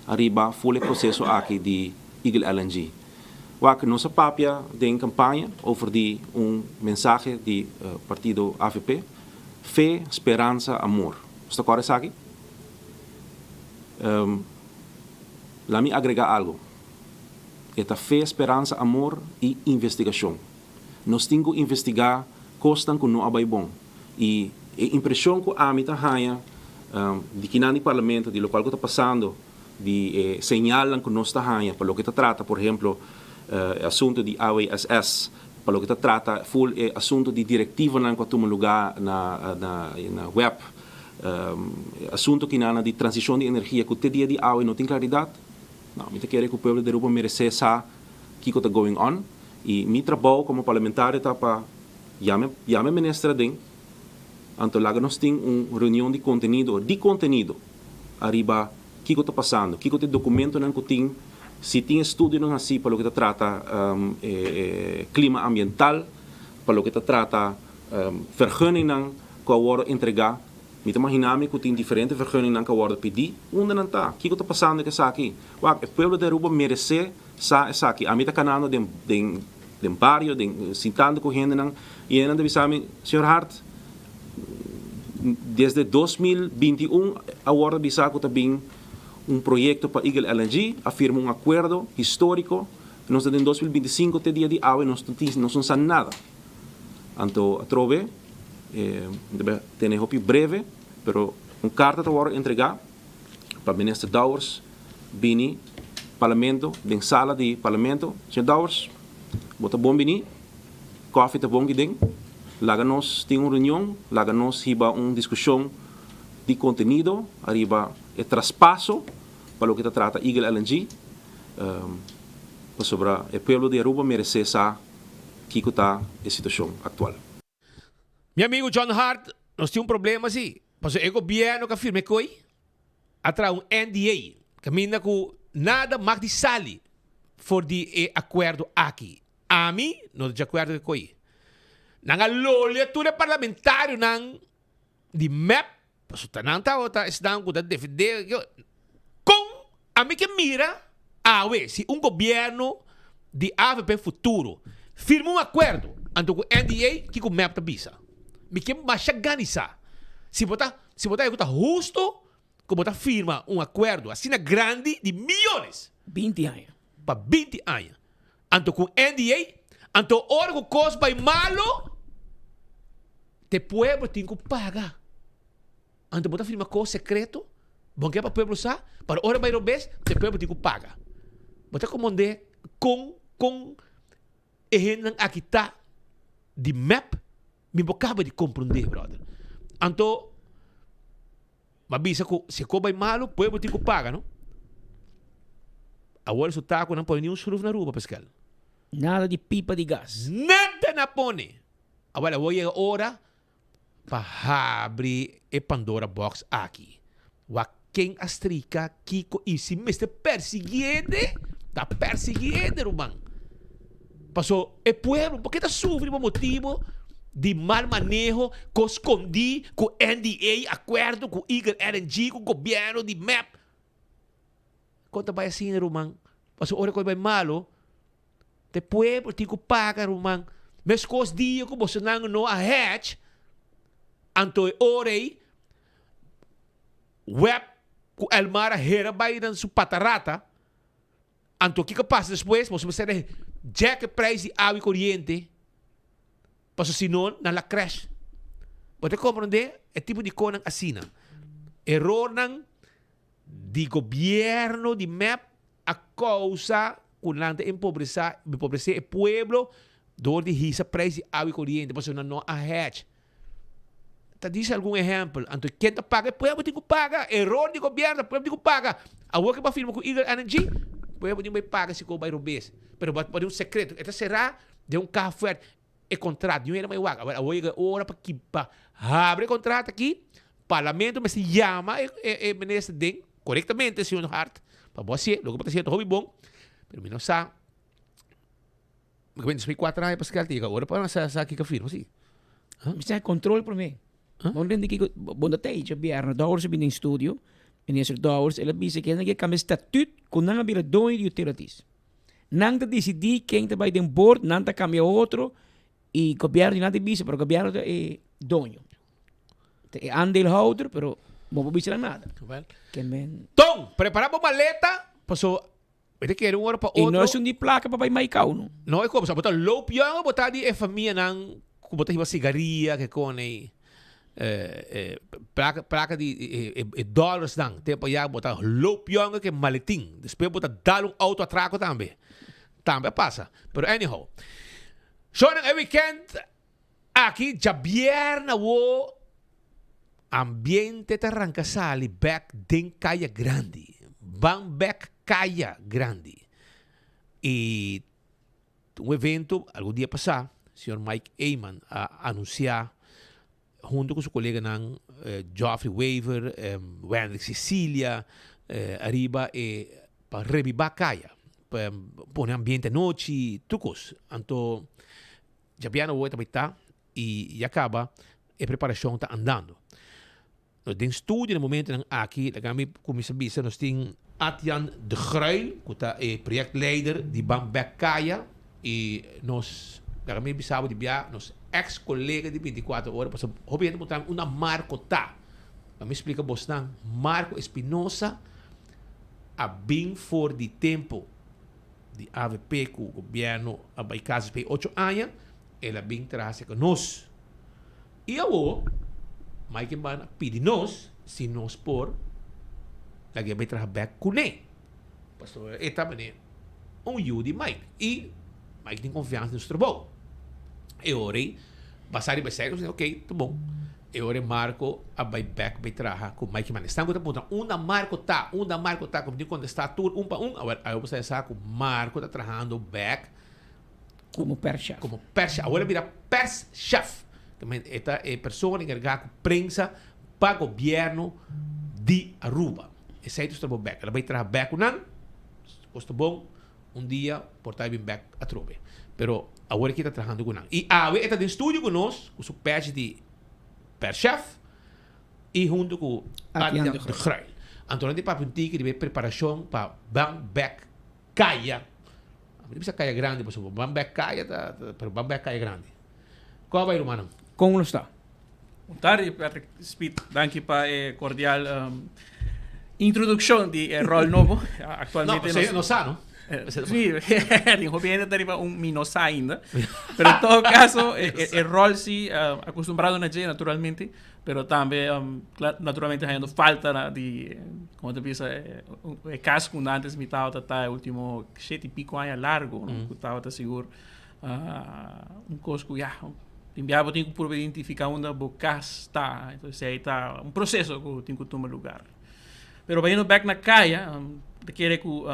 ariba ful e proseso aki di Eagle LNG. Wak, nos a papia den kampaña over di un mensahe di partido avp, Fe, Speransa, Amor. Bo ta kòrda esaki? Laat mi agregá algu. E ta fe, speransa, amor i investigashon. Nos tin ku investigá kosnan ku no a bai bon. I e impreshon ku ami ta haña di kinan di parlamento, di lokual ku ta pasando, di e señalnan ku nos ta haña pa loke ta trata, por ehemplo, e asuntu di AWSS, pa loke ta trata ful e asuntu di direktivanan ku a tuma lugá na na web, e asuntu kinan di transishon di energia ku te dia di awe no tin klaridat. No, mi ta kere ku pueblo di Aruba meresé sa kiko ta going on i mi trabou komo parlamentario ta pa yama yama e minister aden anto laga nos tin un reunion di kontenido di kontenido ariba kiko ta pasando, kiko ta e dokumentonan ku tin, si tin estudionan hasi pa loke ta trata e e klima ambiental, pa loke ta trata vergunningnan ku a wòrdu entregá. Mi ta magina mi cu tin diferente vergunningnan cu a wordo pidi. Unda nan ta? Kico ta pasando cu esaki? Wak, e pueblo di Aruba merece sa esaki. Ami ta canando den, den, den bario, den, sintando cu hendenan, y hendenan ta bisa mi, Señor Hart, desde 2021 a wordo bisa cu ta bin un proyecto pa Eagle LNG, a firma un acuerdo historico, nos ta den 2025 te dia di awe nos no tin, nos no sa nada. Anto atrobe, mi ta bai tene hopi breve, pero un karta ta wòrdu entregá pa Minister Dowers bini Parlamento, den sala di Parlamento. Señor Dowers, bo ta bon bini, kòfi ta bon kiden, laga nos tin un reunion, laga nos hiba un diskushon di kontenido ariba e traspaso pa loke ta trata Eagle LNG, pasobra e pueblo di Aruba meresé sa kiko ta e situashon aktual. Mi amigo John Hart, nos tin un problema si, pasobra e gobierno ku a firma e koi a traha un NDA kaminda ku nada mag di sali for di e akuerdo aki. Ami no ta di akuerdo ku e koi. Nan a lolia tur e parlamentarionan di mep, pasobra ta nan tabata esnan ku ta defende. Kon ami ke mira awe si un gobierno di avp Futuro firma un akuerdo anto ku NDA kiko mep ta bisa? Mi ke masha ganisa si bo ta si bo ta ku ta husto ku bo ta firma un akuerdo asina grandi di miyones. 20 aña. Pa 20 aña. Anto ku NDA, anto ora ku kos bai malo, te pueblo tin ku paga. Anto bo ta firma kos sekreto, bo no ke pa pueblo sa, pero ora bai robes, te pueblo tin ku paga. Bo ta komprende kon kon e hendenan aki ta di mep? Mi bo kaba di komprende, brother. Anto. M'a bisa ku si e kos bai malu, pueblo tin ku paga, no? Awor su ta ku nan pone ni un sruf na Aruba, Pascal. Nada di pipa di gas. Nada nan pone! Awor awor yega ora pa habri e Pandora box aki. Wak ken a strika kiko i si mester persigui hende, ta persigui hende, ruman. Paso e pueblo por ke ta sufri pa motibo di mal maneho, kos skondí ku NDA, akuerdo ku Eagle LNG, ku gobierno di mep. Kon ta bai asina ruman? Paso ora ku e bai malo, te pueblo tin ku paga ruman. Meskos dia ku bosonan no a hedge, anto e ora ei web ku Elmar a hera bai nan su patarata. Anto kiko pasa despues? Boso mester e jack e prijs di awa i koriente, pasobra si no nan la crash. Bo ta komprende e tipo di konan asina. Erornan di gobierno di mep a kousa ku nan ta empobresa, empobresé e pueblo dor di hisa prijs di awa i koriente, pasobra nan no a hedge. Ta disi algun ehempel. Anto ken ta paga? E pueblo tin ku paga. Eror di gobierno, e pueblo tin ku paga. Awor ke bo a firma ku Eagle Energy, Bo bo tin bai paga si ku bo bai robes. Pero bo tin un sekreto. E ta será den un kaha fuerte. E kontrato, niun hende bai wak. Awor, awor yega e ora pa ki pa habri e kontrato aki. Parlamento mester yama e e minister den korektamente, señor Hart, pa bo hasié. Loke bo ta hasié ta hopi bon, pero mi no sa. Mi ta bin kuater aña pa skel ta yega ora pa nan sa sa kiko firma si. Mi sa control prome. Bon rende kiko bon ta tei djabièrnè Dowers a bini den studio, minister Dowers el a bisa ke nan ke kambia statut ku nan a bira doño di utilities. Nan ta disidí ken ta bai den board, nan ta kambia otro i gobièrnu di nan ta bisa pero gobièrnu ta e doño. Ta e aandeelhouder pero bo por bisa nan nada. Ke men. Ton, prepara bo maleta paso Mi ta kere un ora pa otro. E no es un di placa pa bai Maicao no. No e cosa, bo ta loop jong o bo ta di e famianan cu bo ta hiba sigaria ke con ey placa placa di e dollars nan tempo aya bo ta loop jong ke maletin despues bo ta dal un auto atraco tambe tambe a pasa pero anyhow shownan e weekend aki djabierna awo ambiente ta ranca sali bek den Caya Grandi ban bek Caya Grandi. Y un evento algun dia pasá, señor Mike Eman a anuncia hunto cu su coleganan Geoffrey Wever, Wendrick Cecilia ariba e pa rebiba Caya, pa pone ambiente anochi, tur cos. Anto djabièrnè awor ta bay ta y ya caba e preparacion ta andando. Nos den studio na momentonan aki, laga mi kuminsá bisa, nos tin Adjan de Gruil, ku ta e projectleider di Ban Bek Kaya, i nos, laga mi bisa bo di bia, nos ex kolega di 24 ora, pasobra hopi hende puntra mi unda Marco ta. Laga mi splika bosnan, Marco Espinosa a bin for di tempo di avp ku gobierno a bai kasi p'e ocho aña, el a bin traha serka nos. I awor, Mike en Ban a pidi nos si nos por lag'é bai traha bèk kuné. Pasobra e ta manera un yu di Mike i Mike tin konfiansa den su trabou. E ora ei, basá riba esei, nos a di, ok, ta bon. E ora ei Marco a bai bèk bai traha ku Mike en Ban. Esnan ku ta puntra, unda Marco ta? Unda Marco ta? Ku mi tin kontestá tur un pa un. Awor, awe bo sa sa ku Marco ta trahando bèk. Como perschef. Como perschef. Awor a bira perschef. E ta e persona encarga cu prensa pa gobierno di Aruba. Esey ta su trabou bek. El a bay traha bek cu nan. Cos ta bon. Un dia por ta e bin bek atrobe. Pero awor aki ta trahando cu nan. Y awe e ta den studio cu nos cu su pech di perschef y hunto cu Adrian de Gruijl. Anto nan tin papia un tiki riba e preparacion pa ban bek Kaya. Mi ta bisa kaya grandi pasobra ban bek kaya ta, pero ban bek kaya grandi. Kon a bai rumannan? Kon lo sta? Bon tardi Patrick Speed, danki pa e kordial introdukshon di e ròl nobo. Aktualmente nos. No, no sa no. Sí, tin hopi hende ta riba un mi no sa ainda. Pero en todo caso, e ròl si akustumbrado na dje naturalmente. Pero tambe naturalmente hañando falta di, como ta bisa, e cas cu antes mi tabata ta e ultimo shete y pico aña largo, no? Cu tabata sigur un cos cu ya, tin bia bo tin cu purba identifica unda bo cas ta. Entonces esey ta un proceso cu tin cu tuma lugar. Pero bayendo bek na Kaya, ta kere ku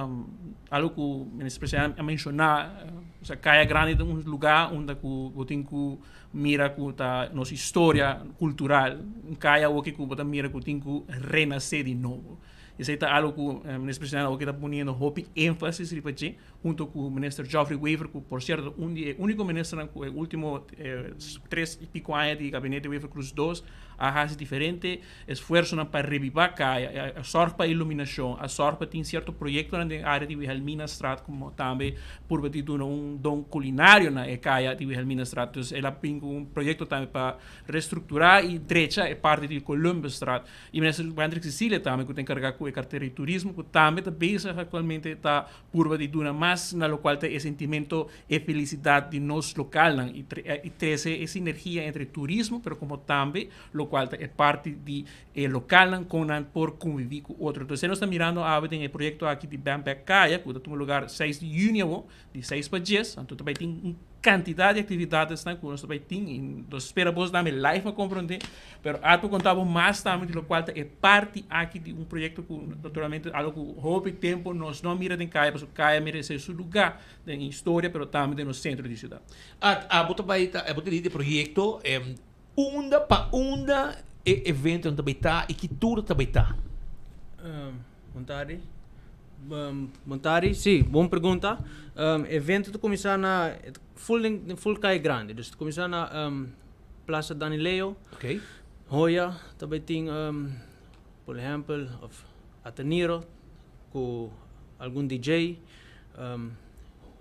algo ku Minister Presidente a menshoná, osea Kaya Grandi ta un lugá unda ku bo tin ku mira ku ta nos historia kultural, un kaya awoki ku bo ta mira ku tin ku renasé di nobo. Esei ta algo ku Minister Presidente awoki ta poniendo hopi énfasis riba dje, hunto ku Minister Geoffrey Wever, ku por sierto ta un di e úniko ministernan ku e último tres i piko aña di Gabinete Wever-Croes dos a hasi diferente Esfuersonan pa rebibá kaya, a sòrg pa iluminashon, a sòrg pa tin sierto proyektonan den área di Wilhelminastraat komo tambe purba di duna un don kulinario na e kaya di Wilhelminastraat. Dus el a bin ku un proyekto tambe pa restrukturá i drecha e parti di Columbusstraat. I Minister Wendrick Cecilia tambe ku ta enkargá ku e kartera di turismo ku tambe ta bezig aktualmente ta purba di duna mas na lokual ta e sentimento e felisidat di nos lokalnan i trese e sinergia entre turismo pero komo tambe lokual ta e parti di e lokalnan kon nan por konviví ku otro. Entonces nos ta mirando awe den e proyekto aki di Bèn Bèk Kaya ku ta tuma lugar seis di yüni awo, di seis pa dies, anto ta bai tin un. Kantidat di aktividatesnan ku nos ta bai tin i nos spera bos tambe live pa komprondé, pero Art por konta bo mas tambe di lokual ta e parti aki di un proyekto ku naturalmente algu ku hopi tempu nos no a mira den kaya pasobra kaya meresé su lugá den historia pero tambe den nos sentro di siudat. Art, abo ta bai ta abo ta di proyekto unda pa unda e eventonan ta bai ta i ki tur ta bai ta? Bon tardi. Bon tardi. Sí, bon pregunta. Evento ta kuminsá na full den full Kaya Grandi. Dus ta kuminsá na Plaza Dani Leo. Okay. Hoya ta bai tin por ehèmpel òf Ateniro ku algun DJ.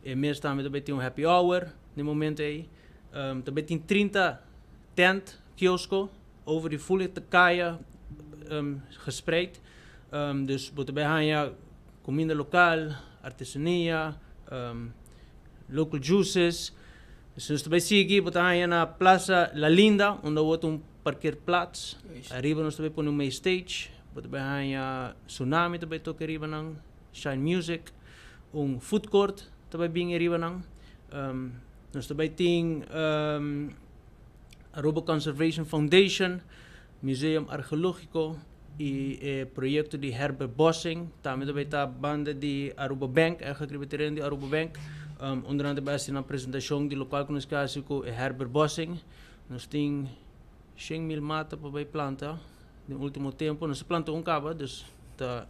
E mes tambe ta bai tin un happy hour den momento ei. Ta bai tin 30 tent, kiosko over di full kaya gespreid. Dus bo ta bai haña kuminda lokal, artesania, local juices. Dus nos ta bai sigui, bo ta haña na Plaza La Linda, unda bo ta un parkeerplaats. Ariba nos ta bai pone un main stage. Bo ta bai haña Tsunami ta bai toka ariba nan, Shine Music. Un food court ta bai bin ariba nan. Nos ta bai tin Aruba Conservation Foundation. Museum Archeologico y e proyecto di herbebossing tambe ta bay ta banda di Aruba Bank, eigenlijk riba e tereno di Aruba Bank, unda nan ta bay haci nan presentacion di locual cu nos ke haci cu e herbebossing. Nos tin shen mil mata pa bay planta den ultimo tempo, nos a planta un caba, dus ta.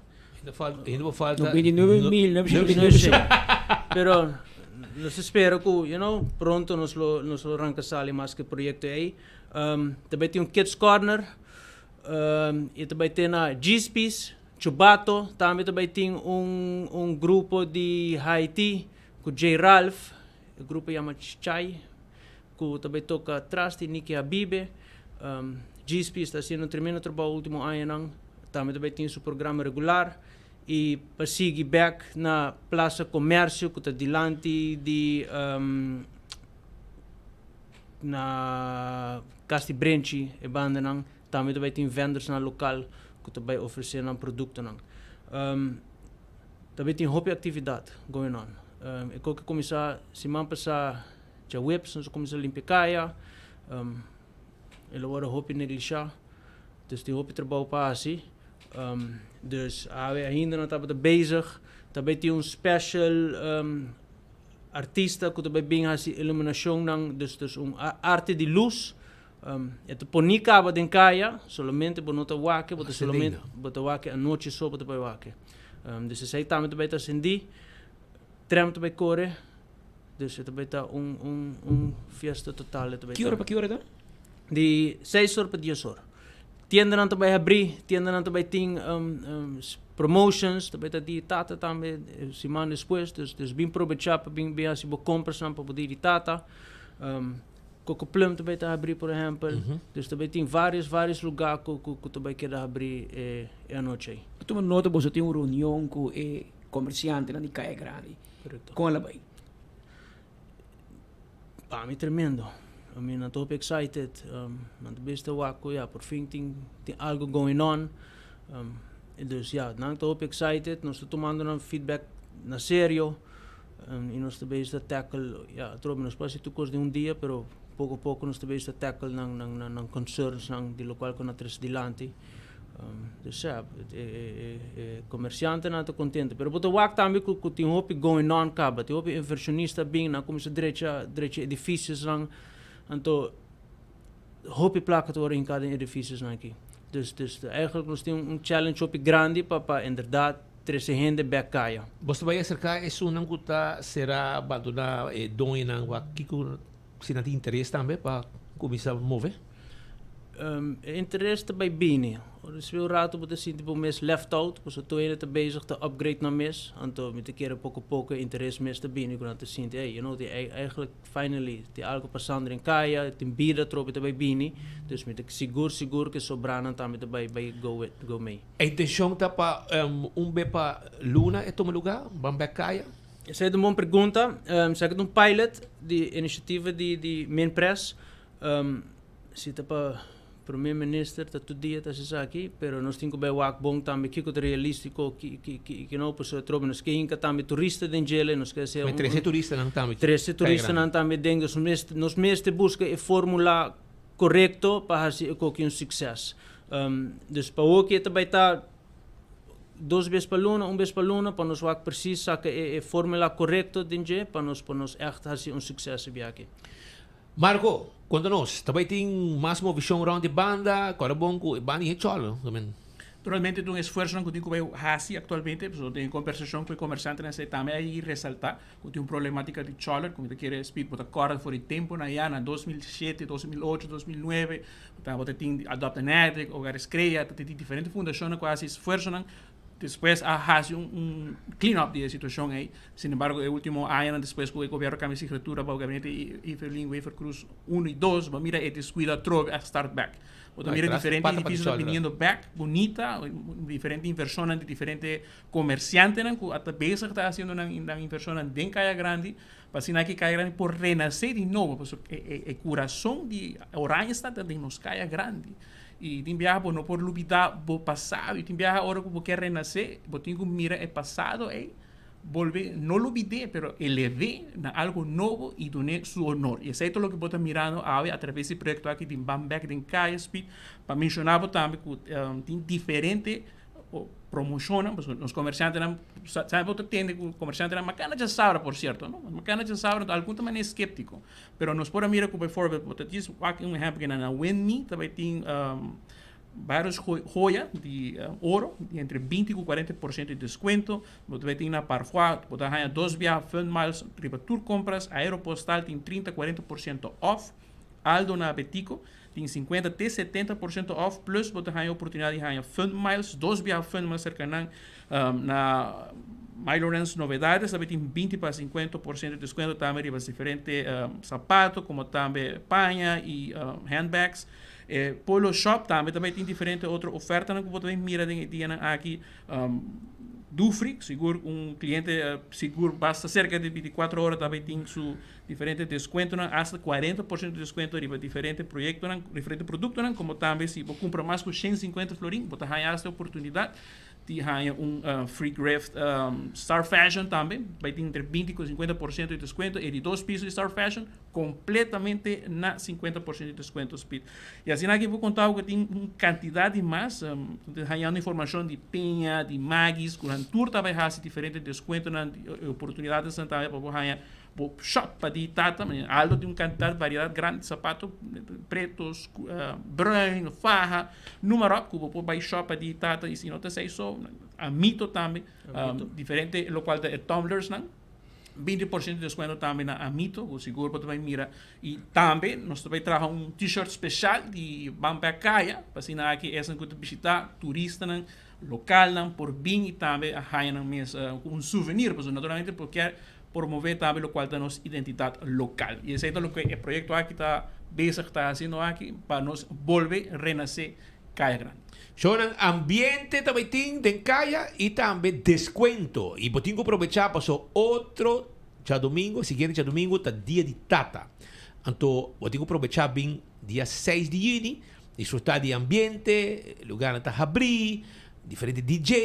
Ainda bo falta. 99.999. Pero nos ta spera cu, you know, pronto nos lo nos lo ranca sali mas cu e proyecto ey. Ta bai tin un kids corner y ta bai tin na Djispis, Chubato, tambe ta bai tin un un grupo di Haiti cu J Ralph, e grupo yama Chai cu ta bai toca tras di Nicky Habibe. Djispis ta haciendo un tremendo trabou ultimo añanan, tambe ta bai tin su programa regular y pa sigui bek na Plaza Comercio cu ta dilanti di Na Cas di Brenchi e bandanan tambe ta bai tin vendorsnan lokal ku ta bai ofresé nan produktonan. Ta bai tin hopi aktividat going on. E koke kuminsá siman pasá djaweps nos a kuminsá limpia kaya. E lo wòrdu hopi neglishá. Dus tin hopi trabou pa hasi. Dus awe ainda nan tabata bezig. Ta bai tin un special. Artista ku ta bai bin hasi iluminashonnan, dus dus un arte di lus. E ta poni kaba den kaya, solamente bo no ta wak, bo ta solamente bo ta wak anochi so bo ta bai wak. Dus esei tambe ta bai ta sendí, tram ta bai kore, dus e ta bai ta un un un fiesta total e ta bai ta. Ki ora pa ki ora ta? Di seis or pa dies or. Tiendanan ta bai habrí, tiendanan ta bai tin promotions, ta bai ta di tata tambe siman despues, dus dus bin probechá pa bin bin hasi bo komprasnan pa bo di di tata. Coco Plum ta bai ta habrí por ehèmpel, dus ta bai tin vários vários lugá ku ku ku ta bai keda habrí e anochi ei. A tuma nota boso tin un reunion ku e komersiantenan di Kaya Grandi. Korekto. Kon a la bai? Pa mi tremendo. I mean, nan ta hopi excited. Nan ta bista wak ku ya, por fin tin tin algo going on. Dus ya, nan ta hopi excited. Nos ta tumando nan feedback na serio. I nos ta bezig ta tackle, ya, atrobe nos por hasi tur kos den un dia, pero poko poko nos ta bezig ta tackle nan nan nan concerns nan di lokual ku nan trese dilanti. Dus ja, e comerciantenan ta contento. Pero bo ta wak tambe cu cu tin hopi going on caba. Tin hopi inversionista bin, nan cuminsa drecha drecha edificiosnan. Anto hopi placa ta worde hinca den edificiosnan aki. Dus dus eigenlijk nos tin un challenge hopi grandi pa pa inderdaad trece hende bek caya. Bo ta bai acerca esunnan cu ta sera abandona e doñonan wak kico Si nan tin interes tambe pa kuminsá move? E interes ta bai bini. Ora si un rato bo ta sinti bo mes left out, pasobra tur hende ta bezig ta upgrade nan mes, anto mi ta kere poko poko e interes mes ta bini ku nan ta sinti, ey, you know, tin eigenlijk finally tin algo pasando den kaya, tin bida atrobe ta bai bini, dus mi ta sigur sigur ku e sobranan tambe ta bai bai go with, go mee. E intenshon ta pa un be pa luna e tuma lugá, ban bek kaya? Esei ta un bon pregunta. Esaki ta un pilot di inisiativa di di Minpres. Si ta pa. Prome Minister ta tur dia ta haci esaki, pero nos tin cu bay wak bon tambe kico ta realistico, ki no, pasobra atrobe nos ke hinca tambe turista den djele, nos ke haci un. Trece turistanan tambe. Trece turistanan tambe den, dus nos mester busca e formula corecto pa haci e koki un succes. Dus pa hoki e ta bay ta dos bes pa luna, un bes pa luna, pa nos wak precies saca e formula corecto den dje pa nos pa nos echt haci un succes e biaha aki. Marco, konta nos, ta bai tin mas movishon rònt e banda? Kòrda bon ku e banda i e chòl, no? Naturalmente ta un esfuersonan ku tin ku bai hasi aktualmente, pasobra den e kombersashon ku e komersiantenan esei tambe a resaltá ku tin un problematika di chòler, ku mi ta kere Speed bo ta kòrda for di tempunan ya na 2007, 2008, 2009, bo tabata tin Adopt an Addict, Hogares Crea, ta tin diferente fundashonnan ku a hasi esfuersonan. Despues a hasi un clean up di e situacion ey. Sin embargo e ultimo añanan despues cu e gobierno cambia signatura bao gabinete Evelyn Wever Croes uno y dos, bo mira e descuido atrobe a start back. Bo ta mira diferente edificio ta biniendo back bunita, diferente inversionnan di diferente comerciantenan cu a ta bezig ta haciendo nan inversionnan den Caya Grandi pa asina aki Caya Grandi por renace di nobo pasobra e curason di Oranjestad ta den nos Caya Grandi. I tin biaha bo no por lubidá bo pasado. I tin biaha ora ku bo ke renasé, bo tin ku mira e pasado ei, bolbe, no lubid'é, pero elev'é na algu nobo i dun'é su honor. I esei ta loke bo ta mirando awe atraves di proyekto aki di Ban Bèk den Kaya Speed. Pa menshoná bo tambe ku tin diferente promoshonnan, pasobra nos komersiantenan, sa bo ta tende ku komersiantenan makana djasabra por sierto, no? Makana djasabra, algun ta manera skeptiko. Pero nos por a mira ku bijvoorbeeld, bo ta djis wak un ehèmpel ku na Windme ta bai tin varios joya di oro di entre binti ku 40% di deskuento. Bo ta bai tin na Parfois, bo ta haña dos biaha Fun Miles riba tur kompras. Aeropostal tin 30, 40% off. Aldo na Betico tin 50 te 70% off plus bo ta haña oportunidat di haña Fun Miles, dos biaha Fun Miles serka nan na Mylorens Novedades tambe tin 20 pa 50% di deskuento tambe riba diferente sapato komo tambe paña i handbags. E Polo Shop tambe ta bai tin diferente otro ofertanan ku bo ta bai mira den e dianan aki. Dufry, sigur un kliente sigur basta serka di 24 ora ta bai tin su diferente deskuentonan, asta 40% di deskuento riba diferente proyektonan, diferente produktonan, komo tambe si bo kumpra mas ku 150 florin bo ta haña asta e oportunidat di haña un free gift. Star Fashion tambe bai tin entre 20 ku 50% di deskuento, e di dos piso di Star Fashion kompletamente na 50% di deskuento Speed. I asina aki por konta bo ku tin un kantidat di mas, hañando informashon di Peña, di Magis, ku nan tur ta bai hasi diferente deskuentonan, e oportunidatnan tambe pa bo haña Bo shop pa di tata, manera Aldo tin un kantidat variedat grandi di sapato, pretos, bruin, faha, numa ròp ku bo por bai shop pa di tata i si no ta esei so, Amito tambe, diferente lokual ta e tumblers-nan, 20% di deskuento tambe na Amito, ku sigur bo ta bai mira. I tambe nos ta bai traha un t-shirt speshal di Ban Bek Kaya, pa asina aki esnan ku ta bishitá, turistanan, lokalnan por bin i tambe a haña nan mes ku un souvenir, pasobra naturalmente por kier promove tambe lokual ta nos identidat lokal. I esei ta loke e proyekto aki ta bezig ta hasiendo aki pa nos bolbe renasé Kaya Grandi. Shownan ambiente ta bai tin den kaya i tambe deskuento. I bo tin ku probechá paso otro djadumingu, siguiente djadumingu ta dia di tata. Anto bo tin ku probechá bin dia seis di yüni, disfrutá di ambiente, lugarnan ta habrí, diferente DJ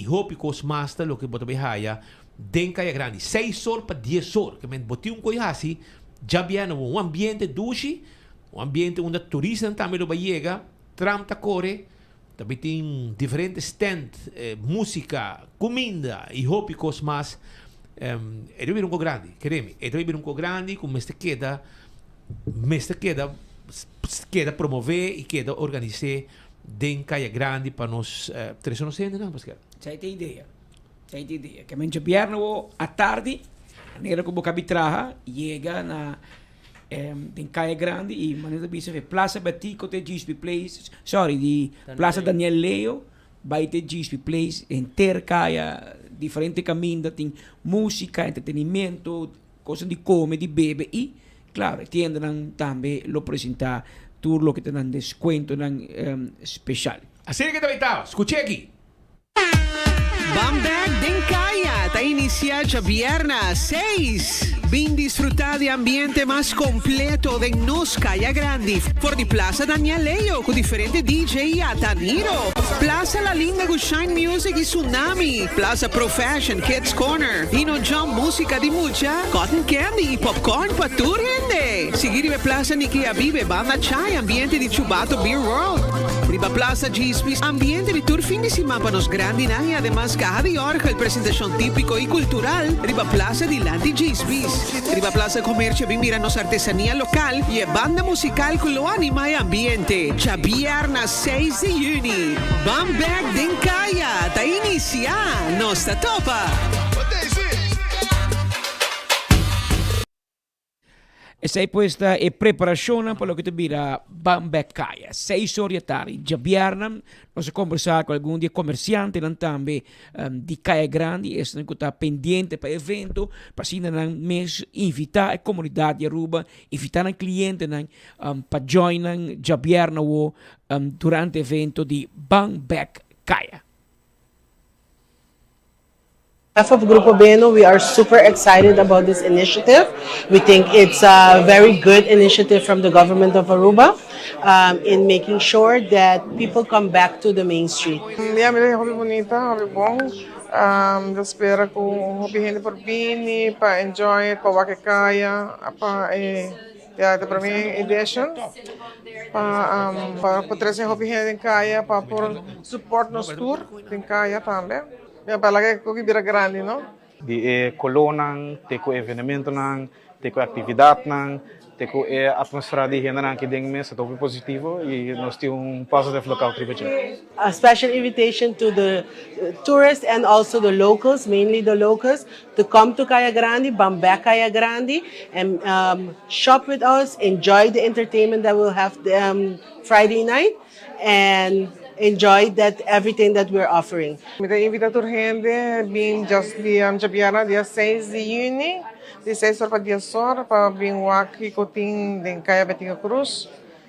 i hopi kos mas ta loke bo ta bai haya Den Kaya Grandi, seis or pa dies or. Ke men bo tin un koe hasi djabièrnè bo un ambiente dushi, un ambiente unda turistanan tambe lo bai yega, tram ta kore, ta bai tin diferente stand, musika, kuminda i hopi kos mas. E ta bai bira un koe grandi, kere mi, e ta bai bira un koe grandi ku mester keda, mester keda, keda promové i keda organis'é den Kaya Grandi pa nos trese nos hendenan, paske. Esei ta e idea. Esei ta idea. Ke men djabièrnè wo atardi, manera ku bo kabi traha, yega na den Kaya Grandi i manera ta bisa Plaza Betico te GSP Place, sorry, di Plaza Daniel Leo bai te GSP Place, henter kaya, diferente kaminda tin músika, entretenimiento, kosnan di kome, di bebe i klaro e tiendanan tambe lo presentá tur loke ta nan deskuentonan speshal. Asina ke ta bai ta, skuch'é aki. Ban bek den kaya ta inicia djabièrna seis. Bin disfruta di ambiente mas completo den nos Caya Grandi, for di Plaza Daniel Leo cu diferente DJ y Ataniro, Plaza La Linda cu Shine Music y Tsunami, Plaza Pro Fashion, Kids Corner, Dino Jump musica di mucha, Cotton Candy y Popcorn pa tur hende. Sigui riba e Plaza Nicky Abibe, Banda Chai, ambiente di Chubato Beer World. Riba Plaza Djispi, ambiente di tur fin di siman pa nos grandinan y ademas caha di orgel, presentacion tipico y cultural riba Plaza dilanti Djisbis. Riba Plaza Comercio bin mira nos artesania local y e banda musical cu lo anima e ambiente. Djabierna seis di juni, Ban Bek den Caya ta inicia! Nos ta topa! Esei pues ta e preparashonnan pa loke ta bira Ban Bek Kaya. Seis or di atardi djabièrna nos a kombersá ku algun di e komersiantenan tambe di Kaya Grandi, esnan ku ta pendiente pa e evento, pa asina nan mes invitá e komunidat di Aruba, invitá nan klientenan pa join nan djabièrna awo durante e evento di Ban Bek Kaya. Behalf of Grupo Beno, we are super excited about this initiative. We think it's a very good initiative from the government of Aruba um, in making sure that people come back to the main street. Ya, mi ta hopi bunita, hopi bon. Um, ta spera ku hopi hende por bini pa enjoy it, pa wak e kaya, pa e ya, ta prome edition pa um, pa por trese hopi hende den kaya, pa por support nos tour den kaya tambe. Ya pa laga e koki bira grandi no. Di e kolónan te ku evenementonan, te ku e aktividatnan, te ku e atmosfera di hendenan aki den mes ta hopi positivo i nos tin un positive lookout riba dje. A special invitation to the tourists and also the locals, mainly the locals, to come to Kaya Grandi, ban bek Kaya Grandi and shop with us, enjoy the entertainment that we'll have Friday night and enjoy that everything that we're offering. Mi ta invita tur hende bin djabièrnè dia seis di yüni di seis or pa dies or pa bin wak kiko tin den Kaya Betico Croes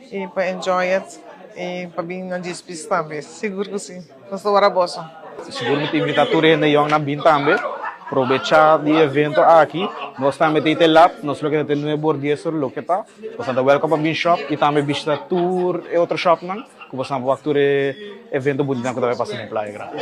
y pa enjoy it y pa bin na djispis tambe. Sigur ku si. Nos ta wara boso. Sigur mi ta invita tur hende yòngnan bin tambe probecha di e evento aki. Nos tambe ta ite lat, nos lo keda te nuebe or dies or loke ta. Boso ta welcome pa bin shop y tambe bishita tur e otro shopnan cu boso por wak tur e evento bunita cu ta bay pasa den Playa Grande.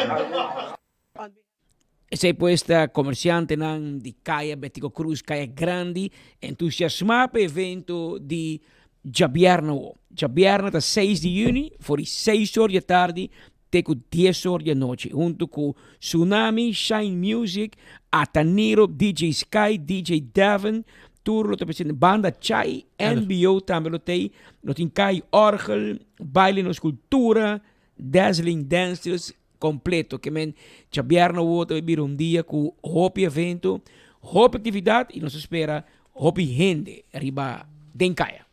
Esey pues ta comerciantenan di Caya Betico Croes, Caya Grandi, entusiasma pa e evento di djabièrnè awo. Djabièrnè ta seis di yüni, for di seis or di atardi te ku dies or di anochi, huntu ku Tsunami, Shine Music, Ataniro, DJ Sky, DJ Devin, tur lo ta presente, Banda Chai, NBO tambe lo t'ei, lo tin kai orgel, baile nos cultura, Dazzling Dancers completo. Ke men djabièrnè awo ta bai bira un dia ku hopi evento, hopi aktividat i nos ta spera hopi hende riba den kaya.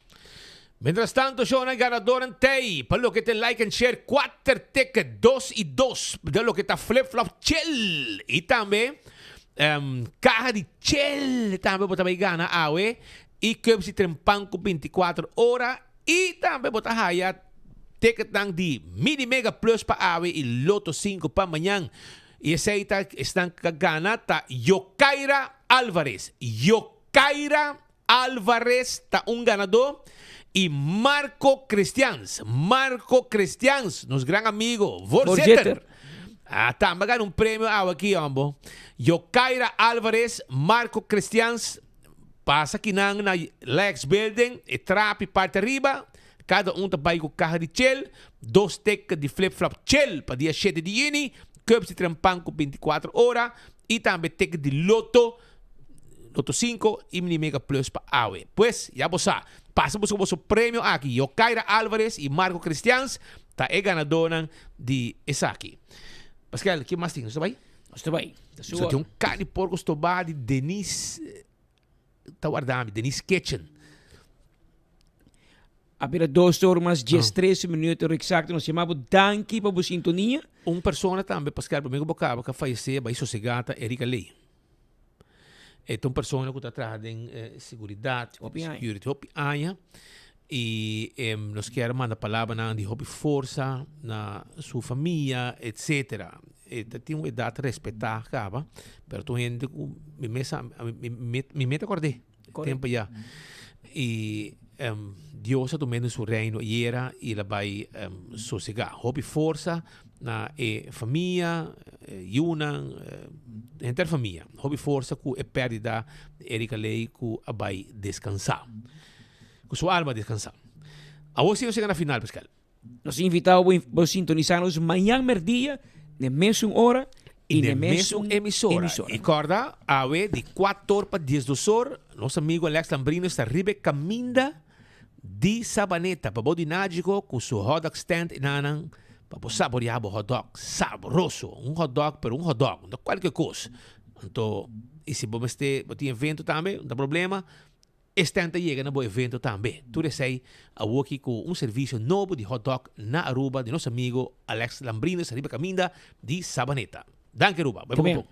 Mientras tanto shownan ganadornan t'ey pa loke ta like and share kuater ticket dos y dos de loke ta flip flop chel y tambe caha di chel tambe bo ta bay gana awe y cups di trempan cu 24 ora y tambe bo ta haya ticketnan di mini mega plus pa awe y loto 5 pa mañan y esey ta esnan cu a gana ta Yokaira Alvarez Yokaira Alvarez ta un ganadó y Marco Christians, Marco Christians, nos gran amigo, voorzitter, ah, tambe a gana un premio awe aki, hombo. Yokaira Alvarez, Marco Christians, pasa kinan na Lex Building, e trapi parti ariba, cada un ta bay cu caha di chel, dos ticket di flip flop chel pa dia shete di juni, cups di trempan cu 24 ora y tambe ticket di loto, Loto 5 y Mini Mega Plus pa awe. Pues, ya bo sa, pasa busca boso premio aki. Yokaira Alvarez y Marco Christians ta e ganadornan di esaki. Pascal, ke mas tin? Nos ta bai? Nos ta bai. So tin un carne di porco stobá di Denise ta warda mi, Denise Kitchen. A bira dos or mas diestres minuut ora exacto. Nos yama bo danki pa bo sintonia. Un persona tambe, Pascal, prome ku bo kaba, ku a fayesé, bai sosegá ta Erika Lee. E ta un persona ku ta traha den seguridat, security, hopi aña. I nos kier manda palabranan di hopi forsa na su famia, etcetera. E ta tin un edat respetá kaba, pero ta un hende ku mi mes a mi mi ta kord'é tempu ya. I Dios a tum'é den su reino ayera i el a bai sosegá. Hopi forsa na e famia, yunan, henter famia. Hopi forsa ku e pèrdida di Erika Ley ku a bai deskansá. Ku su alma a deskansá. Awor si nos yega na final, Pascal. Nos invita bo bo sintonisa nos mañan merdia n'e mesun ora y n'e mesun emisora. Y corda, awe di cuator pa diesdos or, nos amigo Alex Lambrino sta riba e caminda di Sabaneta pa bo di Nagico cu su hotdog stand enanan pa bo saborea bo hotdog sabroso. Un hotdog, pero un hotdog, no ta cualkier cos. Anto, y si bo mester, bo tin evento tambe, no ta problema. E stand ta yega na bo evento tambe. Tur esei awoki ku un servisio nobo di hot dog na Aruba di nos amigo Alex Lambrines riba kaminda di Sabaneta. Danki Aruba. Bai poko poko.